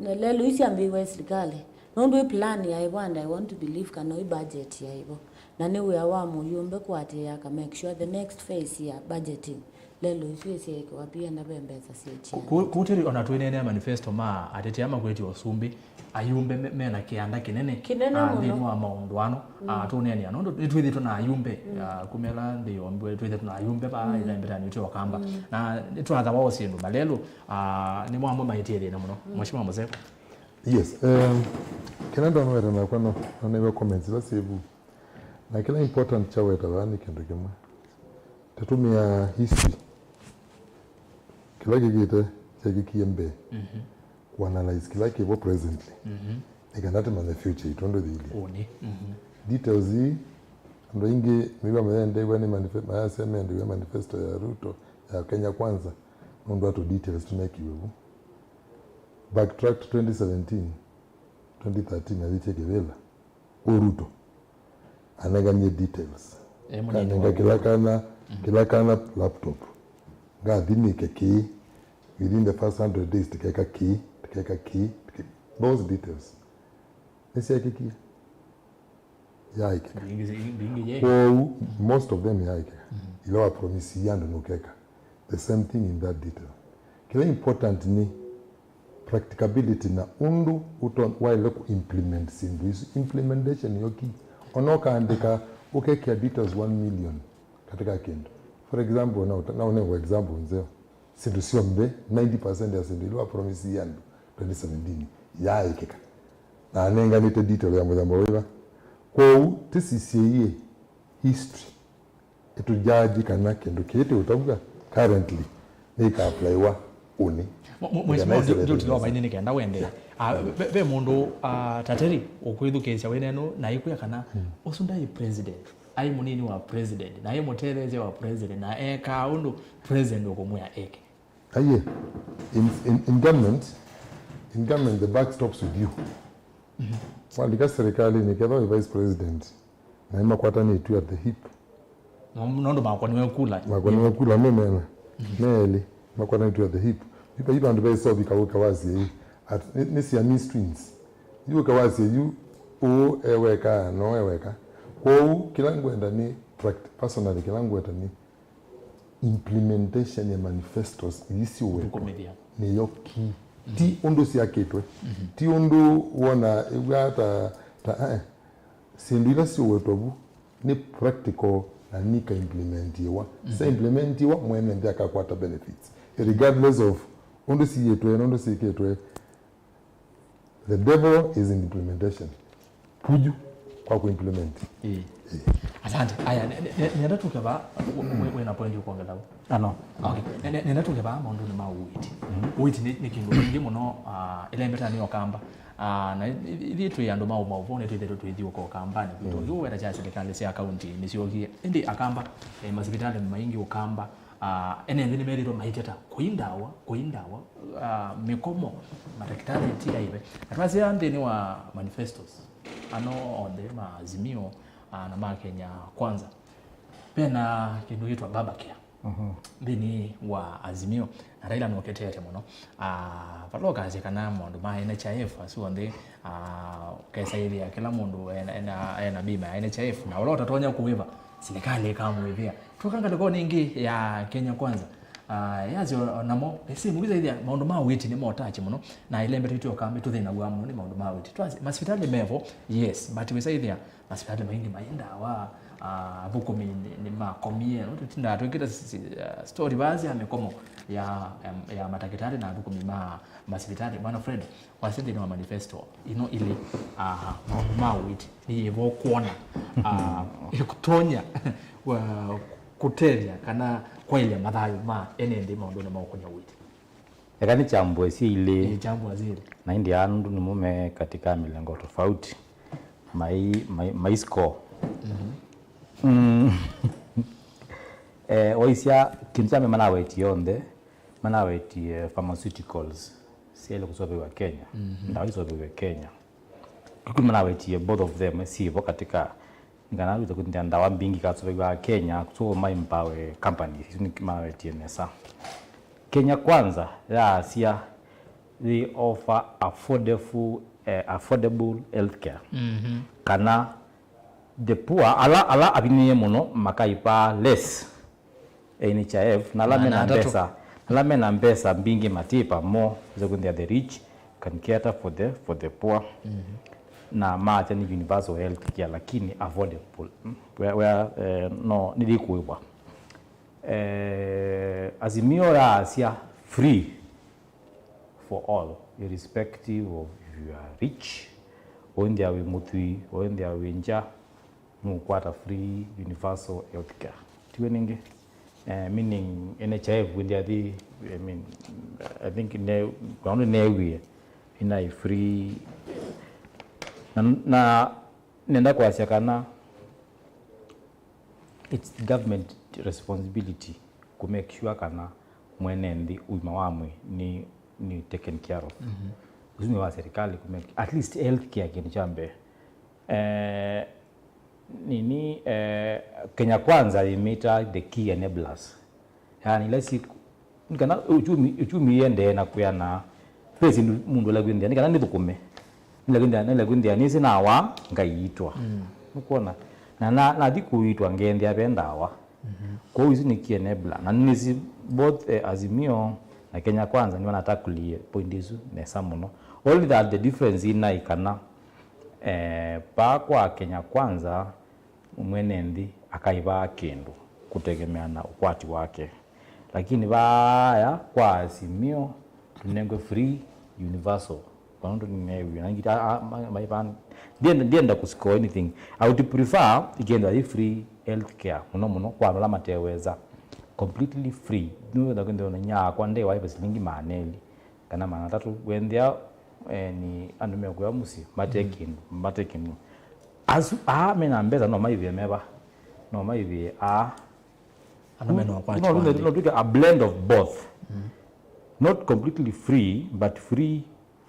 na lelũ isyambĩĩwe silikalĩ. Nũndũ ĩ plan ya ĩvo and I want to believe kana ĩ budget ya ĩvo. Na nĩ wĩa wa mũyũmbe kũatĩĩa aka make sure the next phase ya budgeting lelũ isu ĩsyeekĩwa pia na ve mbesa syĩkya. Kũ- kũ- kũtĩrĩ ona twĩneenea manifesto ma ateti aa makwĩtye ũsumbĩ, ayumbe me- mena kĩanda kĩnene, kĩnene ah, mũno nthĩnĩ wa maũndũ ano, ah, tũneenea nũndũ nĩtwĩthĩtwe na ayumbe, ah, kumela nthĩ yombiwe twĩthĩtwe na ayumbe vaa ĩthembetanĩ ũtĩ wa Kamba. Na nĩtwathawa o syĩndũ malelũ, ah, nĩ mwamwe maĩtie thĩna mũno. Mheshimiwa Mzee. Yes, um, kĩla ndonowete nakwa no- noneiwe comments ila syĩ vu. Na kĩla important kya weta vaa nĩ kĩndũ kĩmwe. Tũtũmĩa history. Kĩla kĩkĩte kyekĩkie mbee. Kũanalyze kĩla kĩvo presently. Nĩ kana tũmanye future itũ ndũthiilye. Ũnĩ. Details ii Andũ aingĩ mĩw'a mayendeiwe nĩ manife-, mayasya mendeiwe manifesto ya Ruto ya Kenya Kwanza, nũndũ wa tũ details tũnekiwe vu. Backtrack to twenty seventeen, twenty thirteen, ayĩtye kĩvĩla. Ũruto anenganie details. Eh, mũnini kanenga wa kĩla kana, kĩla kana laptop. Ngathi nĩke kĩĩ, within the first hundred days tikeka kĩĩ, tikeka kĩĩ, tike-, those details nĩsyekĩkie, yaĩkĩka. Mbingĩ, mbingĩ ye. Kwoou most of them yaĩkĩka. Ila wa promise andũ nũkeka, the same thing in that detail. Kĩla important nĩ practicability na ũndũ ũto-, waĩle kũ implement syĩndũ isu. Implementation yo key. Ona ũkaandĩka, ũkekĩa details one million katika kĩndũ. For example, na ũta-, na ũnengwa example nzeo. Syĩndũ syonthe, ninety percent ya syĩndũ ila wa promise andũ twenty seventeen yaĩkĩka. Na anenganĩte detail ya mũthemba wĩva. Kwoou, tĩsisye history ĩtũjaji kana kĩndũ kĩĩ tũũtavw'a currently nĩkĩkaaplaiwa ũnĩ. Mwe-, mwe-, Mheshimiwa, ndio, ndio tuliwa vaini nĩ kenda wende. Ah, ve, ve mũndũ, ah, tateri ũkwĩthukĩĩsya wĩnenu na ĩkwĩa kana ũsu ndaĩ president, aĩ mũnini wa president, na aĩ mũtetheesya wa president, na ekaa ũndũ president ũkũmwĩa eke. Aiye, in, in, in government, in government the buck stops with you. Walika serikalini, kethwa wĩ vice president, na nĩmakwatanĩtw'e at the hip. No, nũndũ makoniwe kula. Makoniwe kula me mena, me elĩ, makwatanĩtw'e at the hip. Yu vai vandũ ve sovi kaũka wasye ĩ, at, nĩ, nĩ Siamese twins. Yu ũka wasye yu, ũũ eweka, no eweka. Kwoou, kĩla ngwenda nĩ pract-, personally, kĩla ngwenda nĩ implementation ya manifestos ii siũwetwe. Kũmĩthya. Nĩyo key. Ti ũndũ syakĩtwe. Ti ũndũ wona ĩw'a ta, ta, eh, eh. Syĩndũ ila siũwetwe vu nĩ practical na nĩka implementiwa. Sya implementiwa, mwene nthĩ akakwata benefits. Regardless of ũndũ siyĩtwe na ũndũ syĩkĩtwe, the devil is in implementation. Puju kwa kuimplement. Ĩĩ. Ĩĩ. Asante. Aya, ne-, ne-, ne-, nenda tuke va, we-, we-, wĩna point ũkwongela vu? Ah, no. Okay. Ne-, ne-, nenda tuke va maũndũnĩ ma ũiiti. Ũiiti nĩ, nĩ kĩndũ kĩngĩ mũno, ah, ĩla ĩmbeta nĩ Ũkamba. Ah, na i-, i-, ithyĩ twĩ andũ ma ũmaũvoo, nĩ twĩthĩtwe tũithiũka Ũkambanĩ kwitũ. Yu weta kya silikalĩ sya kaunti nĩsyokie. Ĩndĩ Akamba, eh, masivitalĩ maingĩ Ũkamba, ah, ene nthĩ nĩmethĩtwe maiteta kũi ndawa, kũi ndawa, ah, mĩkomo, matakĩtalĩ ti aive. Na twasya nthĩnĩ wa manifestos, ano onthe ma Azimio, ah, na ma Kenya Kwanza, vena kĩndũ kĩtwa Baba Care. Nthĩnĩ wa Azimio, na Raila nũketeete mũno. Ah, vala ũkasya kana maũndũ ma N H I F asu onthe, ah, ũkesaĩthĩa kĩla mũndũ ena, ena, ena bima ya N H I F, na ũla ũtatonya kũĩva, silikalĩ ĩkamũĩvĩa. Twoka ngalĩkonĩ ĩngĩ ya Kenya Kwanza, ah, yasyo namo, ĩsĩ mũkĩsaĩthĩa maũndũ ma ũiiti nĩ motachi mũno, na ĩlembetetwe Ũkamba tũthĩnaw'a mũno nĩ maũndũ ma ũiiti. Twasya, masivitalĩ mevo, yes, but wĩsaĩthĩa masivitalĩ maingĩ mai ndawa, ah, athũkũmi nĩ, nĩmakomie. No tũtindaa twĩkĩte s-, s-, ah, story vaa sya mĩkomo ya, em, ya matakĩtalĩ na athũkũmi ma masivitalĩ. Bwana Fred, wasya nthĩnĩ wa manifesto ino ilĩ, ah, maũndũ ma ũiiti nĩ yĩvo kwona, ah, ĩkũtonya wa kũtethya kana kwaĩlya mathayũ ma ene nthĩ maũndũnĩ ma ũkũnya ũiiti? Eka nĩkyambũe syĩ ilĩ. Ĩĩ, kyambũa syĩ ilĩ. Na ĩndĩ aa nũndũ nĩmo me katika mĩlengo tofauti, mai, mai, mai score. Mm. Eh, waisya kĩndũ kya mbee manawetie onthe, manawetie pharmaceuticals syaĩle kũseũvĩw'a Kenya. Ndawa iseũvĩw'e Kenya. Kĩu manawetie both of them syĩvo katika nĩ kana wĩte kũthĩa ndawa mbingĩ ikaseũvĩw'a Kenya, so ma empower companies, isu nĩ mawetie nesa. Kenya Kwanza yaasya they offer affordable, eh, affordable healthcare. Kana the poor, ala, ala avinyĩĩe mũno, makaĩva less N H I F, na ala mena mbesa, na ala mena mbesa mbingĩ matiĩva mo, nĩkwĩthĩa the rich can cater for the, for the poor. Na maasya nĩ universal health care, lakini affordable. Mm, where, where, eh, no, nĩyĩkũĩvwa. Eh, Azimio yaasya free for all, irrespective of if you are rich, ũĩnthĩa wĩ mũthwii, ũĩnthĩa wĩ ngya, nũkwata free universal health care. Tiwe nĩngĩ? Eh, meaning N H I F wĩnthĩa thi, I mean, I think ne, kwaũndũ neewie, ĩnaĩ free. Na, na nenda kwasya kana It's the government responsibility ku make sure kana mwene nthĩ ũima wa mwĩĩ nĩ, nĩ taken care of. Ũsu nĩ wa serikali ku make, at least health care kĩndũ kya mbee. Eh, nini, eh, Kenya Kwanza yĩmĩta the key enablers. Yani, ila si, nĩ kana uchumi, uchumi yendee na kwĩana, ve syĩndũ mũndũ ala kwĩnthĩa, nĩ kana nĩthũkũme. Nĩla kwĩnthĩa, nĩla kwĩnthĩa, nĩsĩ nawa, ngaitwa. Nũkwona? Na, na, nathi kũitwa, ngethĩa ve ndawa. Kwoou isu nĩ key enabler. Na nĩsĩ both, eh, Azimio na Kenya Kwanza nĩmanatakulie point isu nesa mũno. Only that the difference ĩnaĩ kana, eh, paa kwa Kenya Kwanza, mwene nthĩ akaĩvaa kĩndũ kũtegemea na ũkwati wake. Lakini vaaya kwa Azimio, tũnengwe free universal. Kwa nũndũ nĩneew'a na ngita, a, a, ma, ma, ma, ndienda, ndienda kũscore anything. I would prefer ikenda i free health care, mũno mũno kwa ala mateweza. Completely free. Nĩwenda kwenda na inya akwa ndewa ive silingi maana elĩ kana maana atatũ. Wendea, eh, nĩ andũ mekũya mũsyĩ, mate kĩndũ, mate kĩndũ. Asu, aa mena mbesa no maivie meva. No maivie, aa. Andũ mena ũkwati no, wa no, nthĩ. No tuke a blend of both. Not completely free, but free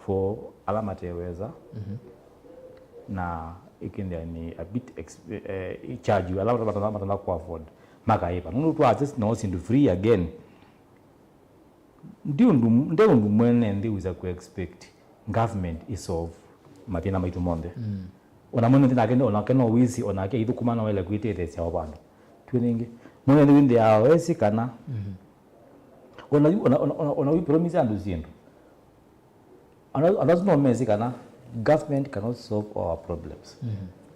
for ala mateweza. Na ikĩnthĩa nĩ a bit ex-, eh, i charge ala matana, matana ku afford. Makaiva. Nũndũ twa just no syĩndũ free again. Ndi ũndũ, nde ũndũ mwene nthĩ wĩsa kũ expect government ĩ solve mathĩna maitũ monthe. Ona mwene nthĩ nake, onake no wĩsĩ, onake ithũkũma no ele kwĩtetheesya o vandũ. Twĩ ningĩ. Mwene nthĩ wĩnthĩaa wesĩ kana ona yu, ona, ona, ona, ona wĩ promise andũ syĩndũ. Ana, ana no mesĩ kana government cannot solve all our problems.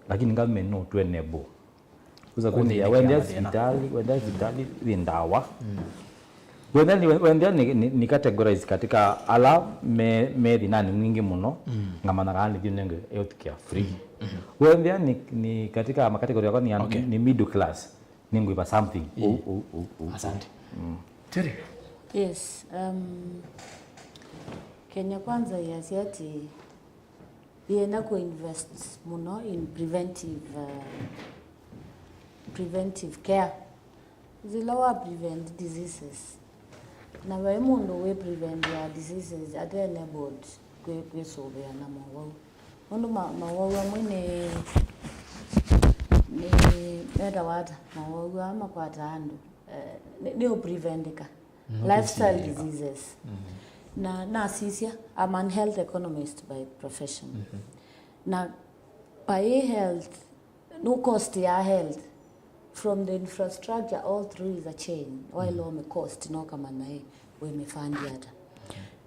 Lakini government no to enable. Uza kwĩthĩa, wendea sibitali, wendea sibitali, wĩ ndawa. Wendea ni, wendea ni, ni, ni categorize katika ala me, me thinani mwingĩ mũno, ngamanya kana nĩ thiũ nenge health care free. Wendea ni, ni katika ma category yakwa ni, ni middle class, nĩngwĩva something. Ũ, ũ, ũ, ũ. Asante. Terry. Yes, um, Kenya Kwanza yasya ati yĩenda kũ invest mũno in preventive, uh, preventive care. Zila wa prevent diseases. Na vai mũndũ wĩ prevent ya diseases ate enabled kwĩ, kwĩsũvĩa na mowau. Nũndũ ma, mowau amwe nĩ, nĩ metawa ata, mowau aa makwataa andũ, eh, nĩ, nĩ ũpreventĩka. Lifestyle diseases. Na nasisya, I'm an health economist by profession. Na by health, no cost ya health, from the infrastructure all through is a chain. Waĩle ũmĩ cost, no kamanya ĩ, wĩmĩfandi ata.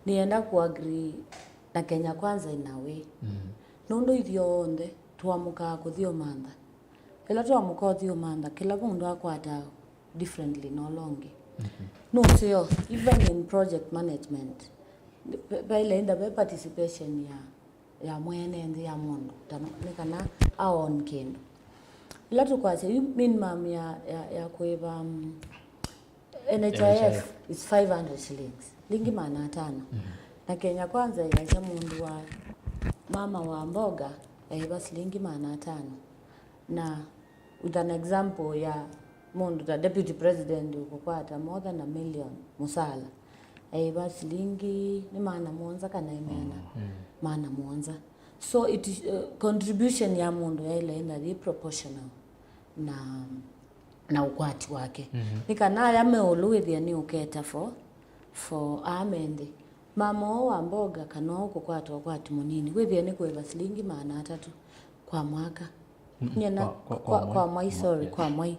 Nĩenda ku agree na Kenya Kwanza in a way. Nũndũ ithyonthe tũamũkaa kũthi ũmantha. Ĩla tũamũka ũthi ũmantha, kĩla mũndũ akwataa differently na ũla ũngĩ. Nũseo, even in project management, ve, ve ĩla ĩntha ve participation ya, ya mwene nthĩ ya mũndũ, ta nĩ kana a own kĩndũ. Ĩla tũkwasya yu minimum ya, ya, ya kũĩva, um, N H I F is five hundred shillings, lingi maana atano. Na Kenya Kwanza ĩkasya mũndũ wa mama wa mboga aĩva silingi maana atano. Na with an example ya mũndũ ta deputy president ũkũkwata more than a million mũsala, aĩva silingi nĩ maana mũonza kana ĩmeana maana mũonza. So it, uh, contribution ya mũndũ yaĩle ĩna yĩ proportional na, na ũkwati wake. Nĩ kana aya me ũlũ wĩthĩe nĩ ũketa for, for aa me nthĩ. Mama ũũ wa mboga kana ũũ kũkwata ũkwati mũnini, wĩthĩe nĩ kũĩva silingi maana atatũ kwa mwaka. Nyie na, kwa, kwa, kwa mwai, sorry, kwa mwai.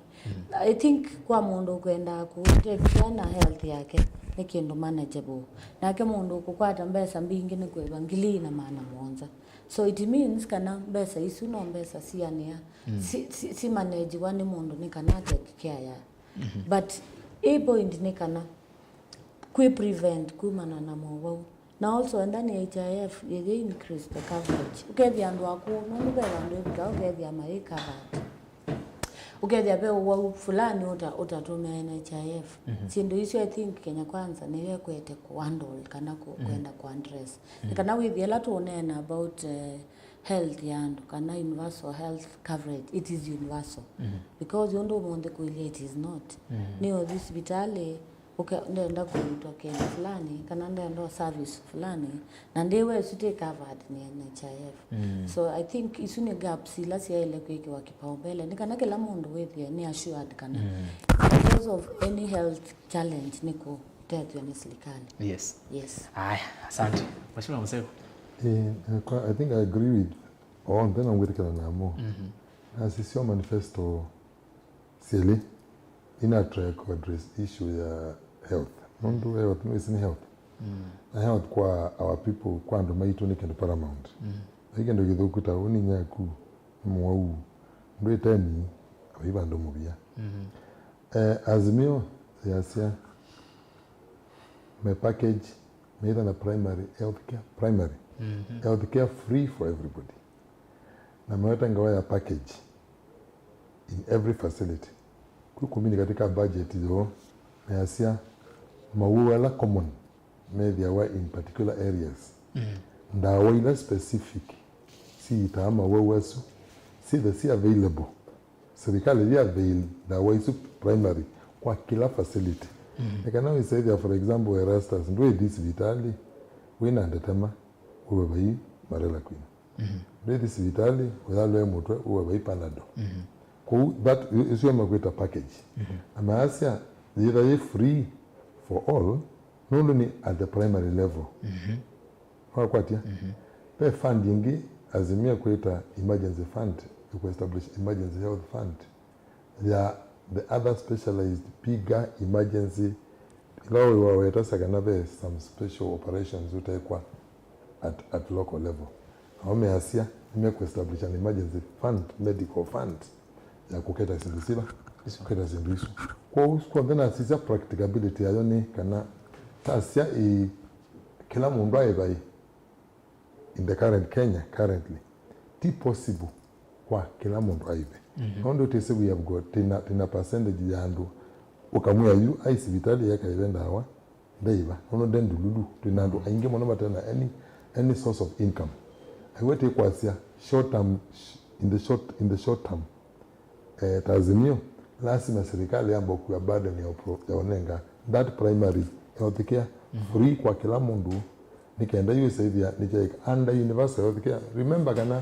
I think kwa mũndũ ũkwendaa kũtethya na health yake, nĩ kĩndũ manageable. Nake mũndũ ũkũkwata mbesa mbingĩ nĩ kũĩva ngili na maana mũonza. So it means kana mbesa isu no mbesa sianĩa, si, si, si managewa nĩ mũndũ nĩ kana take care ya. But ĩ point nĩ kana kwĩ prevent kumana na mowau. Na also enda nĩ H I F yĩyĩ increase the coverage. Ũkethĩa andũ akũũ, nũndũ ve vandũ ĩvika ũkethĩa mayĩ covered. Ũkethĩa ve ũwau fulani ũta, ũtatũmĩa N H I F. Syĩndũ isu I think Kenya Kwanza nĩyo ĩkwete kũ handle kana kũ, kwenda kũ address. Nĩ kana wĩthĩe ĩla tũũneena about, eh, health ya andũ, kana universal health coverage, it is universal. Because ũndũ ũmũnthĩ kũilye, it is not. Nĩ ũthi sivitalĩ, ũke-, ndenda kũitwa kĩndũ fulani, kana ndenda service fulani, na ndĩwa ĩsu ti covered nĩ N H I F. So I think isu nĩ gaps ila syaĩle kwĩkĩwa kĩpaũmbele, nĩ kana kĩla mũndũ wĩthĩe nĩ assured kana in case of any health challenge nĩ kũtethw'a nĩ silikalĩ. Yes. Yes. Aya, asante. Mheshimiwa Museu. Eh, I think I agree with onthe na ngwĩtĩkana namo. Nasisya manifesto syelĩ ina try ku address issue ya health. Nũndũ health, nĩwĩsĩ nĩ health. Na health kwa our people, kwa andũ maitũ nĩ kĩndũ paramount. Vai kĩndũ kĩthũku ta ũnĩ nyaku, nĩ mũwau, ndwĩteni, vai vandũ mũvia. Eh, Azimio yasya me package, meitha na primary health care, primary health care free for everybody. Na meweta ngawa ya package in every facility. Kwĩ kumini katika budget yoo, measya mawau ala common methĩawa in particular areas. Ndawa ila specific siitaa mawau asu, sithe si available. Serikali yĩ avail ndawa isu primary kwa kila facility. Nĩ kana wĩsethĩa, for example, Erastus, ndwĩthi sivitalĩ wĩna ndetema, ũwe vai Marela Queen. Ndwĩthi sivitalĩ ũyalwe mũtwe, ũwe vai Panado. Kwoou that, ĩsu makwĩta package. Na maasya yĩtha yĩ free for all, nũndũ nĩ at the primary level. Wakwatya? Ve fund ĩngĩ Azimio kwĩta emergency fund, ĩkũ establish emergency health fund ya the other specialized bigger emergency, ila wĩwawetasya kana ve some special operations ũtekwa at, at local level. Nao measya nĩmekũ establish an emergency fund, medical fund ya kũketa syĩndũ sila, kũketa syĩndũ isu. Kwoou kw'onthe nasisya practicability yayo nĩ kana tasya ĩ kĩla mũndũ aĩ vai in the current Kenya currently, ti possible kwa kĩla mũndũ aive. Nũndũ tĩsĩ we have got, tĩna, tĩna percentage ya andũ ũkamwĩa yu ai sivitalĩ ekaive ndawa, ndaiva. Nũndũ nde ndululu, twĩna andũ aingĩ mũno matena any, any source of income. Aiwe tĩkwasya short term, sh-, in the short, in the short term, eh, ta Azimio, lasima serikali yamba kua burden ya upro-, ya ũnenga that primary health care free kwa kila mũndũ, nĩ kenda yu ĩsaithia nĩ kyaika under universal health care. Remember kana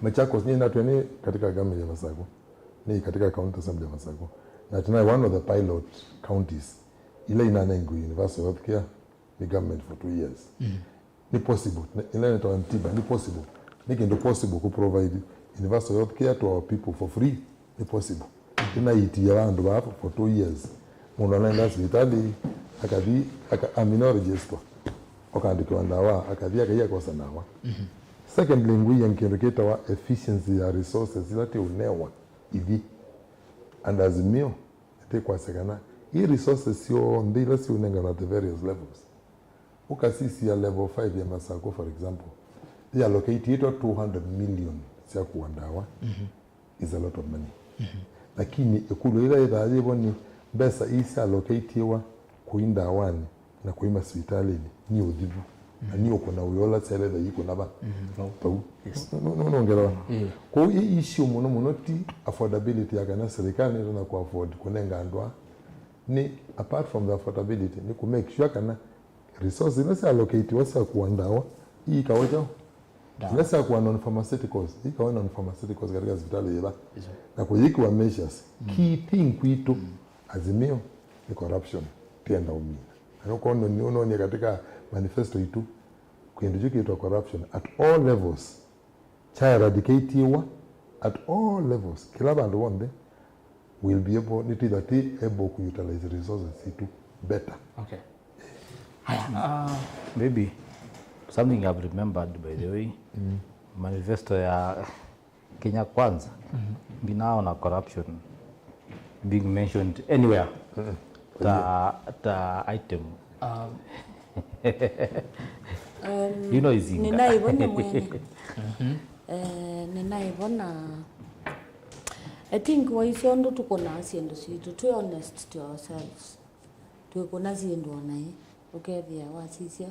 Machakos, nyie natwe nĩ katika government ya Masako, nĩ katika county assembly ya Masako, na tena one of the pilot counties ila inanengiwe universal health care nĩ government for two years. Nĩ possible. Nĩ, ĩla nĩtawa Mtiba, nĩ possible. Nĩ kĩndũ possible kũ provide universal health care to our people for free. Nĩ possible. Tũnaitie andũ vaa for two years. Mũndũ anaenda sivitalĩ, akathi, aka, amina register. Ũkaandĩkĩwa ndawa, akathi akai akosa ndawa. Secondly, ngwĩie kĩndũ kĩtawa efficiency ya resources ila tũũnewa ithyĩ. And Azimio, nĩtĩkwasya kana ii resources syonthe ila siũnenganwa at the various levels, ũkasisya level five ya Masako, for example, yĩallocatĩtwe two hundred million sya kũa ndawa. Is a lot of money. Lakini ĩkũlyo yĩla yĩthaa yĩvo nĩ mbesa ii syallocatĩwa kũi ndawanĩ na kũi masivitalĩnĩ nĩ ũthivu, na nĩ ũkũna wĩa ũla syaĩle tha ikũna va. Vau. Yes. Nũ-, nũ-, nũngelewa. Kwoou ĩ issue mũno mũno ti affordability ya kana serikali nĩtonya kũ afford kũnenga andũ aa. Nĩ, apart from the affordability, nĩ kũ make sure kana resources ila syallocatiwa sya kũa ndawa iikawa kyaũ? Ndawa. Ila sya kũa non pharmaceuticals, iikawa non pharmaceuticals katika sivitali yĩva. Yes, sir. Na kũyĩkĩwa measures. Key thing kwitũ, Azimio, nĩ corruption. Tienda ũmina. Na nũkono nĩ ũnonie katika manifesto itũ, kĩndũ kyu kĩtwa corruption at all levels. Kya eradicatiwa at all levels, kĩla vandũ vonthe, will be able, nĩtwĩtha twĩ able kũ utilize resources sitũ better. Okay. Haya, uh, maybe something I've remembered, by the way, manifesto ya Kenya Kwanza, ndinaona corruption being mentioned anywhere. Ta, ta item. Um, You know Izinga. Nĩnaĩvona mwene. Eh, nĩnaĩvona. I think waisyo ũndũ tũkũnaa syĩndũ sitũ, twĩ honest to ourselves. Twĩkũna syĩndũ o naĩ, ũkethĩa wasisya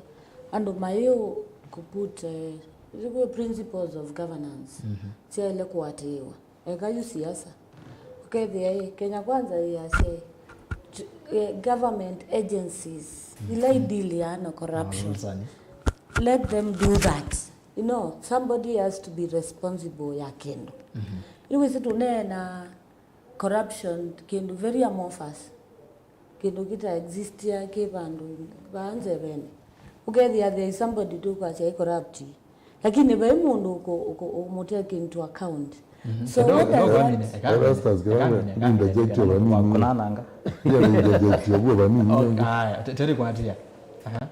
andũ mayũ kũ put, eh, Nĩkwĩ principles of governance syaĩle kũatĩĩwa. Eka yu siasa. Ũkethĩa ĩ, Kenya Kwanza yĩasya ĩ, t-, eh, government agencies ila idiliaa na corruption, let them do that. You know, somebody has to be responsible ya kĩndũ. Yu wĩsĩ tũneena corruption kĩndũ very amorphous. Kĩndũ kĩta existia kĩ vandũ vaa nzeveni. Ũkethĩa there is somebody tũkwasya ĩ corrupt. Lakini vai mũndũ ũkũ-, ũkũ-, ũmũtake into account. So whether that Erastus, kĩvanga, interject vanini. Kunananga. Pia interject ya kuwa vanini. Aya, te-, teri kwatia. Aha.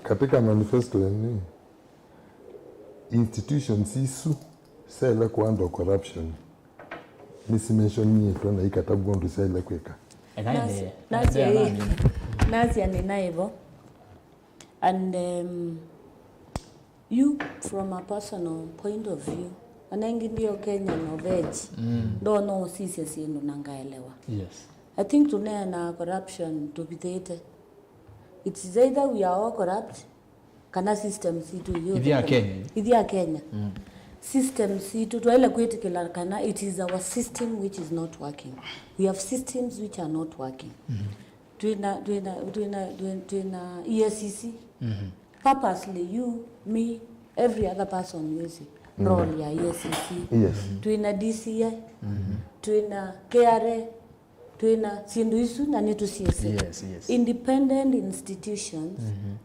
Katika manifesto ya nini? Institutions isu syaĩle kũandwa corruption. Nĩsimentionĩtwe na ikatavw'a ũndũ syaĩle kwĩka. Eka Nas-, endeea. Nasya Endeea ĩ, nani? Nasya nĩ naivo. And, um, you, from a personal point of view, ona ĩngĩ ndio Kenya no veg, ndo no ũsisya syĩndũ na ngaelewa. Yes. I think tũneenaa corruption tũvithĩte. It's either we are all corrupt, kana system sitũ yu Ithi ya Kenya. Ithi ya Kenya. System sitũ twaĩle kwĩtĩkĩla kana it is our system which is not working. We have systems which are not working. Twĩna, twĩna, twĩna, twĩna, twĩna E A C C. Purposely, you, me, every other person using role ya E A C C. Yes. Twĩna D C I. Twĩna K R A. Twĩna syĩndũ isu na nĩtũsyĩsĩ. Yes, yes. Independent institutions,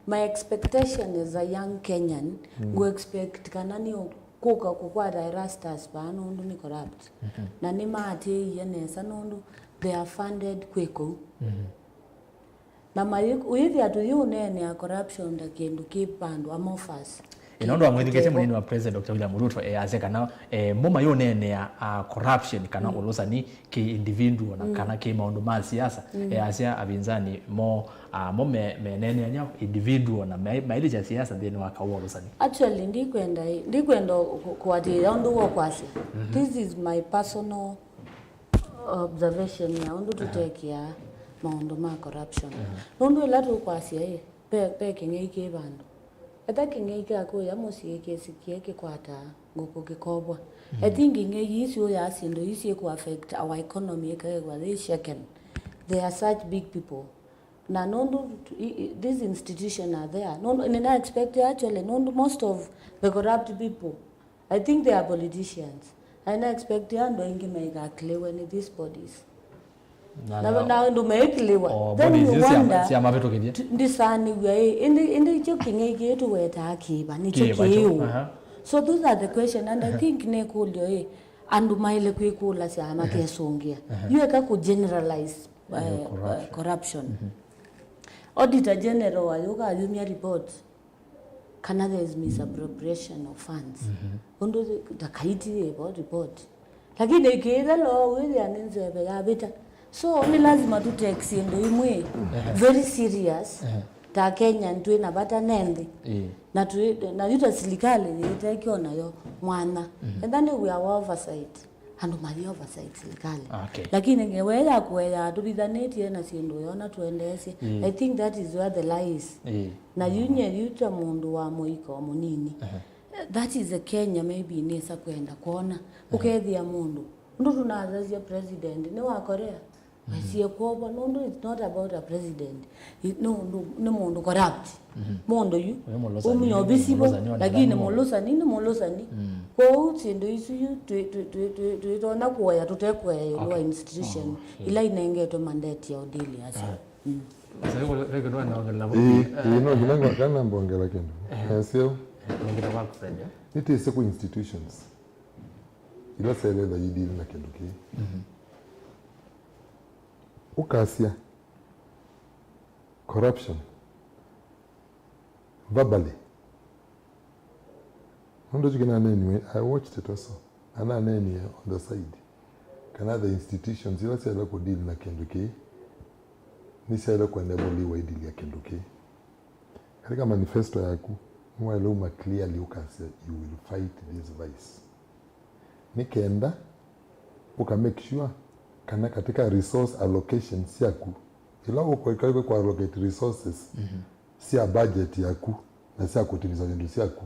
my expectation as a young Kenyan, ngũ expect kana nĩ kũka kũkwata Erastus vaa nũndũ nĩ corrupt. Na nĩmaatĩĩie nesa nũndũ they are funded kwĩ kũu. Na mayĩ-, ũyĩthĩa tũyĩũneenea corruption ta kĩndũ kĩ vandũ amorphous. Ĩ, nũndũ wamwĩthukĩĩsye mũnini wa President Doctor William Ruto, e, asya kana, e, mo mayũneenea, a, corruption kana ũlũsani kĩ individual na kana kĩ maũndũ ma siasa, e, asya avinzani mo, a, mo me-, meneeneany'a individual na me-, maĩlĩkya siasa nthĩnĩ wa kaũ wa ũlũsani. Actually, ndikwenda, ndikwenda kũ-, kũatĩĩa ũndũ wa kwasya. This is my personal observation ya ũndũ tũtekĩaa maũndũ ma corruption. Nũndũ ĩla tũkwasya ĩ, ve, ve kĩng'ei kĩ vandũ. Ethĩwa kĩng'ei kya kũya mũsyĩ kĩsikie kĩkwataa ngũkũ kĩkovwa. I think ing'ei ii syũyaa syĩndũ ii syĩkũ affect our economy ĩkaĩkwa yĩ shaken. They are such big people. Na nũndũ i-, i-, these institutions are there. Nũndũ, nĩna expect actually, nũndũ most of the corrupt people I think they are politicians. I na expect andũ aingĩ maikakiliwe nĩ these bodies. Na, na, na andũ maikiliwa. Oh, then bodies you isu wonder, syamavĩtũkĩthya. Ndisanĩw'a ĩ, ĩndĩ, ĩndĩ kyo kĩng'ei kĩĩ tũwetaa kĩva, nĩkyo kĩĩ ũ? So those are the question, and I think nĩ kũlyo ĩ, andũ maĩle kwĩkũlasya makesũngĩa. Yu eka kũ generalize, uh, corruption. Auditor General ayũka ayumya report kana there is misappropriation of funds. Ũndũ ta kaiti ĩvo report. Lakini ĩkĩĩtha loo wĩthĩa nĩ nzeve yavĩta. So nĩ lazima tũtake syĩndũ imwe very serious. Ta Kenya twĩ na vata nenthĩ. Na twĩ, na yu ta silikalĩ yĩtekyo nayo mwanya. Enda nĩ wĩa wa oversight. Andũ mathi oversight silikalĩ. Okay. Lakini ngewe ya kũea tũvithanĩtye na syĩndũ yona tũendeesye. I think that is where the lie is. Na yu nye yu ta mũndũ wa mũika o mũnini. That is a Kenya maybe nĩsa kwenda kwona. Ũkethĩa mũndũ. Ũndũ tũnathasya president nĩ wa Korea. Wesie kwovwa, nũndũ it's not about a president. It, no, no, nĩ mũndũ corrupt. Mũndũ yu, ũmya ovisi vo, lakini mũlũsani nĩ mũlũsani. Kwoou syĩndũ isu yu twĩ-, twĩ-, twĩ-, twĩ-, twĩtonya kũea tũtekũea ĩũlũ wa institution ila inengetwe mandate ya ũdili asu. Ĩĩ, ĩĩ, no nginya ngwa-, kana mbongela kĩndũ. Eseo. Nĩtĩsĩ kwĩ institutions ila syaĩle yĩdili na kĩndũ kĩĩ. Ũkasya corruption verbally. Nũndũ kyu kĩnaneeniwe, I watched it also. Na naneenie on the side. Kana the institutions ila syaĩle kũdeal na kĩndũ kĩĩ, nĩsyaĩle kũenaboliwa idilya kĩndũ kĩĩ. Katika manifesto yaku, nĩwaĩle uma clearly ũkasya, you will fight this vice. Nĩ kenda ũka make sure kana katika resource allocation syaku, ĩla ũkwĩka kũ allocate resources sya budget yaku na sya kũtĩmĩsya syĩndũ syaku,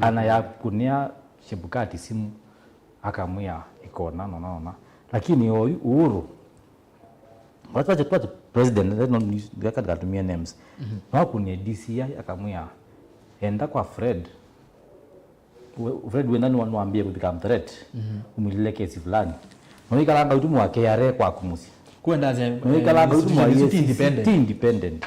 Ana yakũnĩa Chebukati simu, akamwĩa, "Ĩkona, nona, nona." Lakini oyu Uhuru, what, what, what president, let not use, ndikatumie names. No akũnĩe D C I, akamwĩa, "Enda kwa Fred. We, Fred wenda nwa-, nwambie kũthika threat. Umwĩlile kesi fulani." No ikalanga ũtumwa wa K R A kwaku mũsyĩ. Kwenda ze, no ikalanga eh, ũtumwa wa institutions isu ti E A C C, independent. Ti independent.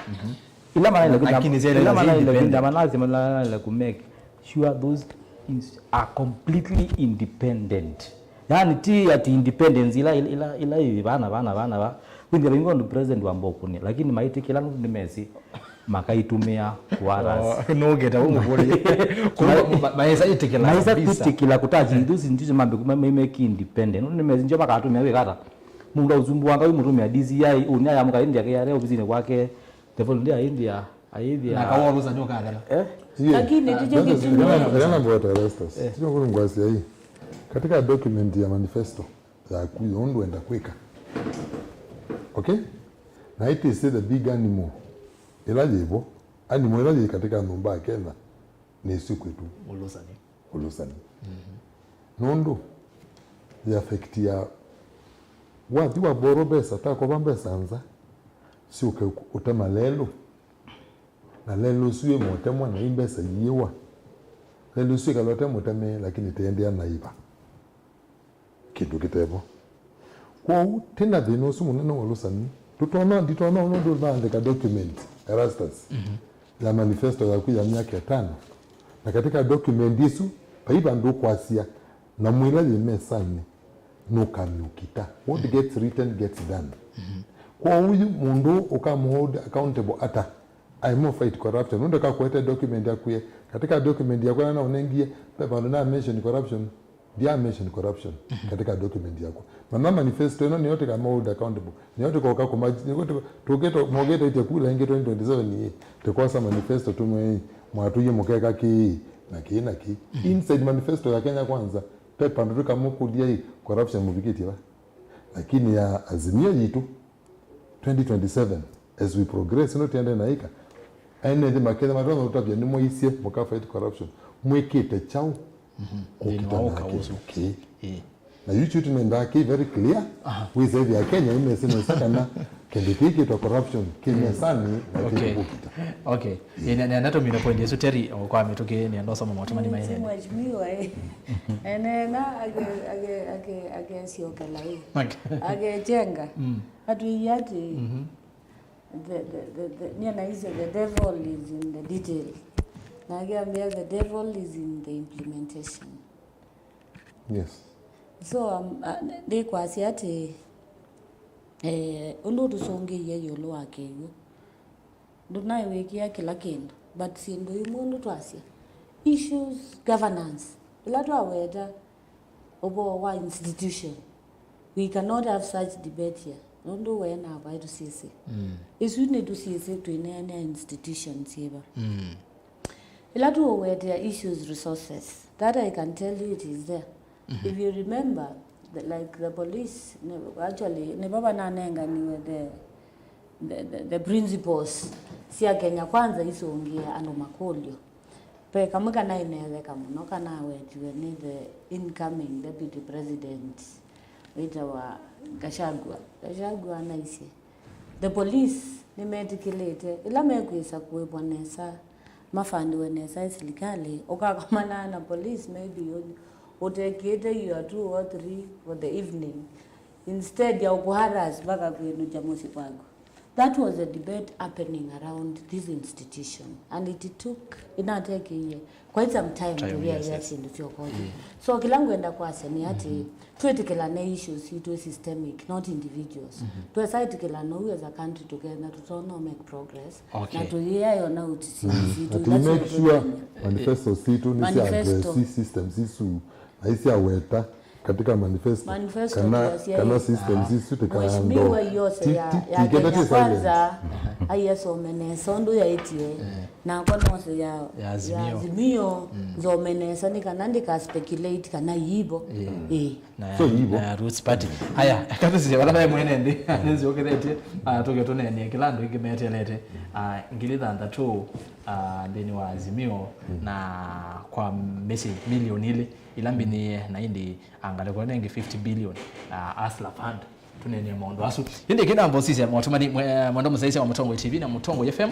Ila manaile, lakini zile ila manaile independent. Manaile ku make sure those things are completely independent. Yani ti ati independence ila, ila, ila, ila ĩ vana, vana, vana, va. Kwĩthĩa vaingĩ ũndũ president wamba ũkũnĩa, lakini maitĩkĩla nũndũ nĩmesĩ. Makaitũmĩa kuaras. Oh, nũngĩte ũmũkũlĩ. Kuma ma- maesa ĩtĩkĩla maisa kabisa. Kwĩtĩkĩla kũtachi ithu sindisu mambe kuma maimeki independent nũndũ nĩmesinjia makatũmĩa wĩkata mũndũ ausumbuanga wĩ mũtũmĩa D C I ũnĩ ayamũka ĩndĩ akĩyare ofisinĩ kwake the following day aĩndĩa aĩthĩa. Na kawa ũlũsani ũkathela. Eh? Yeah. Lakini tije kĩtumi. Ĩla namba watarestas tino kũlũngwasya hii katika document ya manifesto yaku ya ũndũ wenda kwĩka. Okay? Na it is the big animal ĩla yĩvo, animal ĩla yĩ katika nyũmba ya Kenya nĩ ĩsu kwĩtũ. Ũlũsani. Ũlũsani. Nũndũ yĩ affect ya wathi wa borrow mbesa, takova mbesa nza, syũke ũtema lelũ, na lelũ ũsu wĩ mũtemwa na i mbesa iĩwa, lelũ ũsu ĩkala ũte mũteme, lakini teendia na iva. Kĩndũ kĩtevo. Kwoou, twĩ na thĩna ũsu mũnene wa ũlũsani. Tũtonya, nditonya ũndũ tũnaandĩka document, Erastus, ya manifesto yaku ya myaka ĩtano. Na katika document ĩsu, vai vandũ ũkwasya, na mwĩla yĩ mesanĩ, nũkamĩũkita. What gets written gets done. Kwoou yu mũndũ ũkamũhold accountable ata? Aimũ fight corruption. Nũndũ kakwete document yaku ye. Katika document yakwa na ũnengie, ve vandũ na mention corruption. Ndia mention corruption katika document yakwa. Mana manifesto ĩno nĩyo tĩkamahold accountable. Nĩyo tĩkoka kuma tũkĩto mokĩte itia kula ingĩ twenty twenty-seven ĩ. Tĩkosa manifesto tũmwe ĩ. Mwatũie mũkeka kĩĩ na kĩĩ na kĩĩ. Inside manifesto ya Kenya Kwanza, pepa ndo tũkamũkũlia ĩ corruption mũvikĩtie va. Lakini ya Azimio yitũ twenty twenty-seven, as we progress, no tiende na ika. Ene nthĩ maketha matonya ũtavya nĩ mwaisye mũka fight corruption. Mwĩkĩte kyaũ? Kũkita nake kĩ. Na YouTube nenda kĩ very clear. Wĩsethĩa Kenya imese nesa kana kĩndũ kĩkĩtwa corruption kĩ mesanĩ na kĩkũkita. Okay. Nenda tũmine point ĩsu Terry kwa mĩtũkĩ nenda ũsoma maũtũmani maĩnene. Mheshimiwa eh. Enena ake ake ake ake siokela. Ake chenga. Atwĩie atĩ, the, the, the, the, niĩ naisye, the devil is in the detail. Na akĩambĩa, the devil is in the implementation. Yes. So, um, uh, nĩkwasya atĩ, eh, ũndũ tũsũngĩie ĩũlũ wa kĩw'ũ, ndũnaĩ wĩkĩa kĩla kĩndũ, but syĩndũ imwe ũndũ twasya, issues, governance, ĩla twaweta, ũvoo wa institution. We cannot have such debate here. Nũndũ we na vai tũsyĩsĩ. Ĩsu nĩtũsyĩsĩ twĩneenea institutions syĩva. Ĩla tũũwetea issues resources. That I can tell you it is there. If you remember, the, like the police, ne- actually, nĩvo vananenganiwe the, the, the, the principles sya Kenya Kwanza isũngĩe andũ makũlyo. Ve kamwe kanaĩ netheka mũno kanawetiwe nĩ the incoming deputy president wĩtawa Gachagua. Gachagua anaisye, the police nĩmetĩkĩlĩte, ĩla mekwĩsa kũĩvwa nesa, mafandiwe nesa ĩ silikalĩ, ũkakomana na police maybe ũ- ũtekĩte your two or three for the evening, instead ya ũkũharass mpaka kwĩnũkya mũsyĩ kwaku. That was a debate happening around this institution and it took, inatekeie quite some time to realize syĩndũ syokote. So kĩla ngwenda kwasya nĩ atĩ twĩtĩkĩlane issues sitũ systemic, not individuals. Twesa ĩtĩkĩlana ũu as a country together, tũtonya make progress. Na tũyĩayo na ũtisi sitũ. Na tũ make sure manifesto sitũ nĩ sya address systems isu na isya weta katika manifesto, manifesto kana, kana systems isu tikaando. Mheshimiwa yose ya, ya Kenya Kwanza aiyasome nesa ũndũ yaĩtie nakwa nose ya, ya Azimio, ya Azimio nzome nesa nĩ kana ndika speculate kana ivo. Ĩĩ. Na so ya, ivo na ya Roots Party. Haya, katusisye vala ve mwene nthĩ nĩnziũkĩthĩtye, ah, tũke tũneenie kĩla andũ ingĩ metelete, ah, ngili thanthatũ, ah, nthĩnĩ wa Azimio na kwa mĩsyĩ milioni ilĩ ila mbinie na indi angalĩko ĩno ĩngĩ fifty billion, ah, Hustler Fund. Tũneenea maũndũ asu. Ĩndĩ kĩna mbosisya mwatumani mwendo mũsaisya wa Mũtongoi T V na Mũtongoi F M.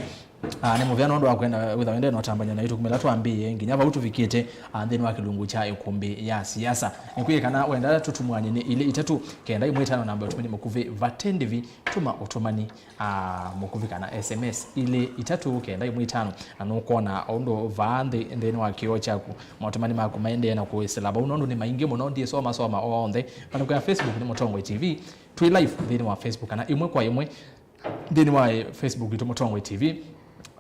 Ah, nĩ mũvea nũndũ wa kwenda wĩtha wende na ũtambany'a na itũkumĩla twambĩĩe nginya vau tũvikĩte, ah, nthĩnĩ wa kĩlungu kya ĩkũmbĩ ya siasa. Nĩkwĩe kana wenda tũtumwany'e nĩ ilĩ itatũ kenda ĩmwe ĩtano namba ya ũtumani mũkuvĩ vate ndĩvi tũma ũtumani ah, mũkuvĩ kana S M S ilĩ itatũ kenda ĩmwe ĩtano, na nũkwona ũndũ vaa nthĩ nthĩnĩ wa kĩoo kyaku. Maũtũmani maku maendee na kũĩsĩla vau nũndũ nĩ maingĩ mũno, ndiĩsoma soma onthe. Maandĩko ya Facebook nĩ Mũtongoi T V. Twĩ live nthĩnĩ wa Facebook kana ĩmwe kwa ĩmwe nthĩnĩ wa Facebook itũ Mũtongoi T V.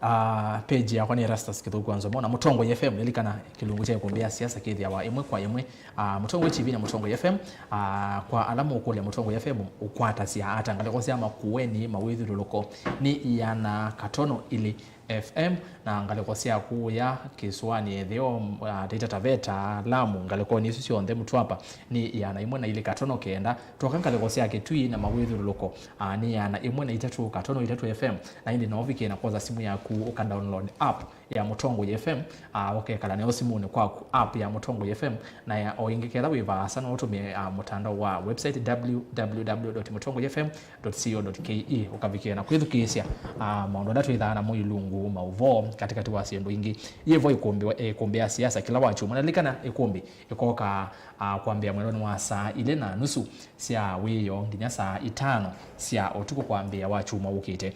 Ah, page yakwa nĩ Erastus Kithuku wa Nzomo na Mũtongoi F M. Lilikana kĩlungu kya ĩkũmbĩ ya siasa kĩthĩawa ĩmwe kwa ĩmwe, ah, Mũtongoi T V na Mũtongoi F M. Ah, kwa ala mũkũlya Mũtongoi F M ũkwatasya ata, ngalĩko sya Makueni, Mawĩthyũlũlũko nĩ iana katono ilĩ F M, na ngalĩko sya kũya kĩsũanĩ ĩtheo, ah, Taita Taveta, Lamu, ngalĩkonĩ isu syonthe Mtwapa nĩ iana ĩmwe na ilĩ katono kenda. Twoka ngalĩko sya Kitui na Mawĩthyũlũlũko, ah, nĩ iana ĩmwe na itatũ katono itatũ F M. Na ĩndĩ no ũvikĩe na kwosa simũ yaku ũka download app ya Mũtongoi F M, ah, ũkekala nayo simũnĩ kwaku app ya Mũtongoi F M. Na ya, o ĩngĩ ketha wĩ vaasa no ũtũmĩe, ah, mũtandao wa website w w w dot mũtongoi f m dot co dot k e ũkavikĩe na kwĩthukĩĩsya, ah, maũndũ ala twĩthaa namo ilungu, maũvoo, katĩkatĩ wa syĩndũ ingĩ. Yĩvo ĩkũmbĩ, ĩkũmbĩ ya siasa kĩla wakyumwa. Na lilikana ĩkũmbĩ ĩkoka, ah, kwambĩĩa mwendonĩ wa saa ilĩ na nusu sya wĩoo nginya saa itano sya ũtukũ kwambĩĩa wakyumwa ũkĩte.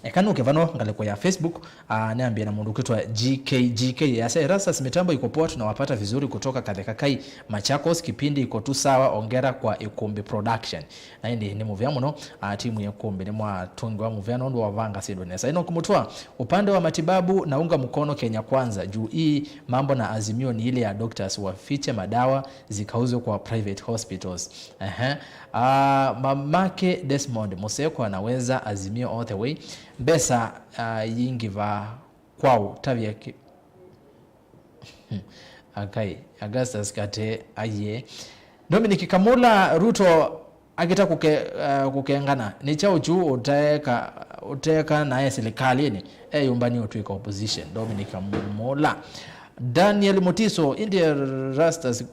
Eka nũke vano ngalĩko ya Facebook, ah, nĩambie na mũndũ ũkwĩtwa G K G K. Yasya, "Erastus, mitambo iko poa, tunawapata vizuri kutoka Katheka Kai, Machakos, kipindi iko tu sawa, ongera kwa Ikumbi Production." Na ĩndĩ nĩ mũvea mũno, ah, timu ya Ikumbi nĩ mwatungiwa mũvea nũndũ wa vanga syĩndũ nesa. Enoch Mutua, "Upande wa matibabu naunga mkono Kenya Kwanza, juu hii mambo na Azimio ni ile ya doctors wafiche madawa zikauzwe kwa private hospitals." Ehe. Ah, mamake Desmond Museko anaweza Azimio all the way. Mbesa, ah, yingiva kwau tavya ki-, akai, Augustus Kate, aye. Dominic Kamula, Ruto akita kuke-, ah, kukengana. Nĩ kyaũ kyu ũteka, ũteka naye silikalini? E yũmbani ũtwĩka opposition. Dominic Kamula. Daniel Mutiso, ĩndĩ Erastus,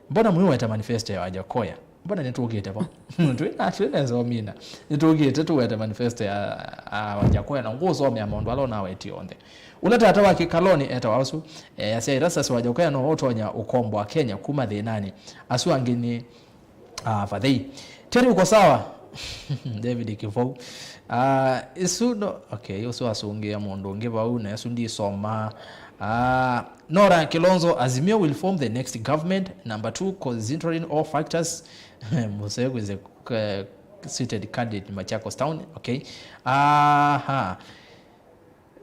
mbona mwĩweta manifesto ya Wajakoya? Mbona nĩtũkĩte vo? Twĩ na, twĩ nesa omina. Nĩtũkĩte tũwete manifesto ya, a, Wajakoya na ngũsomea maũndũ ala ũnawetie onthe. Ũla tata wa kĩkalonĩ etawa ũsu, e, asya Erastus Wajakoya no ũtonya ũkomboa Kenya kuma thĩnanĩ. Asu angĩ nĩ, a, vathei. Terry, uko sawa? David Kivou. Ah, isu no, okay, ũsu asũngĩa mũndũ ũngĩ vau, na isu ndisoma. Ah, Nora Kilonzo, Azimio will form the next government. Number two, considering all factors, Musegu is a, uh, seated candidate in Machakos Town. Okay. Aha.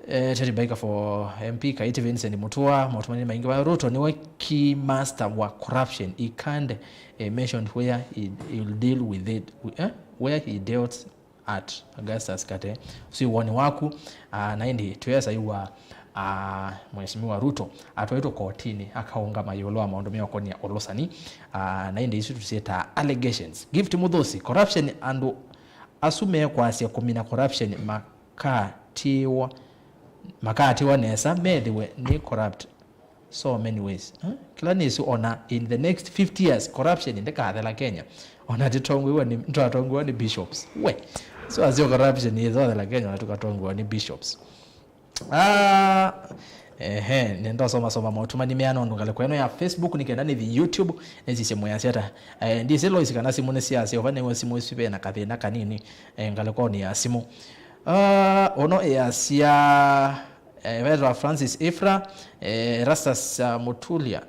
Eh, Terry Baika for M P, Kaiti Vincent Mutua, maũtũmani maingĩ wa Ruto nĩwe key master wa corruption. He can't, eh, mention where he, he will deal with it, eh, where he dealt at. Augustus Kate, ũsu woni waku, ah, na ĩndĩ twĩesa iwa, ah, Mheshimiwa Ruto atwaĩtwe kotinĩ akaũngama ĩũlũ wa maũndũ meũkonia ũlũsani, ah, na ĩndĩ isu tũsyĩtaa allegations. Gift Muthusi, corruption, andũ asu mekwasya kũmina corruption makatiwa, makatiwa nesa methĩwe nĩ corrupt so many ways. Huh? Kĩla nĩsĩ ona in the next fifty years corruption ndĩkathela Kenya. Ona tĩtongoiwa nĩ, twatongoiwa nĩ bishops. We. So asio corruption ĩthothela Kenya na tũkatongoiwa nĩ bishops. Ah, ehe, nĩndosoma soma maũtũmani mea nũndũ ngalĩko ĩno ya Facebook nĩ kenda nĩthi YouTube nĩsisye mwĩasya ata. Eh, ndisĩ Lois kana simũ nĩ siasya ũva nĩwe simũ isu ve na kathĩna kanini, eh, ngalĩkonĩ ya simũ. Ah, ũno ĩasya Eh, vetwa Francis Ifra, eh, Erastus, uh, Mutulia,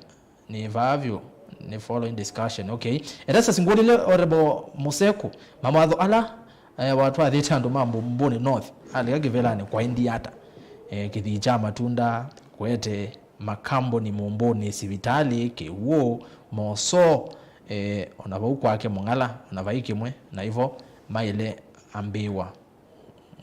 nĩ vaa vyũ, nĩ following discussion. Okay. Erastus ngũlile Honorable Museku, mawatho ala, eh, watwathĩte andũ ma Mumbuni North, alika kĩvelanĩ kwa indi ata? Eh, kĩthii kya matunda, kũete makambuni Mumbuni, sivitalĩ, kĩw'ũ, mosoo, eh, ona vau kwake Mũng'ala, ona vai kĩmwe, na ivo maĩle ambĩĩwa.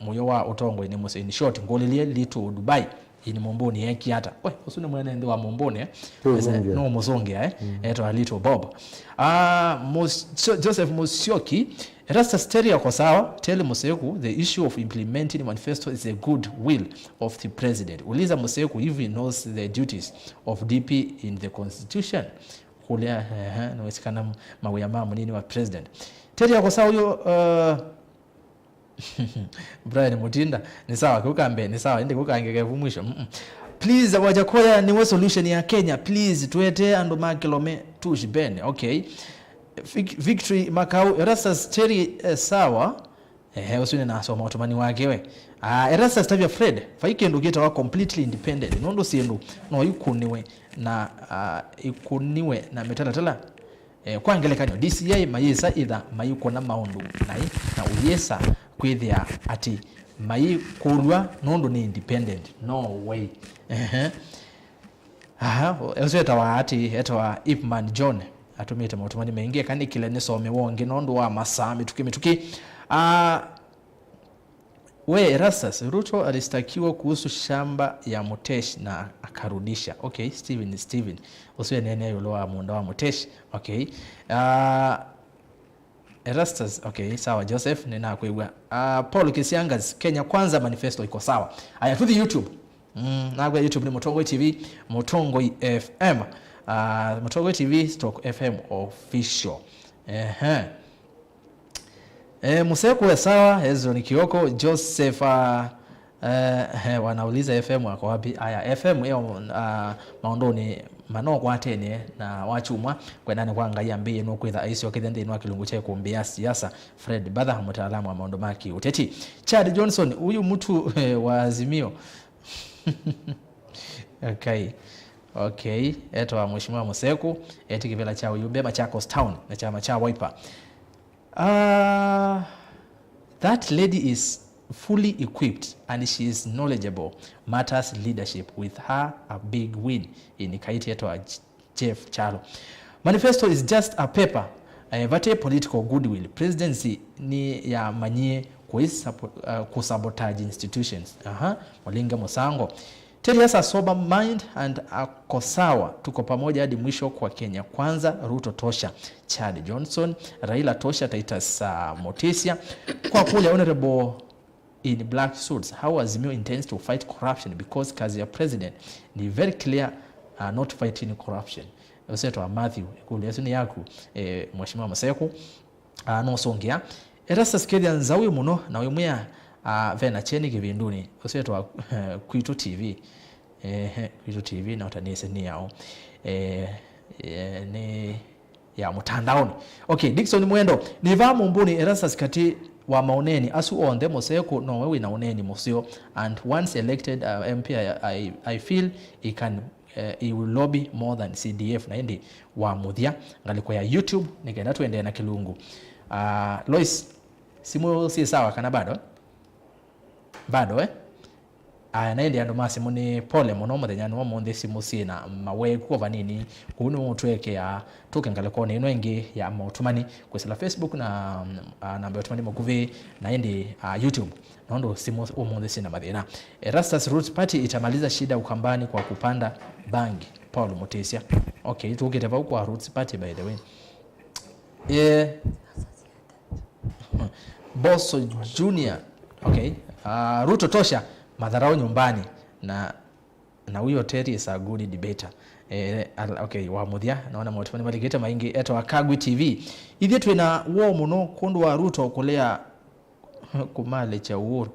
Mũyo wa ũtongoi nĩ mũseo. In short, ngũlĩlye Little Dubai in Mumbuni ekie ata? We, ũsu nĩ mwene nthĩ wa Mumbuni, eh? Nĩ ũmũsũngĩa. Nĩ ũmũsũngĩa, eh? Mm. Etwa Little Bob. Ah, Mus-, Jo-, Joseph Musyoki, Erastus Terry ako sawa, tell Museku the issue of implementing manifesto is a good will of the president. Uliza Museku if he knows the duties of D P in the constitution. Kũlya, ehe, nĩwĩsĩ kana mawĩa ma mũnini wa president. Terry ako sawa ũyũ, uh, Brian Mutinda, nĩ sawa, kĩu ka mbee, nĩ sawa, ĩndĩ kĩu kangĩ ke vu mwisho. Mm-mm. Please, Wajakoya nĩwe solution ya Kenya. Please, tuetee andũ ma Kilome tushipene. Okay. Vic-, Victory Makau, Erastus Terry, eh, sawa. Ehe, ũsu nĩnasoma ũtũmani wake we. Ah, Erastus tavya Fred, vai kĩndũ kĩtawa completely independent. Nũndũ syĩndũ no ikũniwe na, ah, ikũniwe na mĩtalatala. Eh, kwa ngelekany'o, D C I mayĩsa ĩtha mayĩkũna maũndũ naĩ, na ũyĩsa kwĩthĩa atĩ maikũlw'a nũndũ nĩ independent. No way. Ehe. Aha, ũsu etawa ati, etawa Ipman John. Atũmĩte maũtũmani maingĩ, eka nĩkĩle nĩsome wongi nũndũ wa masaa mĩtũkĩ mĩtũkĩ. Ah, we Erastus, Ruto alistakiwa kuhusu shamba ya Mutesh na akarudisha. Okay, Steven, Steven. Ũsu eneenea ĩũlũ wa mũũnda wa Mutesh. Okay. Ah, Erastus, okay, sawa, Joseph, nĩnakwĩw'a. Ah, Paul Kisiangas, Kenya Kwanza manifesto iko sawa. Aya, tuthi YouTube. Mm, nakwĩa YouTube nĩ Mũtongoi T V, Mũtongoi F M. Ah, Mũtongoi T V stroke F M official. Ehe. Eh, Museku e sawa, Hezron Kioko, Joseph, ah, eh, eh, wanauliza F M wako wapi? Aya, F M ĩyo, ah, maũndũnĩ manokwatene na wakyumwa, kwendanĩ kwa Ngai ambĩĩe nũkwĩtha aisyokethya nthĩnĩ wa kĩlungu kya ĩkũmbĩ ya siasa. Fred Batha, mũtaalamu wa maũndũ ma kĩũteti. Chad Johnson, huyu mtu, eh, wa Azimio. Okay. Okay. Etawa Mheshimiwa Museku, eti kĩvĩla kya ũyumbe Machakos Town na kyama kya Wiper. Ah, that lady is fully equipped and she is knowledgeable matters leadership with her a big win in Kaiti etawa Jeff Chalo. Manifesto is just a paper. Eh, vate political goodwill. Presidency nĩ yamanyie kũi-, uh, kũsabotage institutions. Aha, Mũlinge Mũsango. Tell us a sober mind and ako sawa. Tuko pamoja hadi mwisho kwa Kenya Kwanza, Ruto tosha. Chad Johnson, Raila tosha, Titus, uh, Mutisia. Kwa kule Honorable in black suits, how Azimio intends to fight corruption, because kazi ya president ni very clear, uh, not fighting corruption. Ũsetwa Matthew, ĩkũlyo ĩsu nĩ yaku, eh, Mheshimiwa Museku. Ah, nũsũngĩa. Erastus kethĩa nzaũ wĩ mũno na wĩmwĩa, ah, vena kyeni kĩvindunĩ. Ũsetwa, eh, Kwitũ T V. Ehe, Kwitũ T V na ũtanĩsĩ nĩ yaũ. Eh, eh, nĩ ya mũtandaonĩ. Okay, Dickson Mwendo, nĩ vaa Mũmbũnĩ Erastus katĩ wa maũneeni asu onthe, Mũsekũ nowe wĩna ũneeni mũseo, and once elected, uh, M P, I, I, I feel he can, uh, he will lobby more than C D F. Na ĩndĩ wa mũthya, ngalĩko ya YouTube, nĩ kenda tũendee na kĩlungu. Uh, Lois, simũ syĩ sawa kana bado? Bado, eh? Aya, na ĩndĩ andũ ma simũ nĩ pole mũno mũthenyanĩ wa ũmũnthĩ, simũ syĩ na maweku o vanini, kwoou nĩmũtwĩekea tũke ngalĩkonĩ ĩno ĩngĩ ya maũtũmani kwĩsĩla Facebook na, ah, namba ya ũtũmani mũkuvĩ, na ĩndĩ, ah, YouTube, nũndũ simũ ũmũnthĩ syĩ na mathĩna. Erastus, Roots Party itamaliza shida Ukambani kwa kupanda bangi. Paul Mutisya. Okay, tũkĩte vau kwa Roots Party, by the way. Eh, Boso Junior. Okay. Uh, Ruto tosha, madharau nyumbani. Na, na huyo Terry is a good debater. Eh, al-, okay, wa mũthya, naona maũtũmani malikĩte maingĩ, etawa Kagwi T V. Ithyĩ twĩna woo mũno kwondũ wa Ruto kũlea kũmalĩkya Uhuru.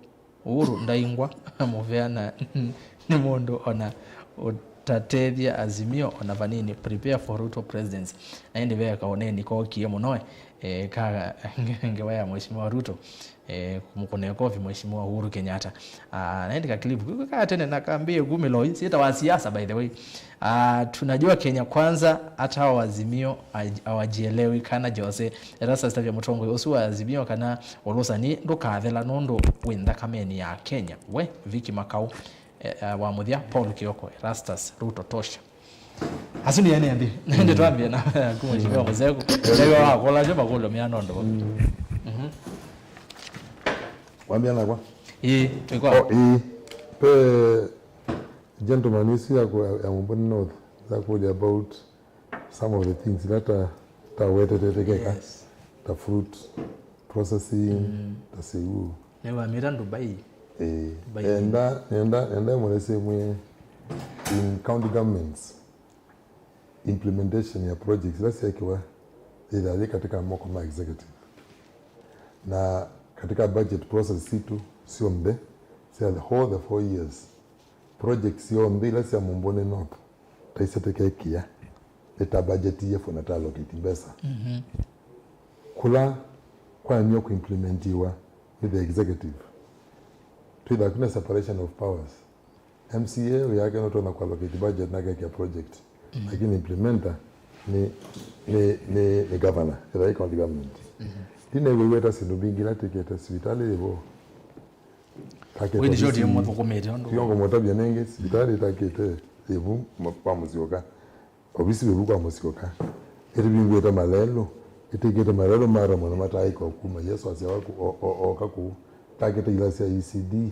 Uhuru ndaingwa mũvea na nĩ mũndũ ona ũtatethya Azimio ona vanini. Prepare for Ruto presidency. Na ĩndĩ ve kaũneeni kookie mũno, eh, ka ngewa ya Mheshimiwa Ruto, eh, kũmũkũna ĩkofi Mheshimiwa Uhuru Kenyatta. Ah, na ĩndĩ ka clip kaka tene na kambĩe kumĩloi, siĩtawa siasa, by the way. Ah, tunajua Kenya Kwanza, hata hao Azimio haj-, hawajielewi kana Jose. Erastus Tavia Mũtongoi ũsu wa Azimio kana Olosani ndũkathela nũndũ wĩ nthakamenĩ ya Kenya. We, Vicky Makau, eh, eh, wa mũthya, Paul Kioko, Erastus, Ruto tosha. Asu nĩ ene nthĩ. Nende twambie na ku Mheshimiwa Museku. Ndio wakũla jo makũlyo mia nondo. Mhm. Wambia nakwa? Ĩĩ, ĩkwa. Oh, ĩĩ. Pe gentleman ĩsu ya ku-, ya Mumbuni North, ya kũlya about some of the things ila ta, ta wetete keka, yes, ta fruit processing, mm, ta siu. Nĩwamĩta Dubai. Eh, Dubai. Enda, enda, enda mweleze mwe in county governments, implementation ya projects ila syekiwa ila yĩ katika moko ma executive. Na katika budget process situ syonthe, sya the whole the four years, projects syonthe ila sya Mumbuni North, taisetekekia, nĩtabajetie for na ta allocate mbesa. Mhm. Kũla kwaemie kũimplementiwa nĩ the executive, twĩthaa kwĩna separation of powers. M C A wĩ yake nũtonya kũallocate budget na akekĩa project. Mhm. Lakini implementer nĩ, nĩ, nĩ, nĩ governor, ĩla ĩ county government. Mhm. Ndinewĩweta syĩndũ mbingĩ ila twĩkĩte sivitalĩ yĩvo. Wĩnĩ shoti ĩmwe thũkũmĩte ũndũ. Tiongo mũtavya nĩngĩ, sivitalĩ ĩtakĩte ĩvu ma-, kwa Mũsyoka. Ovisi wĩvu kwa Mũsyoka. Ĩtĩvingũĩte malelũ, ĩtĩkĩte malelũ mara mũno mataaĩka kuma Yesũ asyawa kũ-, o-, o-, oka kũu. Takĩte ila sya E C D.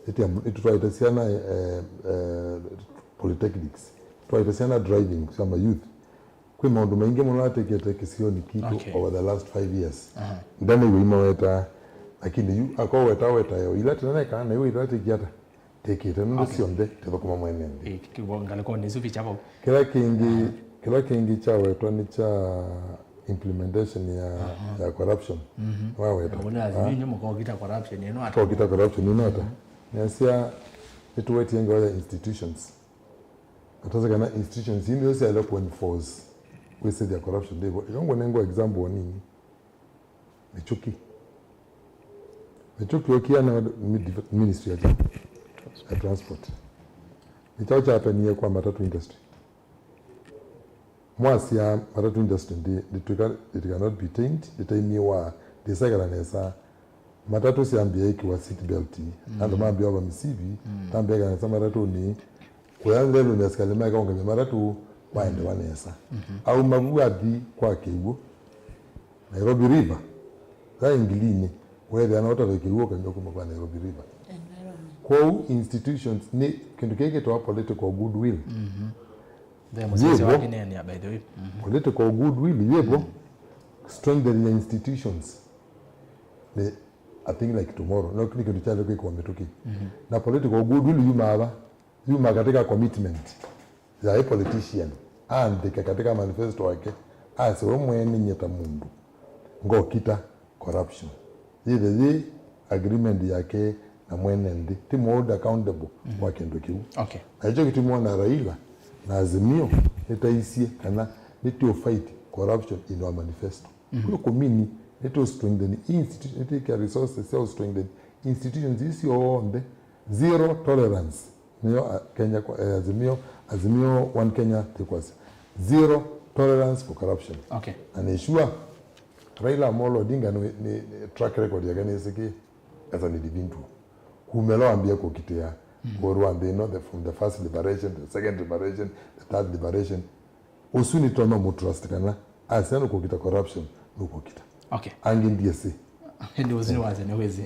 Ĩtia-, ĩtũtwaĩte syana, eh, eh, polytechnics. Twaĩte syana driving sya ma youth. Kwĩ maũndũ maingĩ mũno atĩkĩte kĩsionĩ kitũ. Okay. Over the last five years. Aha. Ndanĩw'a imawetaa, lakini yu akowetaweta yo ila tĩnaneka na iwe itatĩkia ata tĩkĩte nũndũ. Okay. Syonthe tĩthũkũma mwene nthĩ. Ĩ, kĩw'o ngalĩkonĩ ĩsu vicha vau. Kĩla kĩngĩ, aha, kĩla kĩngĩ kyawetwa nĩ kya implementation ya, aha, ya corruption. Mhm. Waweta. Na ũla azimio, ah, nĩ mũkokita corruption ĩno ata? Kokita corruption ĩno ata? Mhm. Nĩasya nĩtũwetie ngewa ya institutions. Atase kana institutions ii nĩsyo syaĩle kũenforce kwĩsĩthya corruption ndĩvo. Ĩyo ngũnengwa example nini. Mĩtũkĩ. Mĩtũkĩ ũkia na mi-, ministry ya, ya transport. Nĩ kyaũ kyapenie kwa matatũ industry? Mwasya matatũ industry ndi, nditwĩka, it cannot be tamed, nditaimiwa, ndisekala nesa. Matatũ syambĩa ĩkĩwa seat belt, mm, andũ mambĩa ova mĩsivi, mm, tambĩa ĩkala nesa matatũnĩ. Kũya lelũnĩ asikalĩ maĩkaũngamya matatũ, maendewa nesa. Mhm. Auma vu athi kwa kĩw'ũ, Nairobi River, yaĩ ngilinĩ, weethĩa no ũtave kĩw'ũ ũkanywa kuma kwa Nairobi River. Environment. Kwoou institutions nĩ kĩndũ kĩĩ kĩtawa political goodwill. Mhm. Ve mũsyaĩĩsya yĩvo, wa kĩneenea, by the way. Mhm. Political goodwill yĩvo, mm, strengthening institutions nĩ a thing like tomorrow. No, nĩ kĩndũ kyaĩle kwĩkĩwa mĩtũkĩ. Mhm. Na political goodwill yumaa va? Yuma katika commitment ya ĩ politician, aandĩke katika manifesto wake, asye we mwene nyie ta mũndũ ngokita corruption. Yĩthe yĩ agreement yake na mwene nthĩ, ti mũhold accountable, mhm, kwa kĩndũ kĩu. Okay. Na ĩkyo kĩtumi wona Raila na Azimio nĩtaisye kana nĩtũ fight corruption in our manifesto. Mhm. Kwĩ kũmini nĩtũ strengthen institu-, nĩtwĩkĩa resources sya strengthen institutions ii syonthe, zero tolerance. Nĩyo, a, Kenya kwa, eh, Azimio, Azimio One Kenya tĩkwasya zero tolerance for corruption. Okay. Na nĩ sure Raila Amolo Odinga nĩ, nĩ, nĩ track record yake nĩsĩkĩe as an individual. Kumela wambia kũkitĩa, mm, kũrũa nthĩ ĩno, the, from the first liberation, the second liberation, the third liberation. Ũsu nĩtonya mũtrust kana asya nũkũkita corruption, nũkũkita. Okay. Angĩ ndiesĩ. Nĩ ũsu nĩwasya nĩwĩsĩ.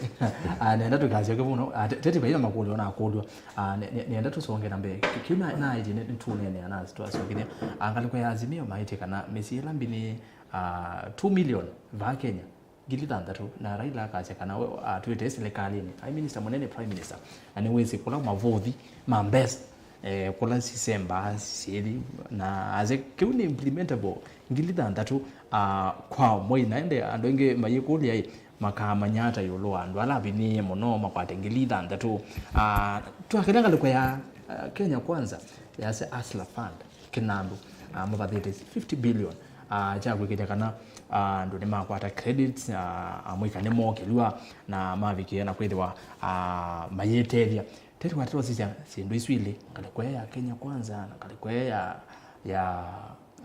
Ah, nenda tũkasyoke mũno. Ah, Te-, Teti vaina makũlyo nakũlw'a. Ah, ne-, ne-, nenda tũsonge na mbee. Kĩ-, kĩu na, naĩtye nĩ, nĩtũneenea na twasokethya. Ah, ngalĩko ya Azimio maĩtye kana mĩsyĩ ĩla mbi nĩ, ah, two million vaa Kenya. Ngili thanthatũ, na Raila akasya kana we atwĩte silikalĩnĩ, aĩ minista mũnene, prime minister, na nĩwĩsĩ kũla mavũthi ma mbesa, eh, kũla sisembaa syĩthi, na asya kĩu nĩ implementable, ngili thanthatũ, ah, kwa mwei. Na ĩndĩ andũ aingĩ mayĩkũlya-ĩ, makaamanya ata ĩũlũ wa andũ ala avinyĩĩe mũno makwate ngili thanthatũ? Ah, twakĩlya ngalĩko ya, ah, Kenya Kwanza, yasya Hustler Fund. Kĩnandũ, ah, mavathĩte fifty billion, ah, kya kwĩkĩthya kana, ah, andũ nĩmakwata credits, ah, amũika nĩmookĩlw'a na mavikĩĩa na kwĩthĩwa, ah, mayĩtethya. Teti watete wasisya syĩndũ isu ilĩ, ngalĩko ĩĩ ya Kenya Kwanza na ngalĩko ĩĩ ya, ya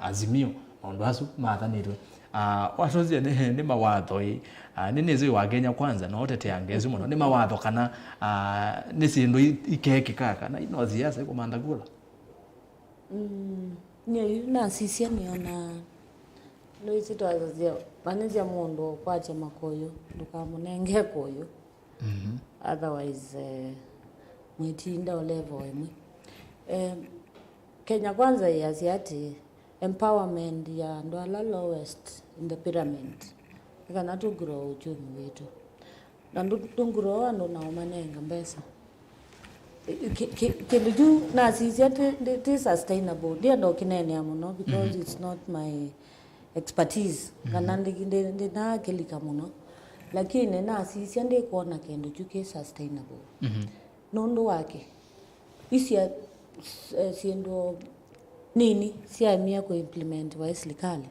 Azimio, maũndũ asu mathanĩtwe. Ah, watosya nĩ, nĩ mawatho ĩ, ah, nĩ nĩsĩ wa Kenya Kwanza no ũteteange isu mũno. Nĩ mawatho kana, ah, nĩ syĩndũ i-, ikekĩka kana ino siasa ikũmantha kũla? Mm, nyie yu nasisya nĩona, nĩwĩsĩ twasasya, manyĩsya mũndũ ũkwatya makũyũ, ndũkamũnenge kũyũ. Mhm. Otherwise, eh, mwĩtinda o level ĩmwe. Eh, Kenya Kwanza yĩasya atĩ empowerment ya andũ ala lowest in the pyramid nĩ kana tũ grow ũkyumi witũ. Na ndũ-, ndũngũroo andũ na ũmanenga mbesa. Ki-, ki-, kĩndũ kyu nasisya ti, ti, ti sustainable. Ndienda ũkĩneenea mũno because, mhm, it's not my expertise. Mhm. Kana ndi, ndi, ndinakĩlika mũno. Lakini nasisya ndikwona kĩndũ kyu kĩ sustainable. Mhm. Nũndũ wake, isya, eh, syĩndũ nini syaemie kũ implement wa silikalĩ.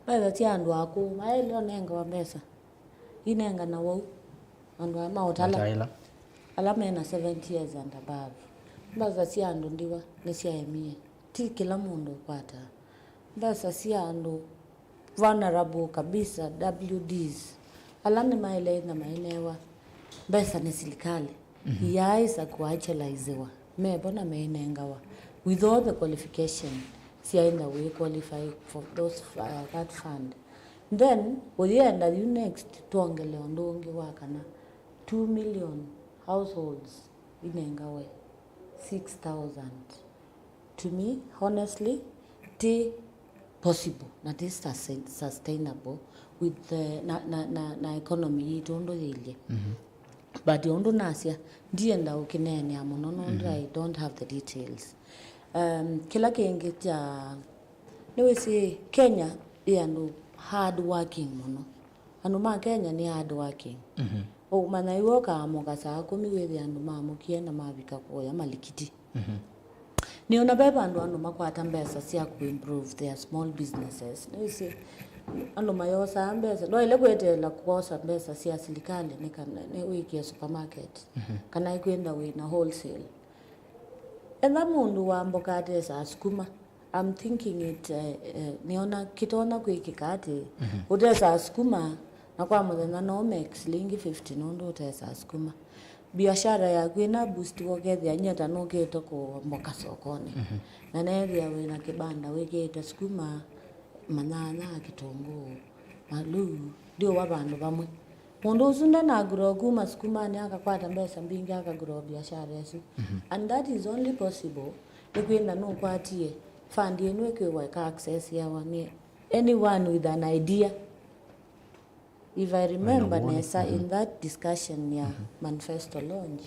Mbesa sya andũ akũũ mayaĩle ũnengawa mbesa. Inenganawa u andũ aa ma ũtala. Mataĩla. Ala mena seventy years and above. Mbesa sya andũ ndiwa nĩsyaemie. Ti kĩla mũndũ ũkwataa. Mbesa sya andũ vulnerable kabisa, W Ds. Ala nĩmaĩle na mainewa Mbesa nĩ silikalĩ. Mhm. Iyaaĩsa kũachelaiziwa. Mevo na meinengawa. With all the qualification, syaenda we qualify for those, uh, that fund. Then, ũyenda yu next, twongele ũndũ ũngĩ wa kana two million households inengawe six thousand. To me, honestly, ti possible na ti sustain-, sustainable with the, na, na, na, na economy yitũ ũndũ yĩilye. Mhm. But ũndũ nasya, ndienda ũkĩneenea mũno nũndũ, mhm, I don't have the details. Um, kĩla kĩngĩ kya, nĩwĩsĩ Kenya ĩ andũ hard working mũno. Andũ ma Kenya nĩ hard working. Mhm. Ũmanya iwe ũkaamũka saa kũmi wĩthĩa andũ mamũkie na mavika kũya malikiti. Mhm. Nĩona ve vandũ andũ makwata mbesa sya kũ improve their small businesses. Nĩwĩsĩ andũ mayosaa mbesa. Ndwaĩle kweteela kwosa mbesa sya silikalĩ nĩ kana nĩ wĩkie supermarket. Mhm. Kana ĩkwenda wĩ na wholesale. Etha mũndũ wa mboka atesaa sukuma, I'm thinking it, eh, eh, nĩona kĩtonya kwĩkĩka atĩ, mhm, ũtesaa sukuma, na kwa mũthenya no make silingi fifty nũndũ ũtesaa sukuma. Biashara yaku ĩna boost, ũkethĩa nyie ta nũkĩte kũmboka sokonĩ. Mhm. Na neethĩa wĩna kĩbanda wĩkĩĩte sukuma, manyanya, kĩtũngũũ, maluu, ndiũwa vandũ vamwe. Mũndũ ũsu ndanagrow kuma sukumanĩ akakwata mbesa mbingĩ akagrow biashara ĩsu. Mhm. And that is only possible nĩkwĩtha nũkwatie fund ĩno ĩkwĩwa ĩka accessiawa nĩ anyone with an idea. If I remember nesa, mhm, in that discussion ya, mhm, manifesto launch,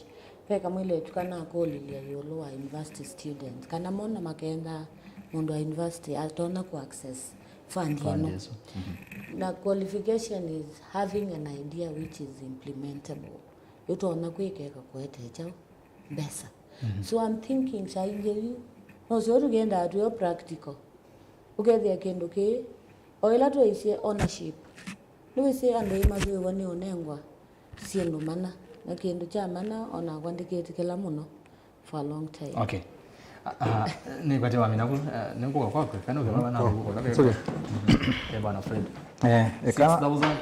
ve kamwĩlĩtu kanakũlilye ĩũlũ wa university students kana mona makenda mũndũ wa university atonya ku access fund ĩno. Fund ĩsu. Mhm. Na qualification is having an idea which is implementable. Ĩtonya kwĩkeka kũete kyaũ? Mbesa. Mhm. So I'm thinking saa ingĩ yu, no sio tũkĩendaa twĩo practical. Ũkethĩa kĩndũ kĩĩ, o ĩla twaisye ownership. Nĩwĩsĩ andũ aĩ mathwĩĩwa nĩ ũnengwa syĩndũ mana, na kĩndũ kya mana onakwa ndĩkĩtĩkĩla mũno for a long time. Okay. Ah, ah, nĩkwatĩ wamina kũ, eh, nĩngũka kwaku, kana ũkĩmama na ngũka. It's okay. Eh, bwana Fred. Eh, eka- six thousand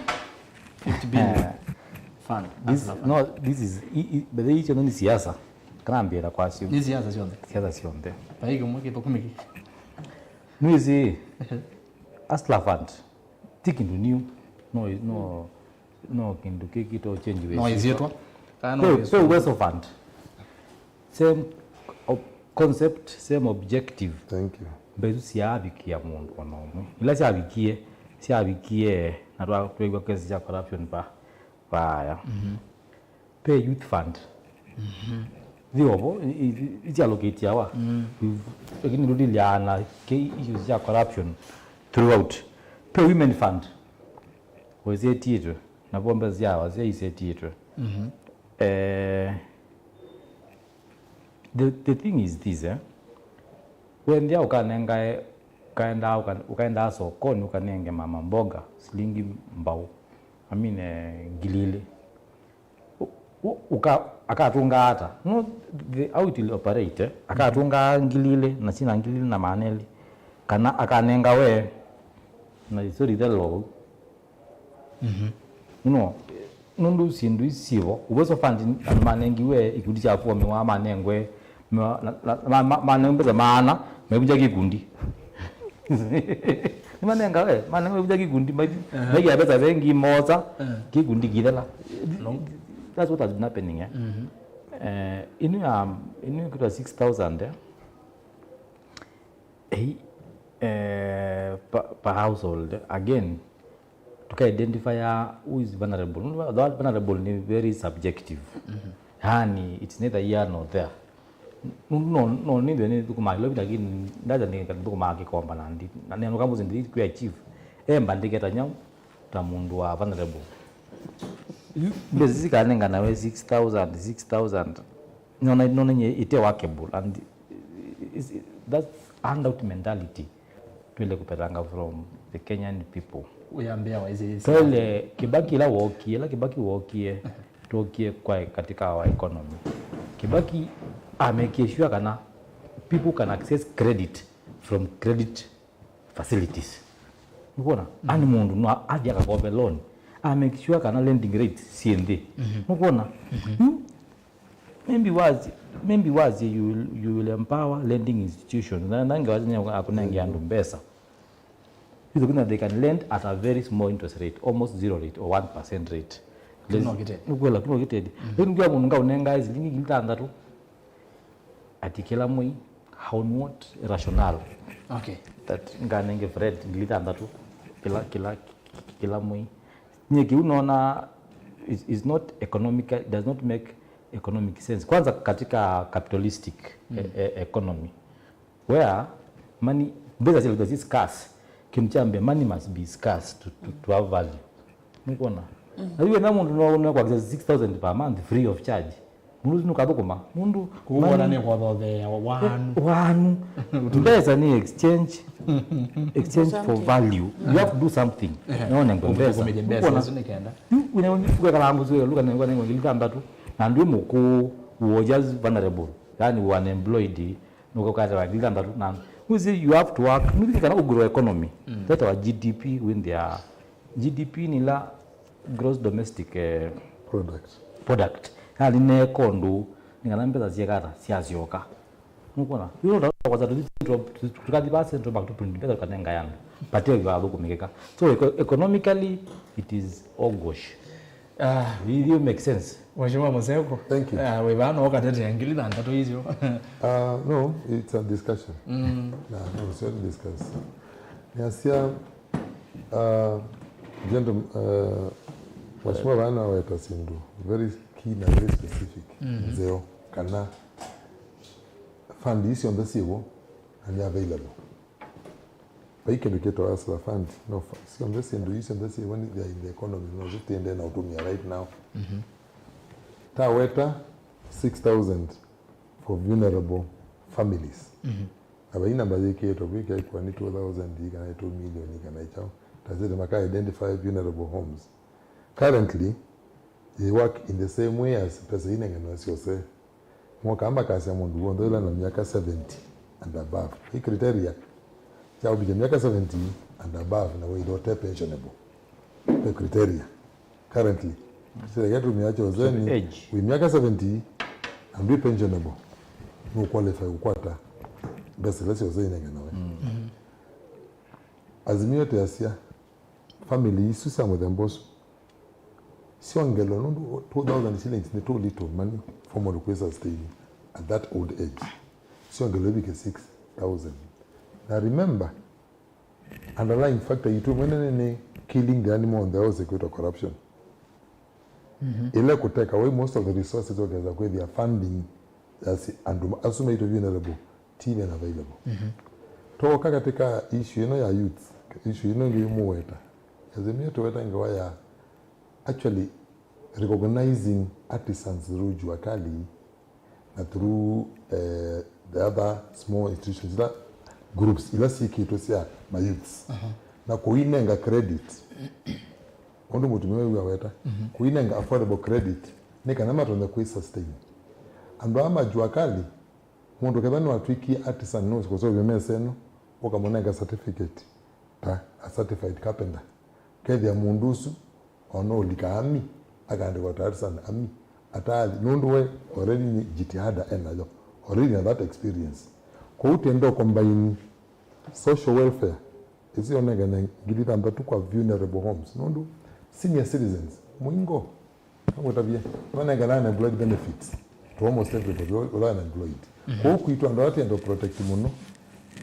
fifty billion, eh, fund. This, hustler fund. No, this is, i, i, but icio nĩ siasa. Kana mbĩra kwa sio. Nĩ siasa syonthe. Siasa syonthe. Vai kĩmwe kĩthũkũmi kĩ. Nĩwĩsĩ, Hustler fund. Ti kĩndũ new. No, no, no kĩndũ kĩkĩtwa change. No ĩsyĩtwa. Kana no kwĩ, kwĩ Uwezo fund. Same ob-, concept, same objective. Thank you. Mbesa isu syaavikia mũndũ ona ũmwe. Ila syavikie, syavikie na twa-, twĩw'a kesi sya corruption va, vaaya. Mhm. Pe youth fund. Mhm. Thiovo, i-, i-, isyalokĩtiawa. Mm. Lakini ndũtiliana ke issues sya corruption throughout. Pe women fund. Wĩsetiĩtwe. Na pombe syawa syaisetiĩtwe. Mhm. Eh, the, the thing is this, eh? Wendĩa ũkanengae, ũkaendaa, ũka-, ũkaendaa sokoni ũkanenge mama mboga silingi mbau. I mean, eh, ngili ilĩ. U-, u-, uka-, akatũngaa ata? No, the, how it will operate, eh? Akatũngaa ngili ilĩ na sina ngili ilĩ na maana elĩ. Kana akanenga we na isori ithelwa vau. Mhm. No, nũndũ syĩndũ isi syĩvo, Uwezo fund andũ manengiwe ikundi sya kũomiwa manengwe, ma-, na, na, ma-, ma-, manengwe mbesa maana, maivunja kĩkundi. Nĩmanenga we, manenga maivunja kĩkundi, mai-, aha, maikia mbesa vengi mosa, aha, kĩkundi kĩthela. No. That's what has been happening, eh? Mhm. Eh, ĩno ya, ĩno ĩkwĩtwa six thousand, eh? Ei, eh, per, per household, again, tũka identify who is vulnerable. Nũndũ the word vulnerable nĩ very subjective. Mhm. Yani, it's neither here nor there. Nũndũ no, no nĩthwe nĩthũkũmaa Nairobi, lakini ndaja nĩ-, nĩthũkũmaa Kĩkomba na ndi-, na nĩ andũ kama ũcio ndi kwĩ achieve. E mbandĩke ta nyau, ta mũndũ wa vulnerable. Yu, mbesa sikanengana we six thousand, six thousand. Nona, nona nye ite workable and is, that's handout mentality. Twĩle kũpetanga from the Kenyan people. Ũyambĩa wa isi, isi. Twele Kibaki ila wokie, ila Kibaki wokie, twokie kwa katika our economy. Kibaki amekie sure kana people can access credit from credit facilities. Nĩwona? Mm. Ani mũndũ no athi akakombe loan, I make sure kana lending rates syĩ nthĩ. Nũkwona? Hmm? Maybe was, maybe was you will, you will empower lending institutions. Na, na ngewa zenye akunenge andũ mbesa. Hizo kuna they can lend at a very small interest rate, almost zero rate or one percent rate. Kĩno kĩtedi. Nũkwela, kĩno kĩtedi. Lakini kwa mũndũ ngaũnenga silingi ngili thanthatũ ati kĩla mwei, how, what rationale? Okay. That nganenge Fred ngili thanthatũ kĩla, kĩla, kĩla mwei. Nye kĩu naona is, is not economical, does not make economic sense. Kwanza katika capitalistic e, e, economy, where money, mbesa syĩ scarce, kĩndũ kya mbee, money must be scarce to, to, to have value. Nũkwona? Na yu wĩna mũndũ no, no kwakisa six thousand per month free of charge. Mũndũ ũsu nũkathũkũma. Mũndũ kũu wona nĩ kwathothea wanu. Wanu. Mbesa nĩ exchange, exchange for value. You have to do something. Ehe. None ngwe mbesa. Kũmĩthya mbesa. Nũkwona? Isu nĩ kenda. Yu wĩna ũkekala ngũsĩ wĩka luka nengwa nengwa ngili thanthatũ. Na ndwĩ mũkũũ, you were just vulnerable. Yani, you were unemployed. Nũkũkatĩwa ngili thanthatũ na, you see, you have to work. Nũthike kana ũgrow economy. That our G D P win their G D P nĩ la gross domestic, eh, product. Product. Yani, neka ũndũ nĩ kana mbesa syekata syasyoka. Nũkwona? Yu ũta kwanza tũthi central, tũkathi ba central bank to print mbesa tũkanenga andũ. But yo yathũkũmĩkĩka. So eco-, economically it is hogwash. Ah, it, it make sense. Mheshimiwa Museko. Thank you. Ah, we vano ukatetea ngili thanthatũ icio. Uh, no, it's a discussion. Mm. No, no, it's not discuss. Niasia, uh, gentle, uh, Mheshimiwa vano aweta sindu very key na very specific. Mm-hmm. Nzeo kana fund icio nthe siwo and available. Vai kĩndũ kĩtawa hustler fund. No, fa-, syonthe syĩndũ ii syonthe syĩw'o nĩ, they are in the economy, no syo tũendee na ũtũmĩa right now. Mhm. Taweta six thousand for vulnerable families. Mhm. Na vai namba yĩkĩĩtwe vu ĩkekwa nĩ two thousand kana nĩ two million kana ĩ kyaũ. Tasĩte maka identify vulnerable homes. Currently, they work in the same way as pesa inenganwa syose. Moka makasya mũndũ w'onthe ũla na myaka seventy and above. Ĩ criteria kya ũvikya myaka seventy and above na wĩthwa ũte pensionable. Ve criteria. Currently, criteria kĩla tũtũmĩaa kyose nĩ age. Wĩ myaka seventy na ndwĩ pensionable, nũ qualify kũkwata mbesa ila syose inenganwe. Mm. Azimio teasya, family isu sya mũthemba ũsu syongelwe, nũndũ two thousand shillings nĩ too little money for mũndũ kwĩ sustain at that old age. Syongelwe ivike six thousand. Na remember, underlying factor yitũ ĩmwe nene nĩ killing the animal on the house ĩkwĩtwa corruption. Mhm. Ĩla kũ take away most of the resources ũkesa kwĩthĩa funding ya si-, andũ ma-, asu maitũ vulnerable, ti even available. Mhm. Twoka katika issue ĩno ya youth, issue ĩno ĩngĩ mũweta. Azimio tũweta ngewa ya actually recognizing artisans through Jua Kali na through, eh, the other small institutions, ila groups, ila syĩkĩtwe sya ma youths. Mhm. Na kũinenga credit. Ũndũ mũtumĩa ũyũ aweta, mhm, kũinenga affordable credit, nĩ kana matonye kwĩ sustain. Andũ aa ma Jua Kali, mũndũ ketha nĩwatw'ĩkie artisan, nũkũseũvya mesa ĩno, ũkamũnenga certificate ta a certified carpenter. Kethĩa mũndũ ũsu, ona ũlika ami, akaandĩkwa ta artisan ami, ataathi, nũndũ we already nĩ jitihada enayo, already na that experience. Kwoou tenda ũkombaini social welfare, ĩsu yonengane ngili thanthatũ kwa vulnerable homes. Nũndũ senior citizens, mũingo, nangũtavye, nonengane unemployed benefits to almost everybody, all, all unemployed. Mhm. Kwoou kwitũ andũ ala twenda protect mũno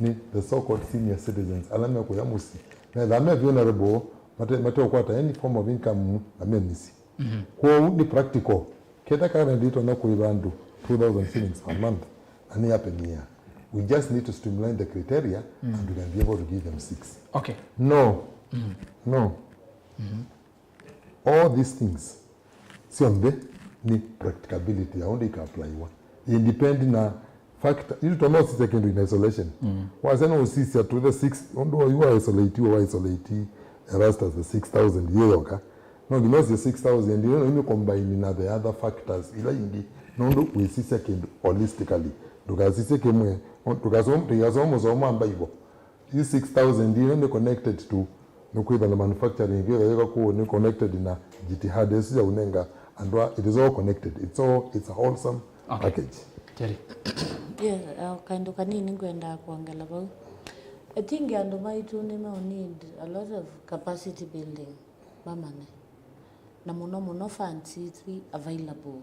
nĩ the so-called senior citizens, ala mekũya mũsyĩ. Methaa me vulnerable, mate, mateũkwata any form of income na me mĩsyĩ. Mhm. Kwoou nĩ practical. Kethĩa currently ĩtonya kũĩva andũ two thousand shillings per month, na nĩ happen here. We just need to streamline the criteria, mm, and we can be able to give them six. Okay. No. Mm. No. Mm-hmm. All these things, syonthe nĩ practicability ya ũndũ ika applyiwa. Independ na factor, yu tũno ũsisya kĩndũ in isolation. Mm. Wasya no ũsisya to the six, ũndũ oyu wa isolate, wa isolate Erastus the six thousand yĩ yoka. No nginya ũsisye six thousand ĩno, no ĩmĩ combine na the other factors ila ingĩ. Nũndũ wĩsisya kĩndũ holistically. Ndũkasisye kĩmwe, ndũkasoma, ndũkasoma mũsomo wa Bible. Hii six thousand ĩno nĩ connected to Nũkwĩtha na manufacturing, kwĩtha yĩka kũũ nĩ connected na jitihada ĩsu ya ũnenga andũ a, it is all connected. It's all, it's a wholesome Okay. package. Terry. Yes, uh, kaĩndũ kanini ngwendaa kwongela vau. I think andũ maitũ nĩ ma need a lot of capacity building, mamanye. Na mũno mũno funds ithi available,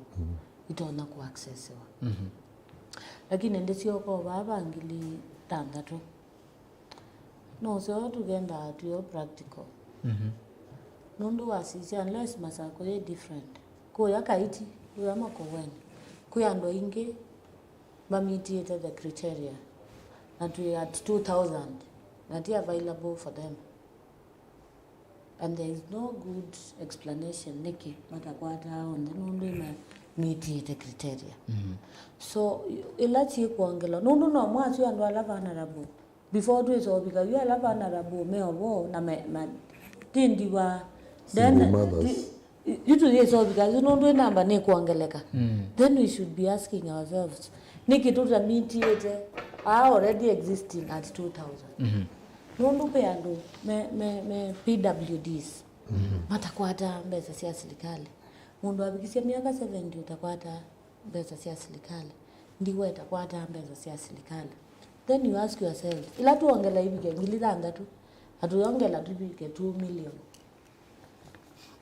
itonya kũaccessiwa. Lakini ndĩsyoka o vaa va ngili thanthatũ. No seo tũkendaa twĩo practical. Nũndũ wasisya, unless Masakũ yĩ different. Kũya Kaiti, kũya Makueni, kwĩ andũ aingĩ mamitiĩte the criteria. Na twĩ at two thousand, na ti available for them. And there is no good explanation nĩkĩ matakwataa onthe nũndũ nĩmamitĩĩte criteria. So ĩla syĩkwongelwa, nũndũ no mwasyo andũ ala vulnerable. Before twĩsovika yu ala vulnerable me ovo na me, ma, ti ndiwa. Then, Single mothers. Yu tũyĩsovika yu nũndũ ĩ namba nĩkwongeleka. Then we should be asking ourselves, nĩkĩ tũtamitiĩte aa already existing at two thousand? Nũndũ kwĩ andũ me, me, me P W Ds matakwataa mbesa sya silikalĩ. Mũndũ avikisye myaka seventy ũtakwataa mbesa sya silikalĩ, ndiwa ĩtakwataa mbesa sya silikalĩ. Then you ask yourself, ila twongela ivike ngili thanthatũ, na tuyongela tuvike two million,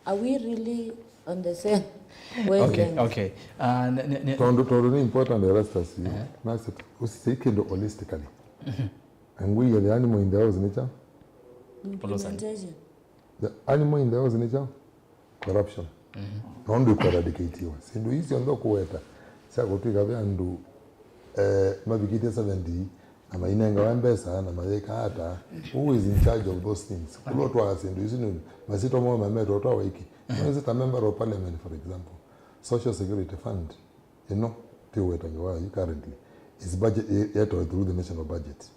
are we really on the same wavelength? Okay, okay. Uh, ne, ne, ne, tondũ tondũ nĩ important, Erastus, you know. Nasa usisei kĩndũ holistically. Angũie the animal in the house nĩ kyaũ? Implementation. The animal in the house nĩ kyaũ? Corruption. No ndũ ĩkũeradicatiwa. Syĩndũ ii syonthe ũkũweta sya kũtw'ĩka ve andũ eh, mavikĩte seventy na mainengawa mbesa na mayĩka ata? Who is in charge of those things? Kũla ũtwaa syĩndũ isu nĩ masyĩtwa moo mametwa ũtwawa iki? Nĩwĩsĩ ta member of parliament, for example, Social Security Fund ĩno tĩũwetange wayo currently is budget, yetawe through the national budget.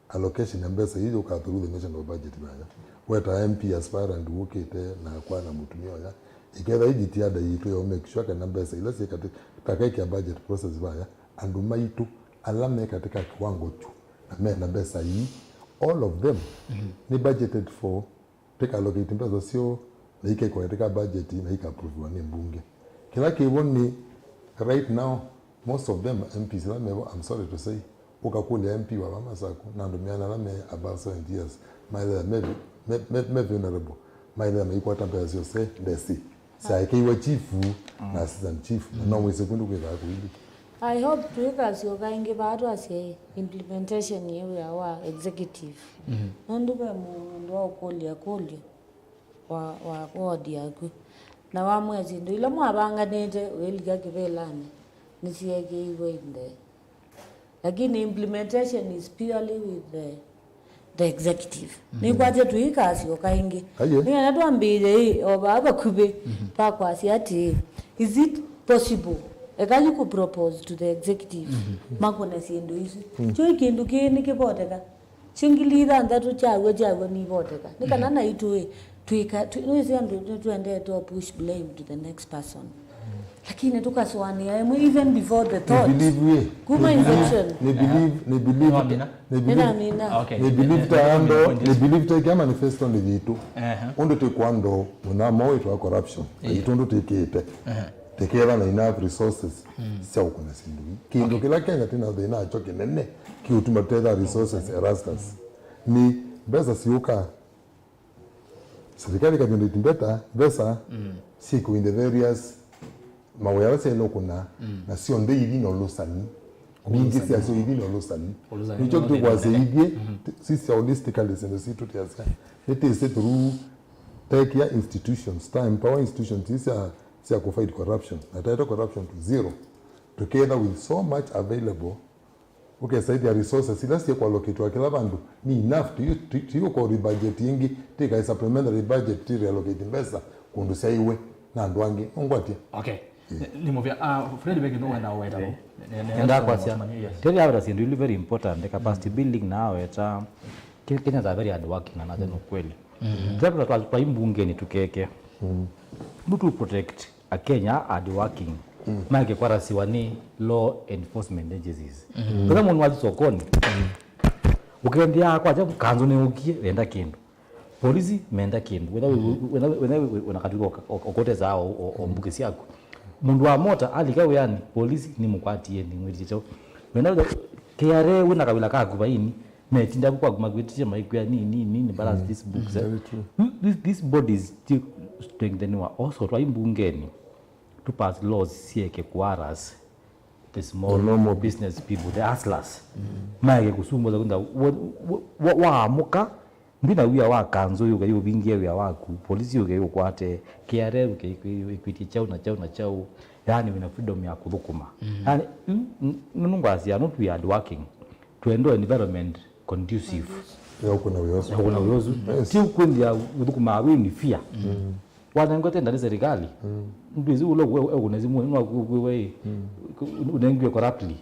Allocation ya mbesa ii yũkaa through the national budget vaya. Weta M P aspirant wũkĩte nakwa na mũtumĩa ũya, ĩketha ĩ jitihada yitũ ya make sure kana mbesa ila syĩ katĩ, ta kaikĩa budget process vaya, andũ maitũ ala me katika kiwango kyu na mena mbesa ii, all of them nĩ budgeted for. Tĩka allocate mbesa syoo na ikekwa katika budget na ika approviwa nĩ mbunge. Kĩla kĩvo nĩ right now, most of them M Ps ila mevo, I'm sorry to say, ũkakũlya M P wa vaa Masakũ na andũ meana ala me above seventy years, maelea me, me, me, me vulnerable, maelea maikwata mbesa syose ndesĩ. Syaekeiwe chifu na assistant chief, na no mwĩsĩ kwĩndũ kwĩthaa kũilyĩ. I hope tũikasyoka ĩngĩ vaa twasye implementation yĩ wĩa wa executive. Nũndũ ve mũndũ wa ũkũlya kũlyo wa, wa ward yaku. Na wamwĩa syĩndũ ila mwavanganĩte ũilika kĩvĩlanĩ nĩsyĩekĩiwe in the Lakini implementation is purely with the, the executive. Nĩkwatya tũikasyoka ĩngĩ. Aiye. Nĩkana twambĩĩe ĩ, o vaa vakuvĩ va kwasya atĩĩ, is it possible? Eka yu kũ propose to the executive makũne syĩndũ isu. Kyo kĩndũ kĩĩ nĩkĩvoteka. Singili ithanthatũ kyaw'o kyaw'o nivoteka. Nĩ kana naitũ ĩ, Twĩka, twĩ, nĩwĩsĩ andũ nĩtwendete o push blame to the next person. Lakini tũkasũanĩa ĩmwe even before the thought. Nĩ believe ĩ. Kuma inception. Nĩ believe, nĩ believe. Nĩwamina? Nĩ believe. Nĩnamina. Okay. Nĩ believe ta ando, nĩ believe ta kya manifesto nĩ yitũ. Ehe. Ũndũ twĩkwando mũnamo witũ wa corruption. Yeah. Yitũ ũndũ twĩkĩte. Ehe. Tĩketha na enough resources sya ũkũna syĩndũ ii. Kĩndũ kĩla Kenya tĩna thĩna nakyo kĩnene kĩũtuma tũtetha resources Erastus. Nĩ mbesa siũka Serikali ĩka generate mbeta, mbesa syĩkĩwe in the various mawĩa ala syaĩle ũkũna, na syonthe ithi na ũlũsani. Mbingĩ syasyo ithi na ũlũsani. Ũlũsani nĩkyo tũkwasya ithyĩ, sisya holistically syĩndũ sitũ, twĩasya nĩtĩsĩ through tech ya institutions, ta empower institutions ii sya, sya kũ fight corruption, na taete corruption to zero, together with so much available. Ũkesaĩthya resources ila syĩkũallocatwa kĩla vandũ nĩ enough, ti, ti, ti ũkũ rebudget ĩngĩ, tĩkaĩ supplementary budget, ti reallocate mbesa kũndũ syaĩwe na andũ angĩ. Nũngwatya? Okay. Nĩ, nĩ mũvea. Ah, Fred, ve kĩndũ wenda ũweta vo? Nenda kwasya. Yes. Tete aveta syĩndũ ili very important, capacity building na aweta. Ke-, Kenyans are very hardworking and that's an ukweli. Tete twa, twa imbungeni tukeke. Ndu tu protect Akenya hardworking, mm, maeke kwarasiwa nĩ law enforcement agencies. Mm. Kwanza mũndũ wathi sokoni, mm, ũkendea kwakya kanzũ nĩũkie, wenda kĩndũ. Polisi menda kĩndũ. Wĩna, wĩna, wĩna, wĩna katw'ĩka o, o, o kũtesaa o, o, o mbukĩ syaku. Mũndũ wa mota alika wĩanĩ, polisi nĩmũkwatie, nĩmwĩtie kyaũ. Wĩna, K R A wĩna kawĩla kaku vaini, metinda kwaku makwĩtĩtye maikwĩa nini, nini, balance these books, eh. Very true. Th-, these, these bodies ti strengtheniwa. Also, twai mbungenĩ, to pass laws syeke kuaras the small, the normal business people, the hustlers. Maeke kusumbuza kunda wa, wa, wa, waamũka, ndwĩna wia wa kanzũ yũke yũvingie wia waku, polisi yũke yũkwate, K R A yũke ĩkwĩtye kyaũ na kyaũ na kyaũ, yani wĩna freedom ya kũthũkũma. Yani, nũndũ ngwasya, not we are working, twendo environment conducive ya ũkũna wĩa ũsu. Ya ũkũna wĩa ũsu. Yes. Ti ũkwĩthĩa ũthũkũmaa wĩ ni fear. Wanengwa tenda nĩ serikali. Ndwĩsĩ ũla ũkũna simu nĩ wakuĩwe, unengiwe corruptly.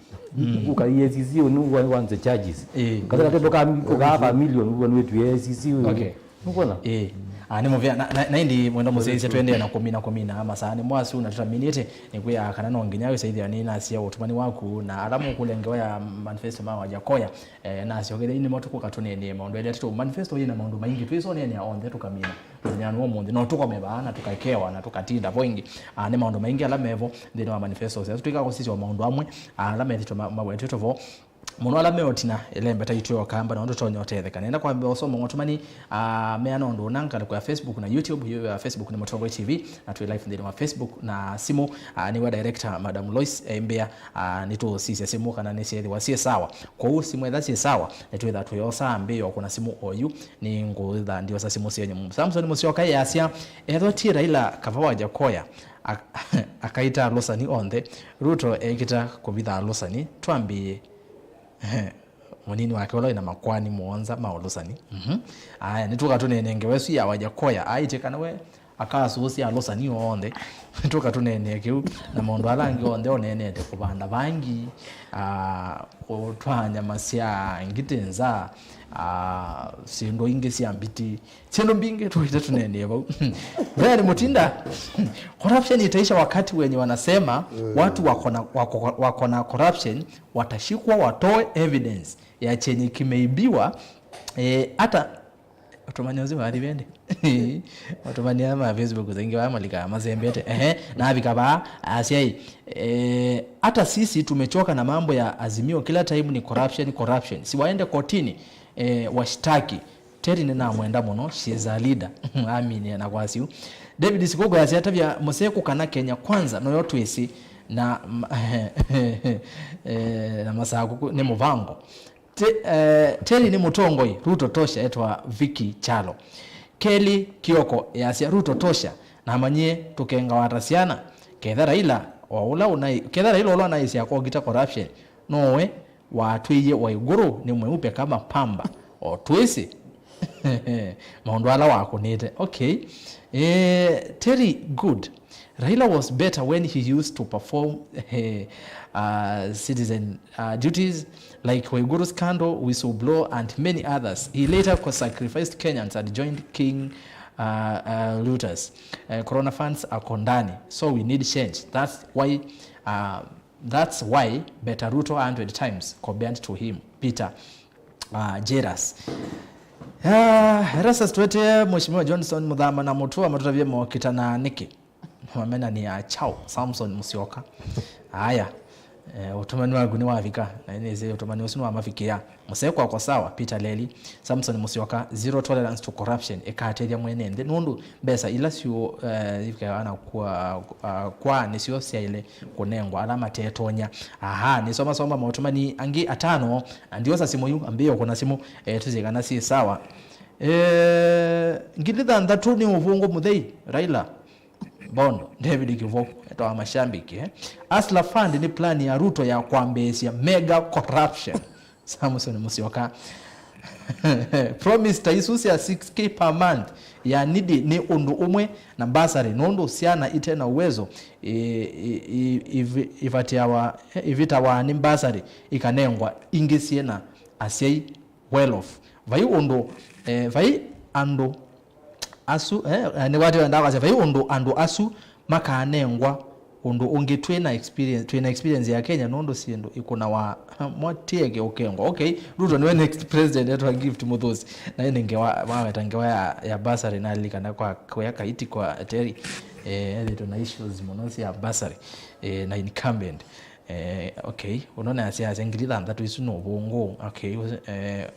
Ũka E A C C, ũnengiwe wanze charges. Eh. Kataka tendo ka, ka half a million, ũnengiwe E A C C. Okay. Nũkwona? Eh. Ah, nĩ mũvea. Na, na, na ĩndĩ mwenda mũsyaĩĩsya tũendee na kũmina, kũmina masaa nĩ mwasu na tũtaminĩte, nĩkwĩa kana no nginya wĩsaĩthĩa nĩ nasia ũtũmani waku na ala mũkũlengewa ya manifesto ma Wajakoya. Eh, nasyoketheei nĩmo tũkũka tũneenee maũndũ elĩ atatũ. Manifesto yĩ na maũndũ maingĩ, twĩsoneenea onthe tũkamina. Mũthenya wa ũmũnthĩ no tũkome vaa na tũkakewa na tũkatinda vo ĩngĩ. Ah, nĩ maũndũ maingĩ ala mevo nthĩnĩ wa manifesto ũsu. Tũika kũsisya o maũndũ amwe, ah, ala methĩtwe ma-, mawetwetwe vo. Mũno ala me ũtina, ĩlembeta itũ yoka amba nao tũtonya ũtetheka. Nenda kwambĩa ũsoma ũtũmani, ah, meana ũndũ ũna ngalĩko ya Facebook na YouTube. Yu ya Facebook nĩ Mũtongoi T V, na twĩ live nthĩnĩ wa Facebook na simũ, ah, nĩwe director Madam Lois, eh, Mbĩa, ah, nĩtũsisya simũ kana nĩsyethĩwa syĩ sawa. Kwoou simũ etha syĩ sawa, nĩtwĩtha twĩosaa mbĩo kũna simũ oyu, nĩ ngũtha ndiosa simũ syenyu. Samson Musyoka yasya, ethwa ti Raila kava wa Jakoya, ak-, akaita alũsani onthe, Ruto ekĩta kũvitha alũsani, twambĩĩe mũnini wake ũla wĩna makwani mũonza ma ũlũsani. Mhm. Aya, nĩtũka tũneenee ngewa ĩsu ya Wajakoya, aĩtye kana we akasũsya alũsani onthe. Nĩtũka tũneenee kĩu na maũndũ ala angĩ onthe oneenete, kũvanda vangi, ah, kũtwaa nyama sya ngitĩ nza, ah, syĩndũ ingĩ sya mbiti, syĩndũ mbingĩ tũĩte tũneenee vau. Brian Mutinda, corruption itaisha wakati wenye wanasema watu wako na, wako, wako na corruption watashikwa watoe evidence ya chenye kimeibiwa. Eh, hata ũtũmani ũsu wathi vende. Ũtũmani aa ma Facebook zaingi vaa malika masembete. Ehe, na avika vaa, asyai. Eh, hata sisi tumechoka na mambo ya Azimio, kila time ni corruption, corruption. Si waende kotini, eh, washtaki. Terry nĩnamwenda mũno, she is a leader. Aminie na kwasyu. David Sikugo asya atavya mũseku kana Kenya Kwanza noyo twĩsĩ na, eh, na Masaku nĩ mũvango. Te-, eh, Terry nĩ mũtongoi, Ruto tosha, etwa Vicky Chalo. Kelly Kioko yasya Ruto tosha, namanyie tũkengawata syana, ketha Raila o ũla ũnai-, ketha Raila ũla ũnaĩsya kogita corruption, nowe watwĩie Waiguru nĩ mweupe kama pamba. O twĩsĩ maũndũ ala wakũnĩte. Okay. Eh, Terry, good. Raila was better when he used to perform, eh, uh, citizen, uh, duties like Waiguru scandal, whistleblower, and many others. He later co-, sacrificed Kenyans and joined King, uh, uh, Looters. Uh, corona funds ako ndani. So we need change. That's why, uh, That's why better Ruto a hundred times compared to him, Peter, uh, Jairus. Ah, Erastus twetee Mheshimiwa Johnson Muthama na Mutua matũtavye mokitana nĩkĩ? Mamenania chao, Samson Musyoka. Aya, eh, ũtũmani waku nĩwavika, na nĩsĩ ũtũmani ũsu nĩwamavikĩa. Mũsee kwakwa sawa, Peter Leli, Samson Musyoka, zero tolerance to corruption, ĩkatethya mwene nthĩ, nũndũ mbesa ila syũ, eh, ivikawa na kwa, ah, kwa nĩsyo syaĩle kũnengwa ala matetonya. Aha, nĩsomasoma maũtũmani angĩ atano, na ndiosa simũ yu, ambĩĩa kũna simũ, eh, tũsye kana syĩ sawa. Eh, ngili thanthatũ nĩ ũvũngũ mũthei, Raila. Bondo, David Kivoku, etawa mashabiki, eh? Hustler Fund nĩ plan ya Ruto ya kwambĩĩsya mega corruption. Samson Musyoka. Promise ta isu sya six K per month ya needy nĩ ũndũ ũmwe na bursary, nũndũ syana ite na uwezo, i-, i-, i-, ivi-, ivatiawa, eh, ivitawa nĩ bursary ikanengwa ingĩ syĩ na asyai well off. Vai ũndũ, eh, vai andũ asu, eh, nĩwatĩwa ndakasya, vai ũndũ andũ asu makanengwa Ũndũ ũngĩ twĩ na experience, twĩ na experience ya Kenya nũndũ syĩndũ ikũnawa mwatie kĩũkengo. Okay, Ruto nĩwe next president etwa Gift Muthusi. Na ĩndĩ ngewa, waweta ngewa ya, ya bursary nalilikana kwa kuya Kaiti kwa Terry. Eh, ethĩtwe na issues mũno sya bursary. Eh, na incumbent. Eh, okay, ũnona asya asya ngili thanthatũ isu no vungu. Okay, eh,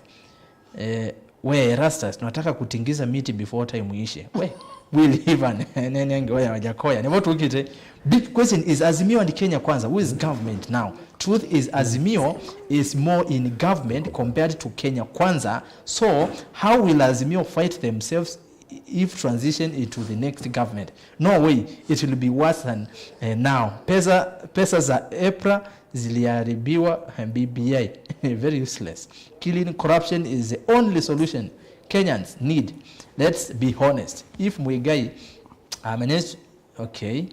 Eh, we Erastus, nataka kutingiza miti before time iishe. We, Will Ivan, nene ngewa ya Wajakoya. Nĩvo tũkĩte. Big question is Azimio and Kenya Kwanza. Who is government now? Truth is Azimio is more in government compared to Kenya Kwanza. So, how will Azimio fight themselves if transition into the next government? No way, it will be worse than, eh, now. Pesa, pesa za EPRA ziliharibiwa, eh, B B I. Very useless. Killing corruption is the only solution Kenyans need. Let's be honest. If Muigai, uh, managed, okay.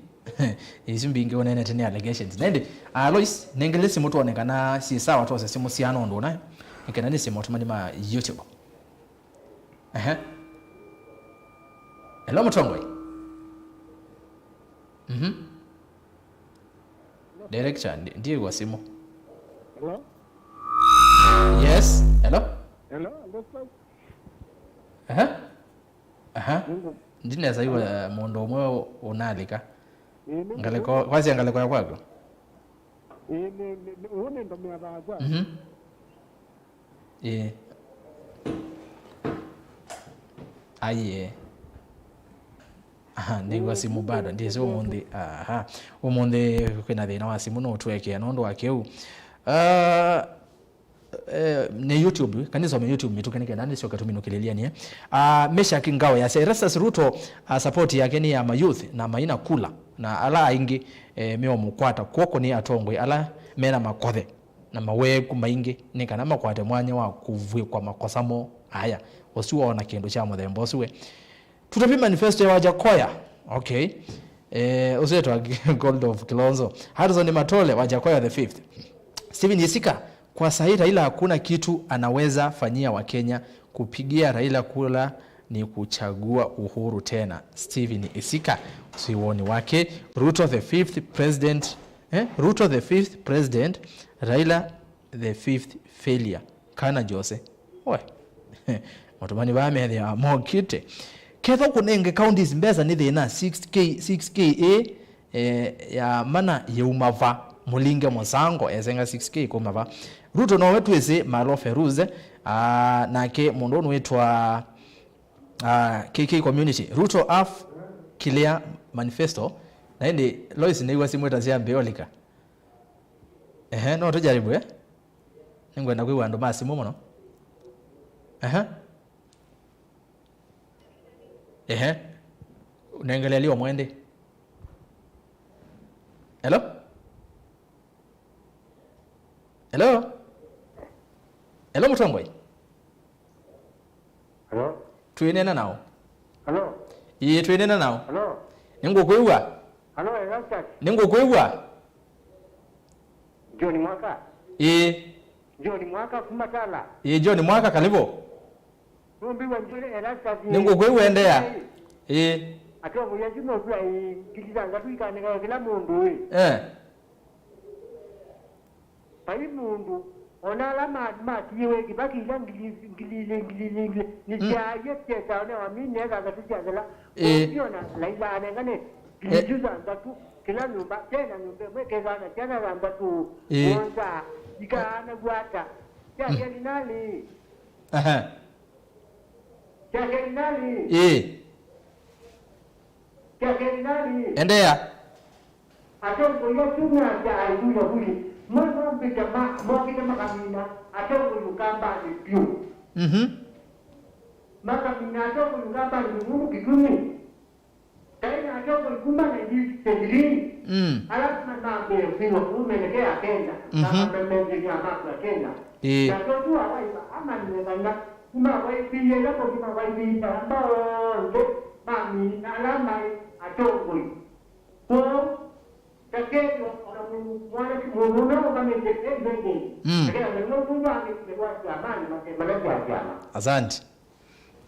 Isu mbingĩ ũnenete nĩ allegations. Na ĩndĩ, uh, Lois, nengele simũ tuone kana si sawa twose simũ siana ũndũ ũnayo. Nĩkenda nĩsye maũtũmani ma YouTube. Ehe. Hello, Mũtongoi. Mhm. Director, ndi-, ndiĩw'a simũ. Hello? Yes. Hello? Hello, hello, sir. Aha. Aha. Nĩngũ- Ndinesa iwe, eh, mũndũ ũmwe ũnalika. Ĩĩ, nĩngũ- Ngalĩko, kwasya ngalĩko ya kwaku? Ĩĩ, nĩ, nĩ, nĩ, ũũ nĩ ndomea thaaja. Mhm. Ĩĩ. Aiee. Aha, nĩw'a simũ bado, ndĩsĩ ũmũnthĩ. Aha, ũmũnthĩ kwĩna thĩna wa simũ, no ũtũekea nũndũ wa kĩu. Ah, eh, nĩ YouTube, kanĩsome YouTube mĩtũke nĩkenda nĩsyoke tũminũkĩlĩlyanie. Ah, Meshack Ngao yasya, Erastus Ruto, ah, support yake nĩ ya mayouth na maina kula, na ala aingĩ, eh, meũmũkwata kw'oko nĩ atongoi ala mena makothe na maweeku maingĩ nĩ kana makwate mwanya wa kũvw'ĩkwa makosa moo. Aya, ũsu woona kĩndũ kya mũthemba ũsu we. Tũtavye manifesto ya Wajakoya. Okay. Eh, ũsu wĩtwa Gold of Kilonzo. Harrison Matole, Wajakoya the fifth. Stephen Isika, kwa sahi Raila hakuna kitu anaweza fanyia Wakenya, kupigia Raila kura ni kuchagua Uhuru tena. Stephen Isika, ũsu woni wake. Ruto the fifth president, eh? Ruto the fifth president, Raila the fifth failure. Kana Jose. We. Maũtũmani vaa methĩawa mokĩte. Kethwa kũnenge counties mbesa nĩ thĩna, six K, six K ĩ, eh, ya mana yĩuma va? Mũlinge mũsango, esenga six K kuma va? Ruto nowe twĩsĩ, Malo Feruze, ah, nake mũndũ ũnũ wĩtwa, ah, K K Community. Ruto af clear manifesto. Na ĩndĩ Lois nĩw'a simũ ĩtasya mbĩolika. Ehe, no tũjaribu, eh? Nĩngwenda kwĩw'a andũ ma simũ mũno. Ehe. Ehe. Nengelelio mwende. Hello? Hello? Hello, Mũtongoi? Hello? Twĩneena nao. Hello? Ĩĩ, twĩneena nao. Hello? Nĩngũkwĩw'a. Hello, Erastus. Nĩngũkwĩw'a. John Mwaka. Ĩĩ. John Mwaka kuma Tala. Ĩĩ, John Mwaka, karibu. Nũmbĩw'a John Erastus. Nĩngũkwĩw'a, endeea. Ĩĩ. Atongoi asu mosua ĩĩ, ngili thanthatũ ikanengawa kĩla mũndũ ĩ. Eh. Vai mũndũ, o na ala ma-, matiĩwe Kibaki ila ngili, ngili ilĩ, ngili ilĩ, ngili, nĩ, mm, syaaie syesa, o na wamini thanthatũ syathela. Ĩĩ. Ũngĩ o na Raila anengane ngili, ĩ, isu thanthatũ, kĩla nyũmba, tena nyũmba ĩmwe ĩkethĩwa na syana thanthatũ. Ĩĩ. Mũonza, ikaanaw'a ata? Sya, mm, kelĩ nalĩ. Aha. Sya kelĩ nalĩ. Ĩĩ. Sya kelĩ nalĩ. Endeea. Atongoi asu measya aĩthula vuli. Mo mombĩte ma-, mokĩte makamina atongoi Ũkambanĩ vyũ. Mhm. Makamina atongoi Ũkambanĩ nĩ nũndũ kĩtumi. Kaĩ na atongoi kuma nineteen sixty-three. Mm. Ala ma-, mambĩe kwĩwa kũu melekea Kenya. Mhm. Na mamendeea makw'a Kenya. Ĩĩ. Na tondu wa Wiper, amanyie kana kuma Wiper ĩla kũthi ma Wiper ĩla mbao onthe mamina ala maĩ atongoi. Kwoou, ta kethĩwa o na mũndũ, mwana, mũndũ ũla ũũngamĩte e president, mm, akethĩwa nĩwe mũndũ angĩkile kwa syama na mate-, mate sya syama. Asante.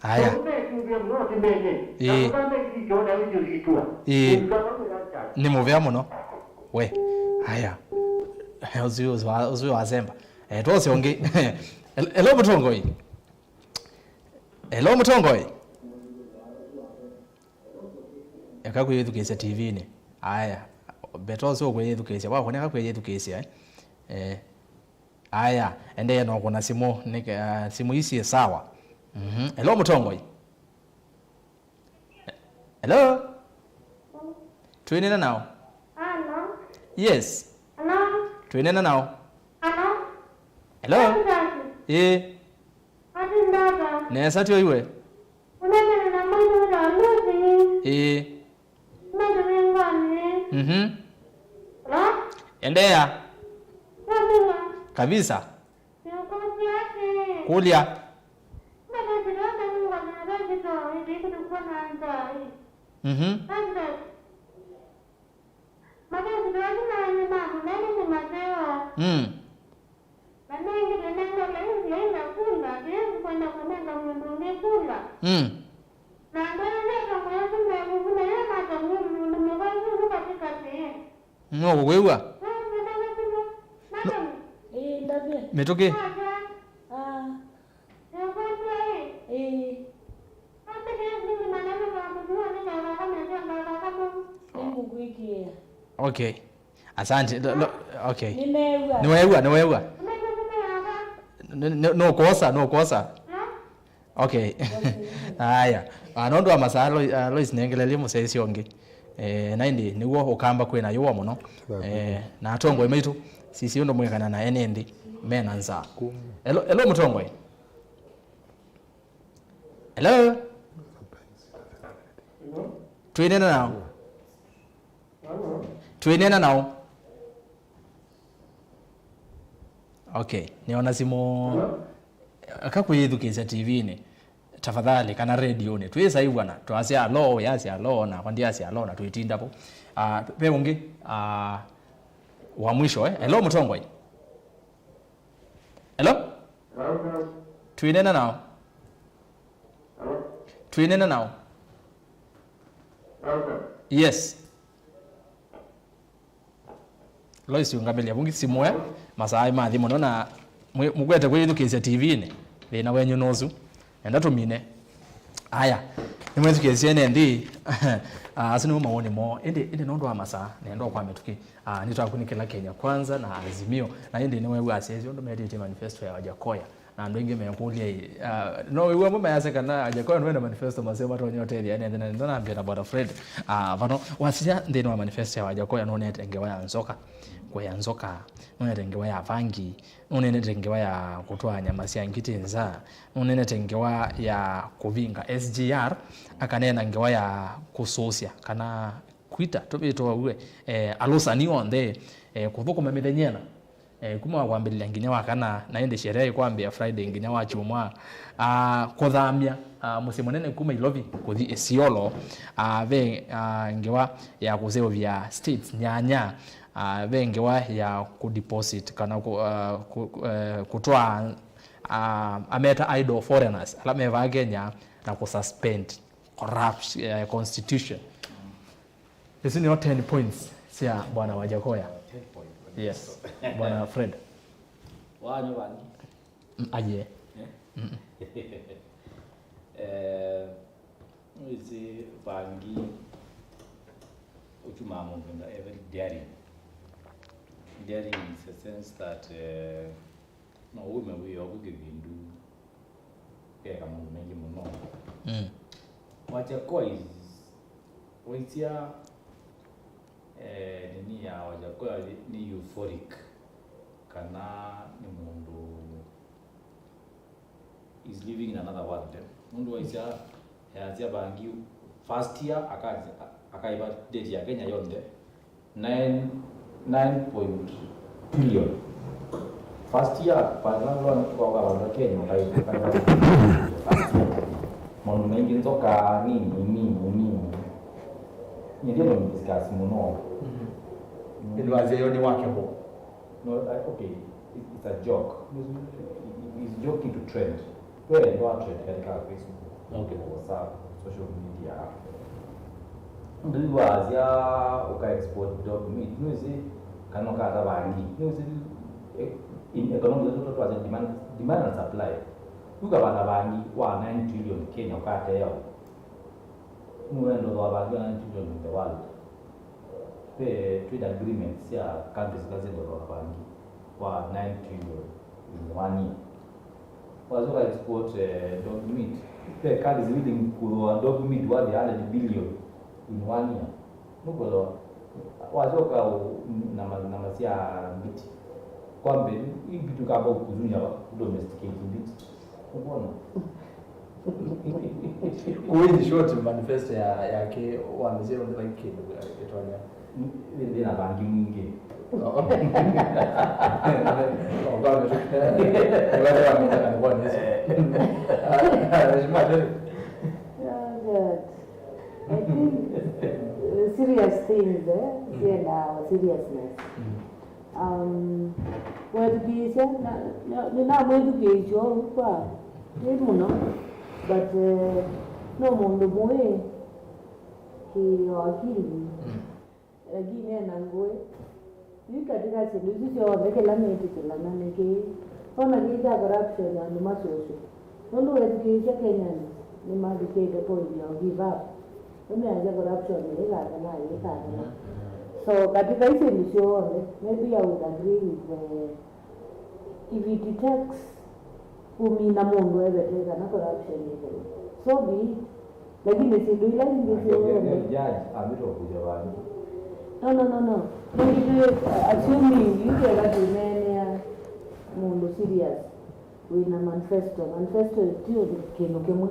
Aya. Tondũ mekũmbĩa mũno ũtĩmene, na, ĩĩ, kũvanda kĩthito na wĩtyo thitũa. Ĩĩ. Nĩ mũvea mũno. We, aya. Ũsu, ũsu wa, ũsu wasemba. Eh, twose ũngĩ. Hello, Mũtongoi. Hello, Mũtongoi. Eka kwĩyĩthukĩĩsya T V-inĩ. Aya. Beta ũsu ũkwĩyĩthukĩĩsya. Wakoneka kwĩyĩthukĩĩsya, eh. Eh. Aya, endeea no kũna simũ, nĩ, ah, simũ ii syĩ sawa. Mhm. Hello, Mũtongoi. Hello? Twĩnena nao? Hello? Yes. Hello? Twĩnena nao? Hello? Hello? Yes, yes. Ĩĩ. Ati ndata. Nesa tyo iwe. Unene na mwana wa Lucy. Ĩĩ. Mwana wengani. Mhm. Hello? Endeea. Kabisa. Kabisa. Kũlya. Mhm. Mm. Mm. Nũkũkwĩw'a? Ĩĩ, ndavye. Mĩtũkĩ? Ah. Ĩĩ. Nĩngũkwĩkĩĩa. Okay. Asante. Lo, lo, okay. Nĩneew'a. Nĩweew'a, nĩweew'a. Nĩ, nĩ, nũkwosa, nũkwosa. Okay. Aya. Ah, nũndũ wa masaa, Lo-, ah, Lois nengelelye mũsyaĩĩsya ũngĩ. Eh, na ĩndĩ nĩw'o ũkamba kwĩna yũa mũno. Eh, na atongoi maitũ, sisi ũndũ mwĩkana na ene nthĩ, mena nzaa. Hello, hello, Mũtongoi. Hello? Twĩnena nao? Twĩnena nao? Okay, nĩona simũ. Aka kwĩyĩthukĩĩsya T V-inĩ, tafadhali, kana redionĩ. Twĩsaĩw'ana, twasya alo, yasya alo, nakwa ndyasya alo, na twĩtinda vo. Ah, ve ũngĩ, ah, wa mwisho, eh? Hello, Mũtongoi. Hello? Hello, hello. Twĩnena nao? Hello? Twĩnena nao? Hello, hello. Yes. Lois, ũngamĩlya vũngĩ simũ, eh? Masaa mathi mũno na mwĩ-, mũkwete kwĩyĩthukĩĩsya T V-inĩ. Thĩna wenyu nũsu. Nenda tũmine. Aya, nĩmwĩthukĩĩsye ene nthĩ. Ah, asu nĩmo mawoni moo. Ĩndĩ, ĩndĩ nũndũ wa masaa, nenda kwa mĩtũkĩ. Ah, nĩtwakunĩkĩla Kenya Kwanza na Azimio. Na ĩndĩ nĩweew'a asyaĩĩsya ũndũ metĩtye manifesto ya Wajakoya. Na andũ aingĩ mekũlya, ĩ, ah, no wĩw'a amwe mayasya kana Wajakoya nũenda manifesto maseo matonya ũtethya ene nthĩ, na nenda nambĩa na Bwana Fred. Ah, vano, wasisya nthĩnĩ wa manifesto ya Wajakoya nũneete ngewa ya nzoka, kũya nzoka, nũneete ngewa ya vangi, nũneenete ngewa ya kũtwaa nyama sya ngitĩ nza, nũneenete ngewa ya kũvinga S G R, akaneena ngewa ya kũsũsya kana kwita, tũvĩtwa ũue, eh, alũsani onthe, eh, kũthũkũma mĩthenya ĩna, eh, kuma wa kwambĩlĩlya nginya wa kana, na ĩndĩ sherehe ĩkwambĩa Friday nginya wa kyumwa. Ah, kũthamya, ah, mũsyĩ mũnene kuma Ilovi kũthi Isiolo, ah, ve, ah, ngewa ya kũseũvya states nyanya, ah, ve ngewa ya kũdeposit kana kũ-, ah, kũ-, eh, kũtwaa, ah, ameta idle foreigners ala me vaa Kenya na kũsuspend corrupt, eh, constitution. Isu nĩo ten points sya Bwana Wajakoya. Ten point. Yes. Bwana Fred. Wanyu vangi. Mm, aye. Eh? Mm. Eh, isi vangi ũtumaa mũndũ enda e very daring. Daring in the sense that, eh, no ume wĩoo kwĩ kĩvindu keka maũndũ maingĩ mũno. Mm. Wajakoya is, waisya, eh, nini ya Wajakoya nĩ euphoric, kana nĩ mũndũ is living in another world, eh? Nũndũ waisya, easya vangi first year aka-, akaiva date ya Kenya yonthe, nine, nine point billion. First year, kwa kwa kwa kwa Kenya, ukai, ukai, maũndũ maingĩ, nzoka, nini, nini, nini. Nĩ ndĩno discuss mũno. Mhm. Ĩndĩ wasya yo nĩ wake ho. No, I, okay, it, it's a joke. He, he's joking to trend. Wewe ndio wa trend katika Facebook, okay, WhatsApp, social media. Ndũiwasya ũka export dog meat, nĩwĩsĩ kana ũkata vangi, nĩwĩsĩ, eh, in economics yetu twasya demand, demand and supply. Ũkavanda vangi wa nine trillion Kenya ũkateea ũ? Nĩwenda ũthooa vangi wa nine trillion in the world. Ve trade agreements sya countries ila syenda ũthooa vangi wa nine trillion in one year. Wasyoka export, eh, dog meat. Ve countries willing kũthooa dog meat worth a hundred billion in one year. Nũkwelewa? Wasyoka ũ-, na ma-, na masya mbiti. Kwa mbee, ii mbiti ũkamba kũzunya va, domesticate mbiti. Nũkwona? Kũu in short, manifesto ya, yake wamĩsye ũndũ vai kĩndũ ĩtonya. Nĩ, nĩ na vangi mwingĩ. Oh. Oh, kwa mĩtũ. Nĩ wale wa mĩtũ na kwa nĩsĩ. Mheshimiwa Terry. Yeah, but I think, uh, serious things, eh, mm, sienda seriousness. Mm. Um, wethukĩĩsya, na, na, nĩnamwĩthukĩĩsya ũu kwa ĩ mũno, but, eh, no mũndũ mũĩ kĩwakili, mm, lakini ena ngũĩ. Yu katika syĩndũ isu syonthe, kĩla nĩtĩkĩlana nĩ kĩĩ? Ona kĩĩ kya corruption, andũ masũsũ. Nũndũ wethukĩĩsya Kenyans nĩmavikĩte point ya give up. Nĩmeasya corruption ĩkathela, ĩkathela. So, katika isu syĩndũ syonthe, maybe I would agree with the, if it takes kũmina mũndũ evete kana corruption ĩthele, so be it. Lakini syĩndũ ila ingĩ syonthe. Judge ambĩtwe kũja vangi. No, no, no, no. Nĩngĩ, assuming yu keka tũneenea mũndũ serious. Wĩna manifesto. Manifesto ti kĩndũ kĩmwe.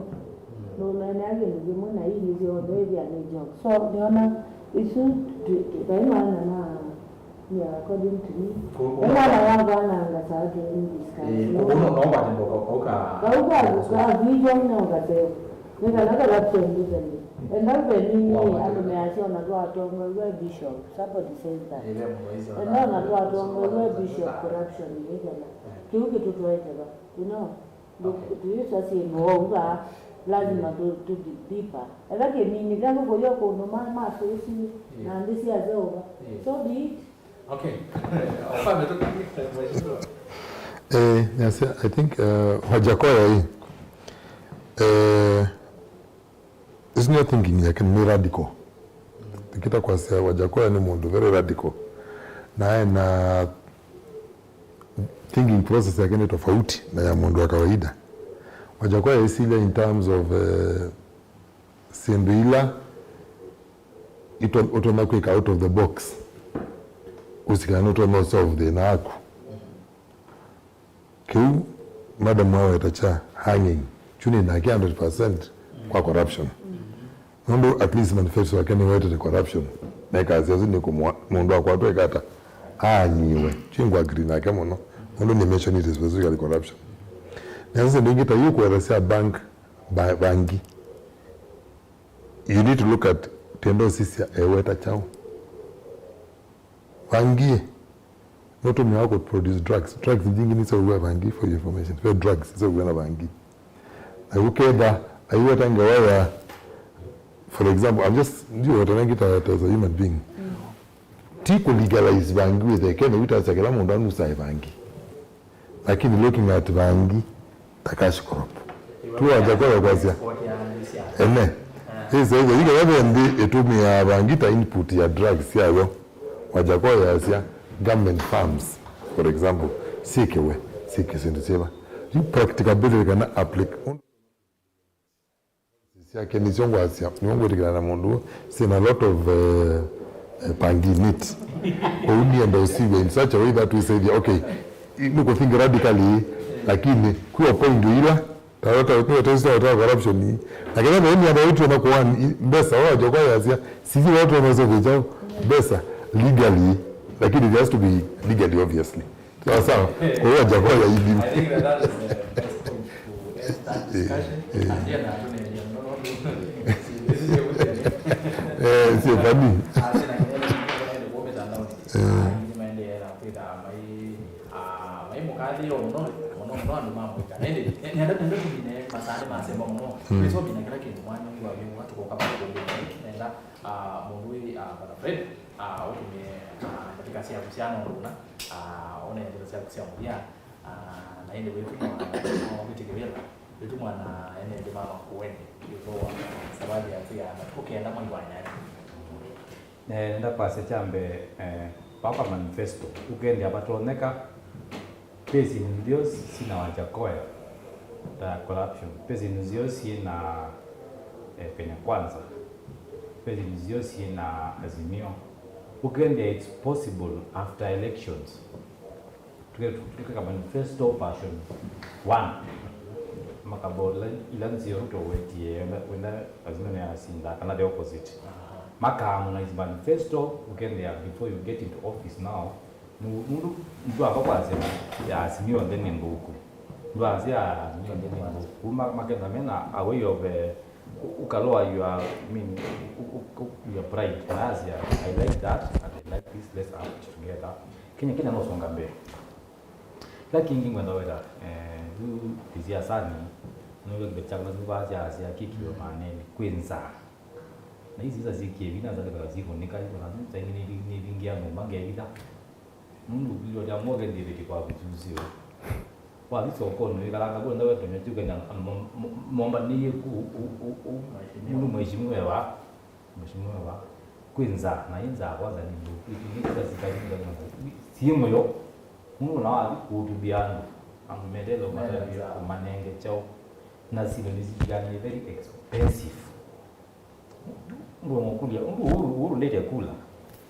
Nũneenea kĩndũ kĩmwe na ii nĩ syonthe ĩthĩa nĩ joke. So, nĩona isu tũ-, tũ-, vai mwana na, yeah, according to me. Kũ-, kũ-, nĩ mwana wa vana ngasa tũ discuss. Eh, no? Kũu no, no vatindoka kau ka. Kau ka, ka vision no kaseo. Nĩ kana corruption ndĩthele. Enda ũveni andũ measya ona twatongoew'e bishop. Somebody says that. Eh, ve mũndũ aisye enda ona twatongoew'e bishop, corruption ĩthela. Eh. Kĩu kĩtũtwaĩte va? You know, ndũ-, okay, tũyĩswa syĩndũ o ũu vaa, lazima tũ, tũ dig deeper. Etha kĩmini kya ngũkũ yo kũndũ ma, masũsĩe, yeah, na nthĩ sya Yeova. Yeah. So be it. Okay. Opa mĩtũkĩ, mheshimiwa. Eh, yes, I think, uh, Wajakoya hii, eh, Isu nĩyo thinking yake nĩ radical. Tikita kwasya Wajakoya nĩ mũndũ very radical. Na ena thinking process yake nĩ tofauti na ya mũndũ wa kawaida. Wajakoya esilya in terms of, eh, syĩndũ ila ito-, ũtonya kwĩka out of the box. Ũsikana nũtonya solve thĩna waku. Kĩu madam aweta kya hanging, kyu nĩ nake hundred percent kwa corruption. Nũndũ at least manifesto yake nĩwetete corruption. Nekasya asu nĩ kũmwa-, mũndũ akwatwa ekata aanyiwe. Kyu ngwa agree nake mũno. Nũndũ nĩ mentionĩte specifically corruption. Na sasa ndĩngĩ ta yu kũweta sya bank, ba-, bangi. You need to look at tendo sisya eweta kyaũ. Vangi nũtũmĩawa kũ produce drugs. Drugs nyingĩ nĩseũvw'a vangi, for your information. Ve drugs iseũvw'a na vangi. Na ũketha aiweta ngewa ya, for example, I'm just, ndiweta nangi ta, ta as a human being. Ti kũ legalize vangi wĩthe Kenya, ũtasya kĩla mũndũ anusae vangi. Lakini looking at vangi, ta cash crop. Tu Wajakoya kwasya. Ene. Ĩsa ĩthe, ĩkala ve nthĩ ĩtũmĩaa vangi ta input ya drugs syayo. Wajakoya asya, government farms, for example, syĩkĩwe, syĩkĩ syĩndũ syĩva. Yu practicability kana applic-, syake nĩsyo ngwasya, nĩw'o ngwĩtĩkĩlana na mũndũ ũũ, syĩna a lot of, eh, eh, pangi in it. Kwoou nienda ũsiw'e in such a way that wĩsĩthya, okay, nũkũthink radically, lakini kwĩ o point ũila, ta, ta, ta, ta, ta corruption ii. Na kĩla vau nienda wĩtw'e na kũwa mbesa, wa Wajakoya asya, sisi watu wanaweza kujao mbesa legally, lakini it has to be legally, obviously. Sawa sawa. Kwa hiyo Wajakoya hivi. I think that that is the best point to end that discussion. Eh, eh. And then I don't know. Eh, sio funny. Eh. Asante masemba mũno. Mm. Twĩsomina kĩla kĩndũ mwana ũyũ wa wĩwa tũkoka pale kwa nenda, ah, mũndũ wĩ, ah, Brother Fred, ah, ũtũmĩe, ah, ndatĩka syaku sya nũndũ ũna, ah, ũnendeto syaku sya mũthya, ah, na ĩndĩ wĩtũmwa, wĩtĩkĩw'ĩla, wĩtũmwa na ene ĩndĩ ma Makueni, ĩũlũ wa savali yaku ya matukũ kenda mwai wa nyanya. Eh, nenda kwasya kya mbee, eh, vaa kwa manifesto, ũkendea vatonyeka, pesi nzeo sina Wajakoya, ta corruption, pesi nzeo syina, eh, Kenya Kwanza, pesi nzeo syina Azimio, ũkendea it's possible after elections. Tũke-, tũkeka manifesto version one. Makamba ila, ila nzeo Ruto wetie, wenda, wenda Azimio nĩyasinda, kana the opposite. Maka harmonize manifesto, ũkendea before you get into office now. Nũ-, nũndũ ndwamba kwasya ya Azimio onthe nĩ nthũku. Ndwasya ya Azimio onthe nĩ nthũku. Kuma makenda mena a way of, eh, u-, ukaloa your, I mean, u-, u-, u-, your pride. Nasya, "I like that and I like this, let's act together." Kenya, Kenya nosonga mbee. Kĩla kĩngĩ ngwenda weta, eh, yu kĩsiasani, nũndũ kĩveti kyakwa nasimu vaa sya, sya kĩkĩo manene, kwĩ nzaa. Na isi isa syĩkie vinya nza ndĩkala syĩkũnĩka, iko na saingĩ nĩvingia nyũmba ngevitha. Nũndũ ũkwĩw'a ũtya mwoke ndĩvĩtĩ kwa kĩsusio. Wathi sokonĩ wĩkalanga kwenda wetonya kyũkenya mombanĩie ku, u, u, u, mũndũ mheshimiwa wa Mheshimiwa, kwĩ nzaa, na ĩ nzaa kwanza nĩ nthũku. Ĩkĩkĩta sikali nzaa syĩ mũyo. Mũndũ na wathi kũtũmbĩa andũ, andũ metelo matavye kũmanenge kyaũ. Na syĩndũ nĩsitikanĩe very expensive. Mũndũ mũkũlya, ũndũ ũũ, ũũ ndete kula,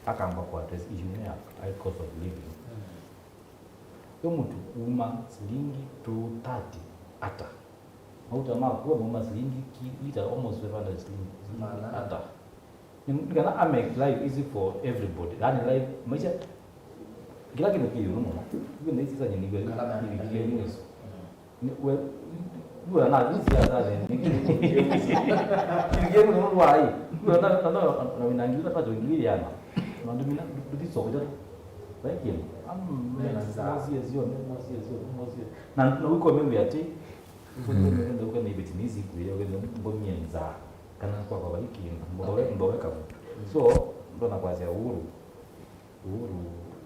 akamba kũ address issue ya high cost of living. Yo mũtu kuma silingi two thirty ata? Mauta ma kũa mauma silingi ki-, lita almost five hundred silingi, silingi ata? Ni, ni kana I make life easy for everybody. Yani life, maisha, kila kindu ki yulu muno. Iwe na isi sanye ni gwe, ni bikilia ni weso. Ni we, ni we na isi ya sanye ni. Ni gwe ni mwa ai. Ni we na, na, na, na winangi na pato ngili yana. Na ndumina, nduthiso kuja. Like him. Am, mena zia zio, mena zia zio, mena zia. Na, na wiko mimi ati, ũkenda ĩveti nĩsikwĩe, ũkenda ngomie nzaa, kana kwakwa vai kĩndũ, mbowe, mbowe kavu. So, ndona kwasya Uhuru, Uhuru,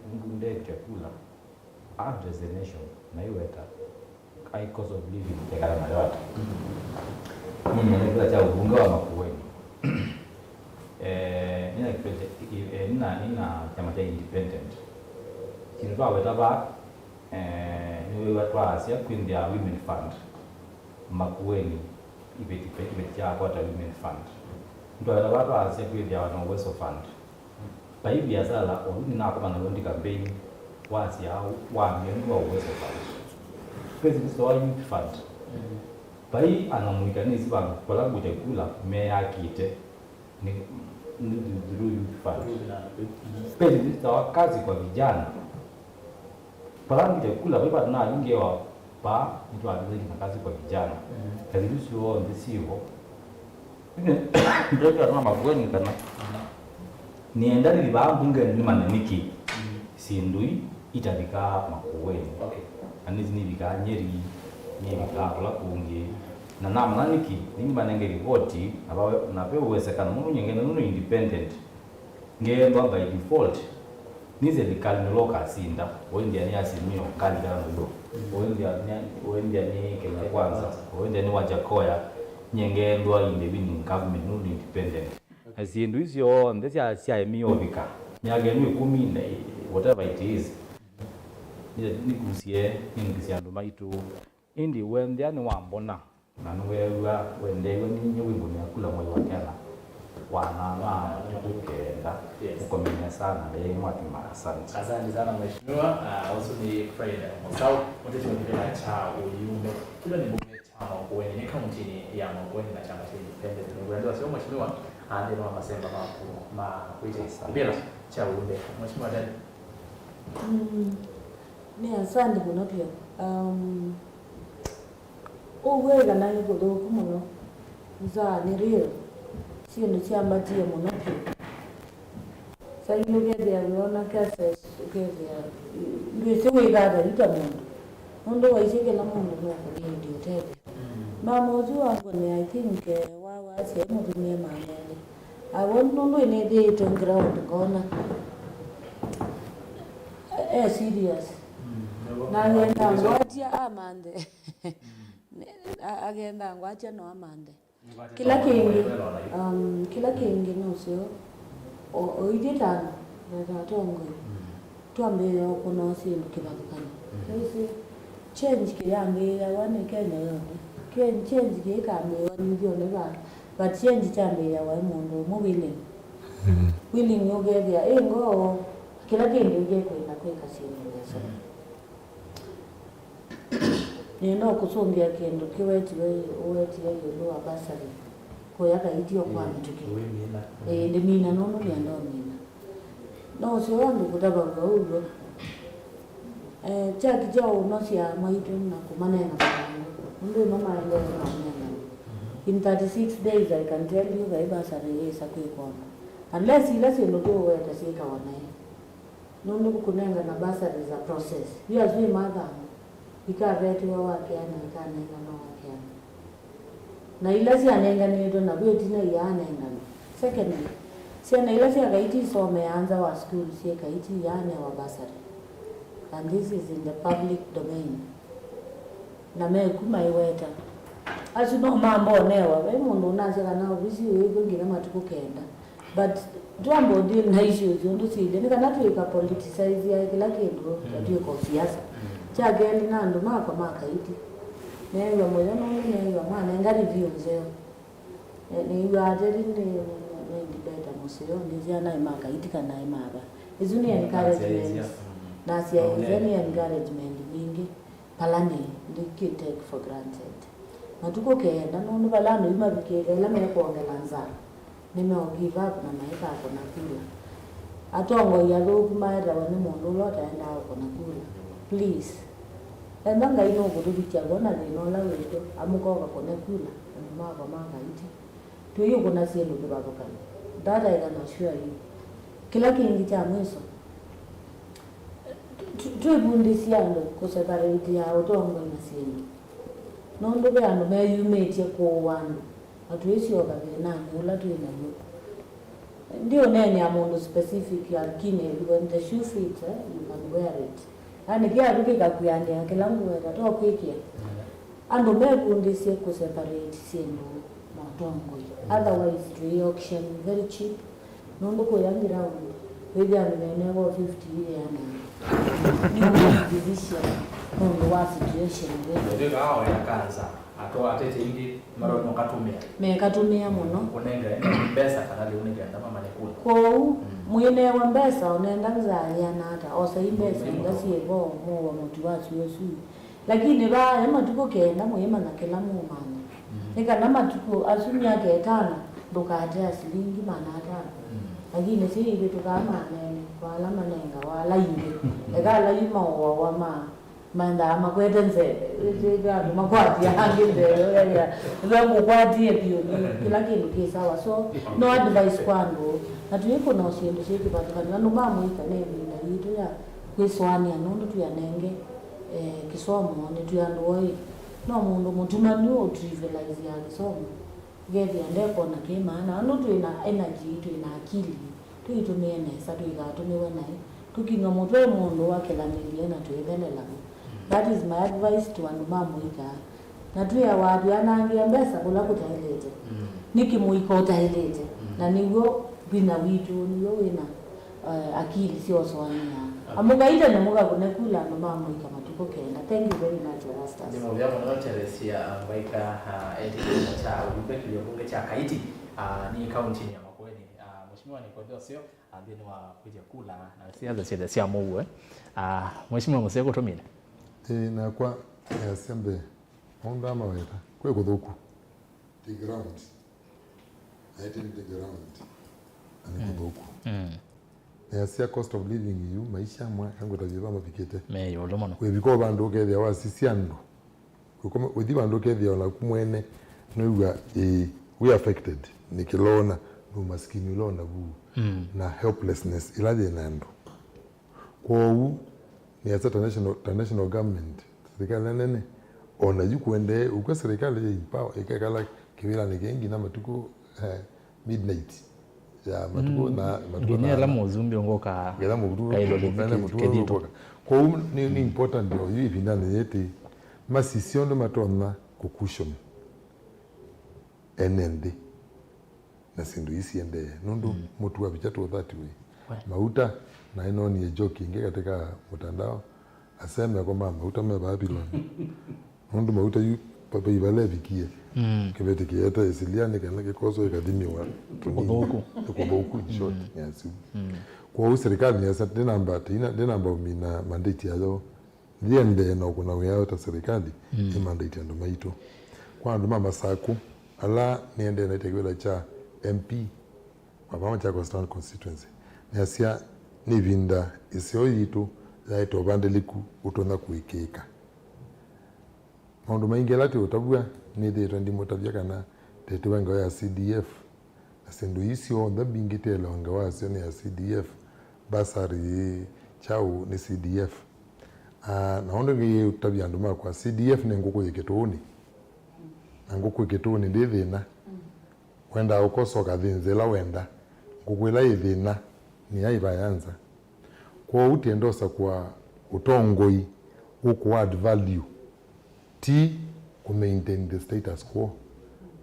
nũndũ ndekya kula, address the nation, na iweta, high cost of living, tekana nayo ata. Mimi nĩkĩla kya ũvunge wa Makueni. Eh, nina kĩveti, eh, nina, nina kyama kya independent. Kĩndũ twaweta vaa, Eh, nĩwĩw'a twaasya kwĩthĩa Women Fund, Makueni, iveti, kĩveti kya Akwata Women Fund. Nĩtwaĩla vaa twaasya kwĩthĩa Wana Uwezo Fund. Vai viasala, oyu nĩnakomana w'o ndi campaign, wasya wamie nĩ wa Uwezo Fund. Pesi nĩsitoa Youth Fund. Vai ana mũika nĩsi vandũ vala ngũte kula meyakĩte. Ni, ni through Youth Fund. Pesa zitawa kazi kwa vijana. Pala ngitekula, vaiva na ingewa pa, nitwa na kazi kwa vijana. Kazi lusu wo ndisivo. Ndio kama Makueni kana. Nienda nilivaa mbunge ni maneniki. Syĩndũ ii itavikaa Makueni. Okay. Na nĩsi nivikaa Nyeri, nivikaa kũla kũngĩ. Na namanya nĩkĩ, nĩngĩ manenge livoti, na vawe, na ve ũwesekano mũno nyengene nũndũ independent. Ngeethwa by default, nĩ silikalĩ nĩla ũkasinda, ũendia nĩ Azimio, ngalikana nayo. Ũendia nĩ, ũendia nĩ Kenya Kwanza, ũendia nĩ Wajakoya, nye ngeethwa independent government nũndũ independent. Na syĩndũ isu syonthe sya, syaemie ũvika myaka ĩno ĩkũmi na whatever it is, nĩ-, nĩkusie, nĩnukisye andũ maitũ. Ĩndĩ wendea nĩwambona, na nĩweew'a wendeew'a ninyie wĩngũnĩa kula mwei wa kenda wa nana matukũ kenda. Yes. Mũkomenya sana, Ngai mwaki mara. Asante. Asante sana mheshimiwa. Ah, ũsu nĩ Fred Mũsaũ, mũteti wa kĩvĩla kya ũyumbe. Kĩla nĩ mbunge kya Makueni, nĩ kauntinĩ ya Makueni na kyama kya independent. Nĩngwenda wasyo mheshimiwa, aandĩe wa masemba maku ma kwĩtĩ kĩvĩla kya ũyumbe. Mheshimiwa Dani. Mm. Nĩ asante mũno vyũ. Um, Ũw'o ĩkana nĩ kũthũku mũno. Nzaa nĩ real. Syĩndũ syambatie mũno vyũ. Saa ingĩ ũkethĩa wĩona cases, ũkethĩa ndwĩsĩ wĩka ata yu ta mũndũ. Nũndũ waisye kĩla mũndũ nũkũnĩndĩ ũtethyo. Mm. Mama ũsu wa ngũnĩ, I think, eh, wa wasya mũtumie mama elĩ. Avo nũndũ nĩthĩĩtwe ground ngona e serious. Na agenda ngwatya amanthe. A- agenda ngwatya no amanthe. Kĩla kĩngĩ, um, kĩla kĩngĩ nũseo, o- o ithyĩ ta, ta atongoi, twambĩĩa ũkũna syĩndũ kĩvathũkany'o. Nĩwĩsĩ, change kĩyambĩĩawa nĩ Kenya yonthe. Ken- change kĩĩkambĩĩwa nithyonĩ va, but change kyambĩĩawa ĩ mũndũ ũmwe willing. Willing ũkethĩa ĩ ngoo, kĩla kĩndũ kĩkwenda kwĩka syĩndũ nesa. Nĩenda kũsũngĩa kĩndũ kĩwetiwe, ũwetie ĩũlũ wa bursary, kũya Kaiti o kwa mĩtũkĩ. Ĩĩ, ndĩmina nũndũ nĩenda ũmina. No ũseo andũ kũtavaw'a ũw'o. Eh, kyaki kya ũnosya mwaitũ na kũmanenga mathangu, nũndũ ĩno maendee na ũnengani. In thirty-six days, I can tell you, vai bursary yĩsa kwĩkwa ũndũ. Unless ila syĩndũ tũũweta syĩkawa naĩ. Nũndũ kũnengana bursary is a process. Yu asu ĩ mathangu, ikavetiwa wa kĩana, ikanenganwa wa kĩana. Na ila syanenganĩtwe na vu ĩtina iyaanengana. Secondly, syana ila sya Kaiti isomeaa nza wa sukulu syĩ Kaiti iyaanewa bursary. And this is in the public domain. Na meku maiweta. Asu no mambonewa. Ve mũndũ ũnasya kana ovisi ũyĩkw'e nginya matukũ kenda. But twamba ũdeal na issues ũndũ syĩlye, nĩ kana twĩka politicize ya kĩla kĩndũ, na twĩka siasa. Kya kelĩ, na andũ makwa ma Kaiti meew'a mũyo nũndũ meew'a manenga review nzeo. Eh, nĩw'aa ateti nĩ, nĩ, nĩ debater mũseo, nĩsya naĩ ma Kaiti kana naĩ ma va. Isu nĩ encouragement. Nasyaĩĩsya nĩ encouragement mbingĩ. Vala nĩ, ndikĩ take for granted. Matukũ kenda, nũndũ vala andũ yu mavikĩte, ĩla mekwongela nzaa, nĩmeo give up na maikakũna kula. Atongoi athũku maetawa nĩ mũndũ ũla ũtaendaa ũkũna kula. Please. Ethwa Ngai nũkũtũvikya vo na thĩna ũla wĩtũ, amũka ũkakũne kula, andũ makwa ma Kaiti. Tũiũkũna syĩndũ kĩvathũkany'o. That I can assure you. Kĩla kĩngĩ kya mwiso, tũ- twĩvundĩsye andũ kũseparate ya ũtongoi na syĩndũ. Nũndũ ve andũ meyumĩtye kũũa andũ, na twĩsyoka thĩnanĩ ũla twĩ naw'o. Ndiũneenea mũndũ specific, lakini when the shoe fits, eh, you can wear it. Yaani kĩatũ kĩkakwĩanĩa kĩla ngũweta, to kwĩkĩa. Andũ mekundĩsye kũ separate syĩndũ na ũtongoi. Otherwise, twĩ auction very cheap. Nũndũ kũya ground, wĩthĩa mĩnene wo fifty ĩana. Nĩũkũthivisya nũndũ wa situation ĩla. Ndio kawa ya kanza, ato atete indi, maro no katumia. Mekatũmĩa mũno. Kunenga mbesa kana leo nengera ndama mane kula. Kwoou, mwĩnewa mbesa, ũnenda nzaa yĩana ata, osai mbesa ila syĩ vo, mũũa mũtu wa syũsũ. Lakini vaa e matukũ kenda mwĩmanya kĩla mũũmanya. Nĩ kana matukũ asu myaka ĩtano ndũkatea silingi maana atano. Lakini syĩ ivĩtũkaa maanene, kwa ala manengawa ala ingĩ. Eka ala yu maũawa ma, mendaa makwete nzeve. Ĩtĩka andũ makwatĩa angĩ nzeve, ũkethĩa, "Nzeve ngũkwatie vyũ, nĩ kĩla kĩndũ kĩ sawa." So, no advice kwa andũ. Na tũikũna syĩndũ syĩ kĩvathũkany'o. Andũ ma mũika nĩ ĩvinda yitũ ya kwĩsũanĩa nũndũ twĩanenge, eh, kĩsomo nĩ twĩ andũ oĩ. No mũndũ mũtumanu ũtrivialize ya kĩsomo, ũkethĩa ndekona kĩ maana. Andũ twĩ na energy, twĩ na akili, tũitũmĩe nesa, tũikatũmĩwe naĩ. Tũkinywa mũtwe mũndũ akĩlanĩlye na twĩthelela vo. That is my advice to andũ ma mũika. Na twĩawa twanangĩa mbesa kũla kũtaĩlĩte. Nĩkĩ mũika ũtaĩlĩte? Na nĩw'o vinya witũ, nĩw'o wĩna, eh, akili sya ũsũanĩa. Amũkaite na mũkakũne kula andũ ma mũika matukũ kenda. Thank you very much, Erastus. Nĩ mũvea mũno Teresia Mbaika, ah, etĩkĩla kya ũyumbe kĩlio mbunge kya Kaiti, ah, nĩ kauntinĩ ya Makueni. Ah, Mheshimiwa Nikodosio, ah, nthĩnĩ wa kwĩtya kula na siasa syĩthe sya mũuo, eh. Ah, Mheshimiwa Mũseo kũtũmĩle. Ĩĩ, nakwa, eh, easya mbee. Maũndũ aa maweta, kwĩ kũthũku. Ti ground. Aĩtĩ nĩ ti ground. Na nĩ kũthũku. Measya cost of living yu, maisha mwa, kangwĩta vyũ va mavikĩte. Me ĩũlũ mũno. Wĩvika o vandũ ũkethĩa wasisya andũ. Wĩkoma, wĩthi vandũ ũkethĩa onaku mwene, nĩw'a, ĩĩ, wĩ affected nĩ kĩla ũna, nĩ ũmasikini ũla ũnavu. Na helplessness ĩla yĩ na andũ. Kwoou, nĩasya ta national, ta national government, serikali nene, Ona yu kũendee ũkw'a, serikali yĩ power, ĩkekala kĩwĩlanĩ kĩĩ nginya matukũ, eh, midnight ya matukũ. Mm. Na matukũ nginya ĩla thana. Mũsumbĩ ũngũka nginya mũtuku, kaĩlo mene mũtuku kĩthito. Ũngũka. Kwoou nĩ, nĩ important o yu ĩvindanĩ yĩtĩ masisye ũndũ matonya kũcushion ene nthĩ na syĩndũ ii siendee, nũndũ, mm, mũtu wa vicha tũũthatiwe. We. Mauta, naĩ noonie joke ĩngĩ katika mũtandao, aseme kwa ma mauta me Babylon. Nũndũ mauta yu papa ivala evikie, mm, kĩveti kĩyeta ĩsilianĩ kana kĩkoso ĩkathimiwa tũnini. Kũthũku. Nĩ kũthũku, in short, mm, nĩ asu. Mm. Kwoou serikali nĩasa, ndĩnamba, ndĩna-, ndĩnamba ũmina mandate yayo. Yĩendee na ũkũna wĩao ta serikali, mm, ĩmandaĩtye andũ maitũ. Kwa andũ ma Masakũ, ala nĩendee naĩtye kĩvĩla kya M P wa vaa Machakos Town Constituency, nĩasya nĩ ĩvinda ĩseo yitũ yaĩte ũvandĩlĩku ũtonya kũĩkĩĩka. Maũndũ maingĩ ala tũũtavw'a, nĩthĩĩtwe ndimũtavya kana tĩtĩwe ngewa ya C D F, na syĩndũ ii syonthe mbingĩ tĩelewa ngewa yasyo nĩ ya C D F, basarĩ, kyaũ nĩ C D F. Ah, na ũndũ ngĩtavya andũ makwa, C D F nĩ ngũkũ yĩ kĩtũũnĩ, na ngũkũ yĩ kĩtũũnĩ ndĩ thĩna. Wendaa ũkosa ũkathĩnza ĩla wenda. Ngũkũ ĩla yĩ thĩna nĩ ya ĩvaya nza. Kwoou tĩenda ũsakũa ũtongoi ũkũ add value, ti kũ maintain the status quo.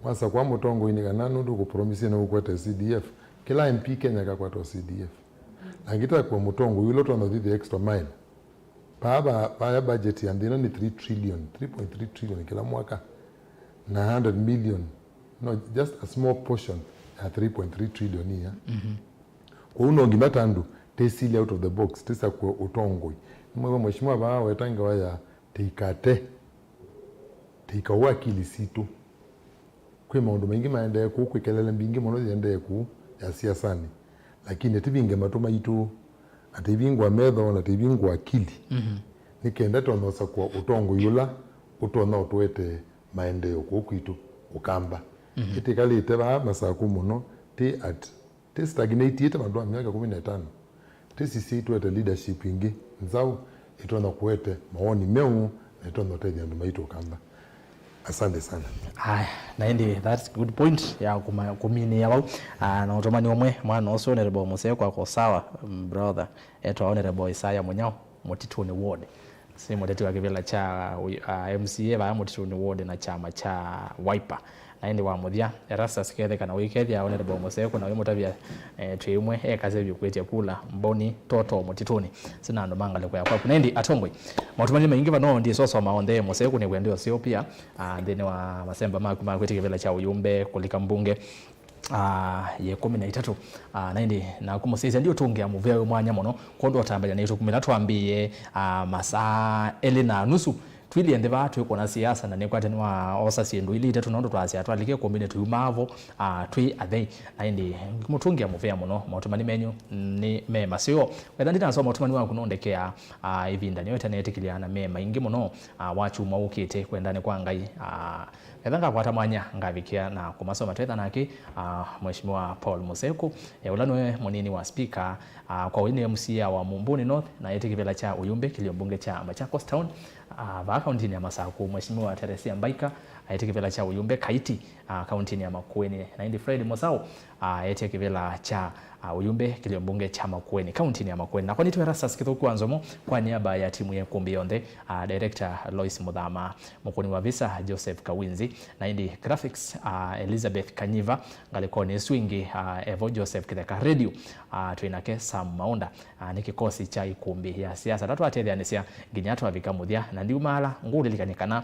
Wasakũa mũtongoi nĩ kana nũndũ ũkũpromise nĩ ũkwete C D F, kĩla M P Kenya kakwata C D F. Na ngĩtakwa mũtongoi ũla ũtonya ũthi the extra mile. Vaa va-, vaya budget ya nthĩ ĩno nĩ three trillion, three point three trillion kĩla mwaka, na hundred million, no, just a small portion ya three point three trillion ĩya. Mhm. Kwoou no nginya ta andũ tĩsili out of the box, tĩsakũe ũtongoi. Nĩmwĩw'a mheshimiwa vaa weta ngewa ya tĩikate, tĩikaũe akili sitũ. Kwĩ maũndũ maingĩ maendee kũu, kwĩ kelele mbingĩ mũno iendee kũu ya siasanĩ, lakini tĩvinge matũ maitũ, na tĩivingũa metho, na tĩivingũa akili. Mhm. Nĩ kenda tũtonya ũsakũa ũtongoi ũla ũtonya ũtũete maendeeo kũu kwitũ Ũkamba. Mhm. Ĩtĩkalĩte vaa Masakũ mũno, tĩ at, tĩ stagnatĩte vandũ va myaka kũmi na ĩtano. Tĩsisye ĩtũete leadership ĩngĩ nzaũ, ĩtonya kũete mawoni meũ, na ĩtonya ũtethya andũ maitũ Ũkamba. Asante sana. Aya, na ĩndĩ that's good point ya kuma-, kũminĩa vau. Ah, na ũtũmani ũmwe, mwana ũsu Honorable Mũseo kwako sawa, mm, brother. Etwa Honorable Isaiah Mũnyao, Mũtitũnĩ Ward. Si mũteti wa kĩvĩla kya, uh, M C A vaa Mũtitũnĩ Ward na kyama kya Wiper. Na ĩndĩ wa mũthya, Erastus ketheka na ũikethya Honorable Mũseku na wĩmũtavya, eh, twĩ ũmwe ekase vyũ kwĩtya kula mboni toto mũtitũnĩ. Sina andũ ma ngalĩko ya kwaku. Na ĩndĩ atongoi, maũtũmani maingĩ vano ndisosoma onthe Mũseku nĩ wendo ũseo pia, ah, nthĩnĩ wa masemba maku ma kwĩtya kĩvĩla kya ũyũmbe kũlika mbunge. Ah, ya ĩkũmi na itatũ. Ah, na ĩndĩ naku mũsyaĩĩsya ndiũtũngĩa mũvea wĩ mwanya mũno, kwondũ ũtambany'a na ĩtuku mĩla twambĩĩe, ah, masaa elĩ na nusu. Twilyĩ nthĩ vaa twĩkwona siasa, na nĩkwate nĩwoosa syĩndũ ilĩ itatũ, nũndũ twasya twalike kũmbĩnĩ tũyumaa vo, ah, twĩ athei. Na ĩndĩ ngĩmũtũngĩa mũvea mũno, maũtũmani menyu nĩ me maseo. Wetha ndinasoma ũtũmani waku nũndekeaa, ah, ĩvinda nĩyo ĩtanetĩkĩlya na me maingĩ mũno, ah, wa kyumwa ũkĩte, kwendani kwa Ngai, ah, Ketha ngakwata mwanya, ngavikĩa na kũmasoma twetha nake, ah, Mheshimiwa Paul Mũseku, eh, ũla nĩwe mũnini wa speaker, ah, kwa ũĩ nĩ M C A wa Mumbuni North, na etĩ kĩvĩla kya ũyũmbe kĩlio mbunge kya Machakos Town, ah, vaa kauntinĩ ya Masakũ, Mheshimiwa Teresia Mbaika, aetĩ kĩvĩla kya ũyũmbe Kaiti, ah, kauntinĩ ya Makueni, na ĩndĩ Fred Mũsaũ, ah, aetĩ kĩvĩla kya, ah, ũyũmbe kĩlio mbunge kya Makueni, kauntinĩ ya Makueni. Nakwa nĩtwe Erastus Kĩthũku wa Nzomo, kwa niaba ya timu ya ĩkũmbĩ yonthe, ah, director Lois Mũthama, mũkũni wa visa Joseph Kawinzi, na ĩndĩ graphics, ah, Elizabeth Kanyiva, ngalĩkonĩ ĩsu ĩngĩ, ah, evo Joseph Kĩtheka, radio, ah, twĩ nake Sam Maũnda, ah, nĩ kĩkosi kya ĩkũmbĩ ya siasa. Tatwatetheanĩsya nginya twavika mũthya, na ndiumaala ngũlilikany'a kana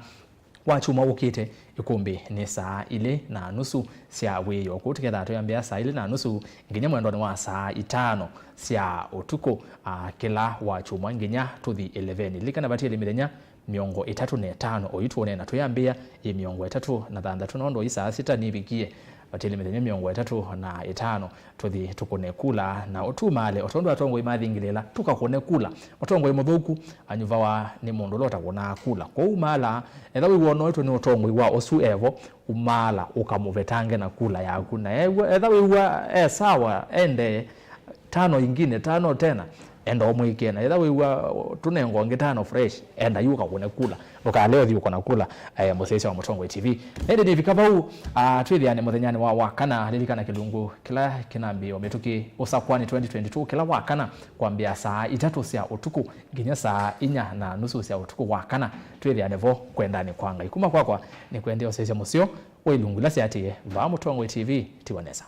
wa kyumwa ũkĩte ĩkũmbĩ nĩ saa ilĩ na nusu sya wĩoo. Kũu tũkethaa tũyambĩa saa ilĩ na nusu nginya mwendonĩ wa saa itano sya ũtukũ, ah, kĩla wa kyumwa nginya tũthi ĩleveni. Lilikana vatiele mĩthenya mĩongo ĩtatũ na ĩtano, oyu tũũneena twĩambĩĩa yĩ mĩongo ĩtatũ na thanthatũ, nũndũ ii saa sita nĩvikie. Vatiele mĩthenya mĩongo ĩtatũ na ĩtano, tũthi tũkũne kula na ũtumaale, o tondũ atongoi mathingilĩla, tũkakũne kula. Mũtongoi mũthũku anyuvawa nĩ mũndũ ũla ũtakũnaa kula. Kwoou maala, etha wĩw'a ũnoetwe nĩ ũtongoi wa ũsu evo, umaala ũkamũvetange na kula yaku. Na ew'a, etha wĩw'a e sawa, ende tano ingine, tano tena, Enda ũmwĩkĩe, na ethĩwa wĩw'a tũnengwa ũngĩ tano fresh, enda yu ũkakũne kula. Ndũkale ũthi ũkona kula, eh, mũsyaĩĩsya wa Mũtongoi T V. Na ĩndĩ nĩvika vau, ah, twĩthĩane mũthenyanĩ wa wakana. Lilikana kĩlungu kĩla kĩnambĩĩo mĩtũkĩ ũsakwani twenty twenty-two, kĩla wakana kwambĩa saa itatũ sya ũtukũ nginya saa inya na nusu sya ũtukũ wakana. Twĩthĩane vo kwendanĩ kwa Ngai. Kuma kwakwa nĩ kwendea ũsyaĩĩsya mũseo wa ilungu ila syaatĩĩe vaa Mũtongoi T V. Tiwa nesa.